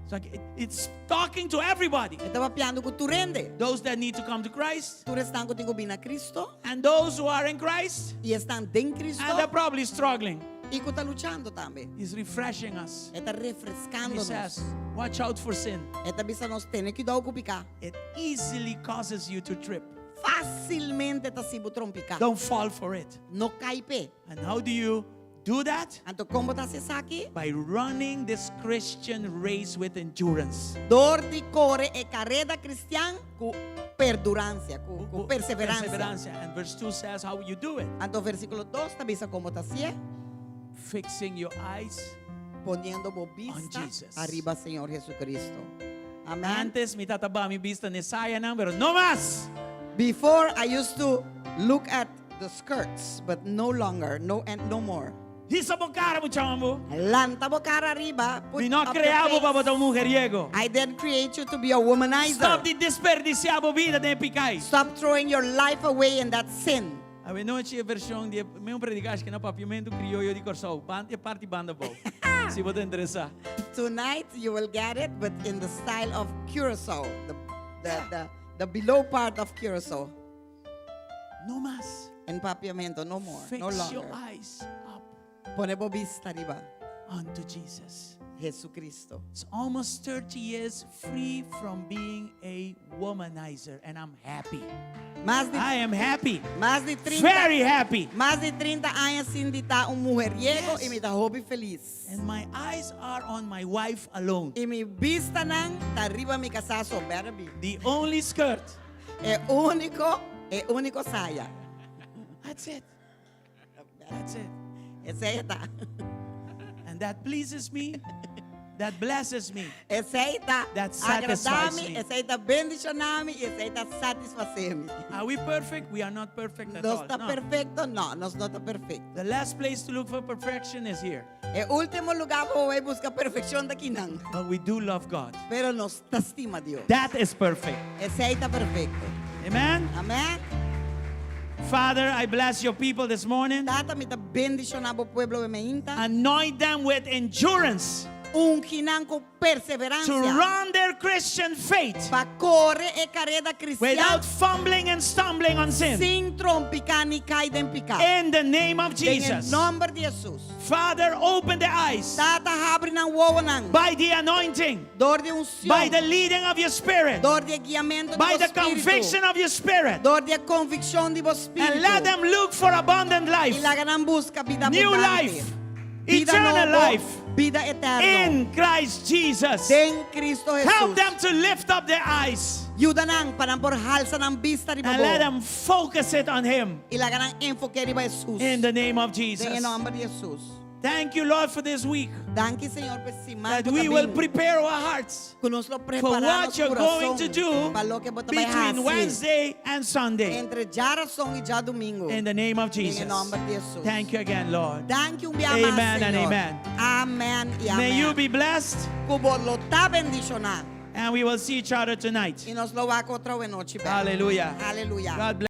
It's like it's talking to everybody. E ta papiando ku tur hende. Those that need to come to Christ. Tur esnan ku tin ku bin na Cristo. And those who are in Christ. I esnan den Cristo. And they're probably struggling. I ku ta luchando tambe. He's refreshing us. E ta refrescando He nos. says, watch out for sin. E ta bisa nos tene kuidou ku piká. It easily causes you to trip. Fásilmente ta hasi bo trompiká. Don't fall for it. No kai p'e. And how do you do that? Anto kon bo ta hasi esaki? By running this Christian race with endurance. Dor di kore e kareda kristian ku perduransia, ku, ku perseveransia. Perseveransia. And verse 2 says how you do it. Anto versíkulo 2 ta bisa kon bo ta hasié. Fixing your eyes Poniendo bo on bista Jesus. ariba Señor Jesucristo. Amen. Antes mi tabata baha mi bista n'e sayanan, pero no mas. Before I used to look at the skirts, but no longer, no and no more. Hisa bo kara, mucha hòmber. Lanta bo kara ariba. Put Mi no up your krea bo face. pa bo ta un mujeriego. I didn't create you to be a womanizer. Stop di desperdisiá bo bida den piká. Stop throwing your life away in that sin. Awenochi e vershon di e mesun predikashi ku na papiamentu krioyo di Kòrsou, ban e parti banda bou. Si bo ta interesá. Tonight you will get it, but in the style of Curaçao, the, the, the, the below part of Curaçao. No mas. In papiamento, no more, Fix no your longer. eyes up Pone bo bista riba unto Jesus. Jesucristo. It's almost 30 years free from being a womanizer, and I'm happy. Mas di, I am happy. Mas di 30, Very happy. Mas di 30 aña sin di ta un mujeriego Yes. i mi ta hopi felis. And my eyes are on my wife alone. I mi bistanan ta riba mi kasá so, better be. The only skirt. E úniko, e úniko saya. That's it. That's it. Esei ta. And that pleases me. That blesses me. Esei ta That satisfies agradá mi, me. esei ta bendishoná mi, esei ta satisfasé mi. Are we perfect? We are not perfect at Nos all. ta No. perfekto? No, nos no ta perfekto. The last place to look for perfection is here. E último lugá pa bo buska perfekshon ta akinan. But we do love God. Pero nos ta stima Dios. That is perfect. Esei ta perfekto. Amen. Amèn. Father, I bless your people this morning. Tata, mi ta bendishoná bo pueblo awe mainta. Anoint them with endurance. Ungi nan ku perseveransia. To run their Christian faith. Pa kore e kareda kristian. Without fumbling and stumbling on sin. Sin trompiká ni kai den piká. In the name of Jesus. Den nòmber di Jesus. Father, open the eyes. Tata, habri nan wowonan. By the anointing. Dor di unshon. By the leading of your spirit. Dor di guiamentu di By the bo spiritu. conviction of your spirit. Dor di konvikshon di bo spiritu. And let them look for abundant life. I laga nan buska bida New abundante. life. Bida Eternal nobo, life. Bida eterno. In Christ Jesus. Den Cristo Jesus. Help them to lift up their eyes. Yuda nan pa nan por halsa nan bista riba And bo. let them focus it on Him. I laga nan enfoká riba Jesus. In the name of Jesus. Den nòmber di Jesus. Thank you, Lord, for this week. Danki, Señor, pa e siman That we will prepare our hearts Ku nos lo for prepará what nos you're going kurason to do pa loke bo ta bai between hasi. Wednesday and Sunday. Entre djárason i djadumingu. In the name of Den Jesus. nòmber di Jesus. Thank you again, Lord. Danki un bia mas, Amen and Señor. amen. Amèn i amèn. May you be blessed. Ku bo lo ta bendishoná. And we will see each other tonight. I nos lo wak otro anochi. Hallelujah. Hallelujah. God bless.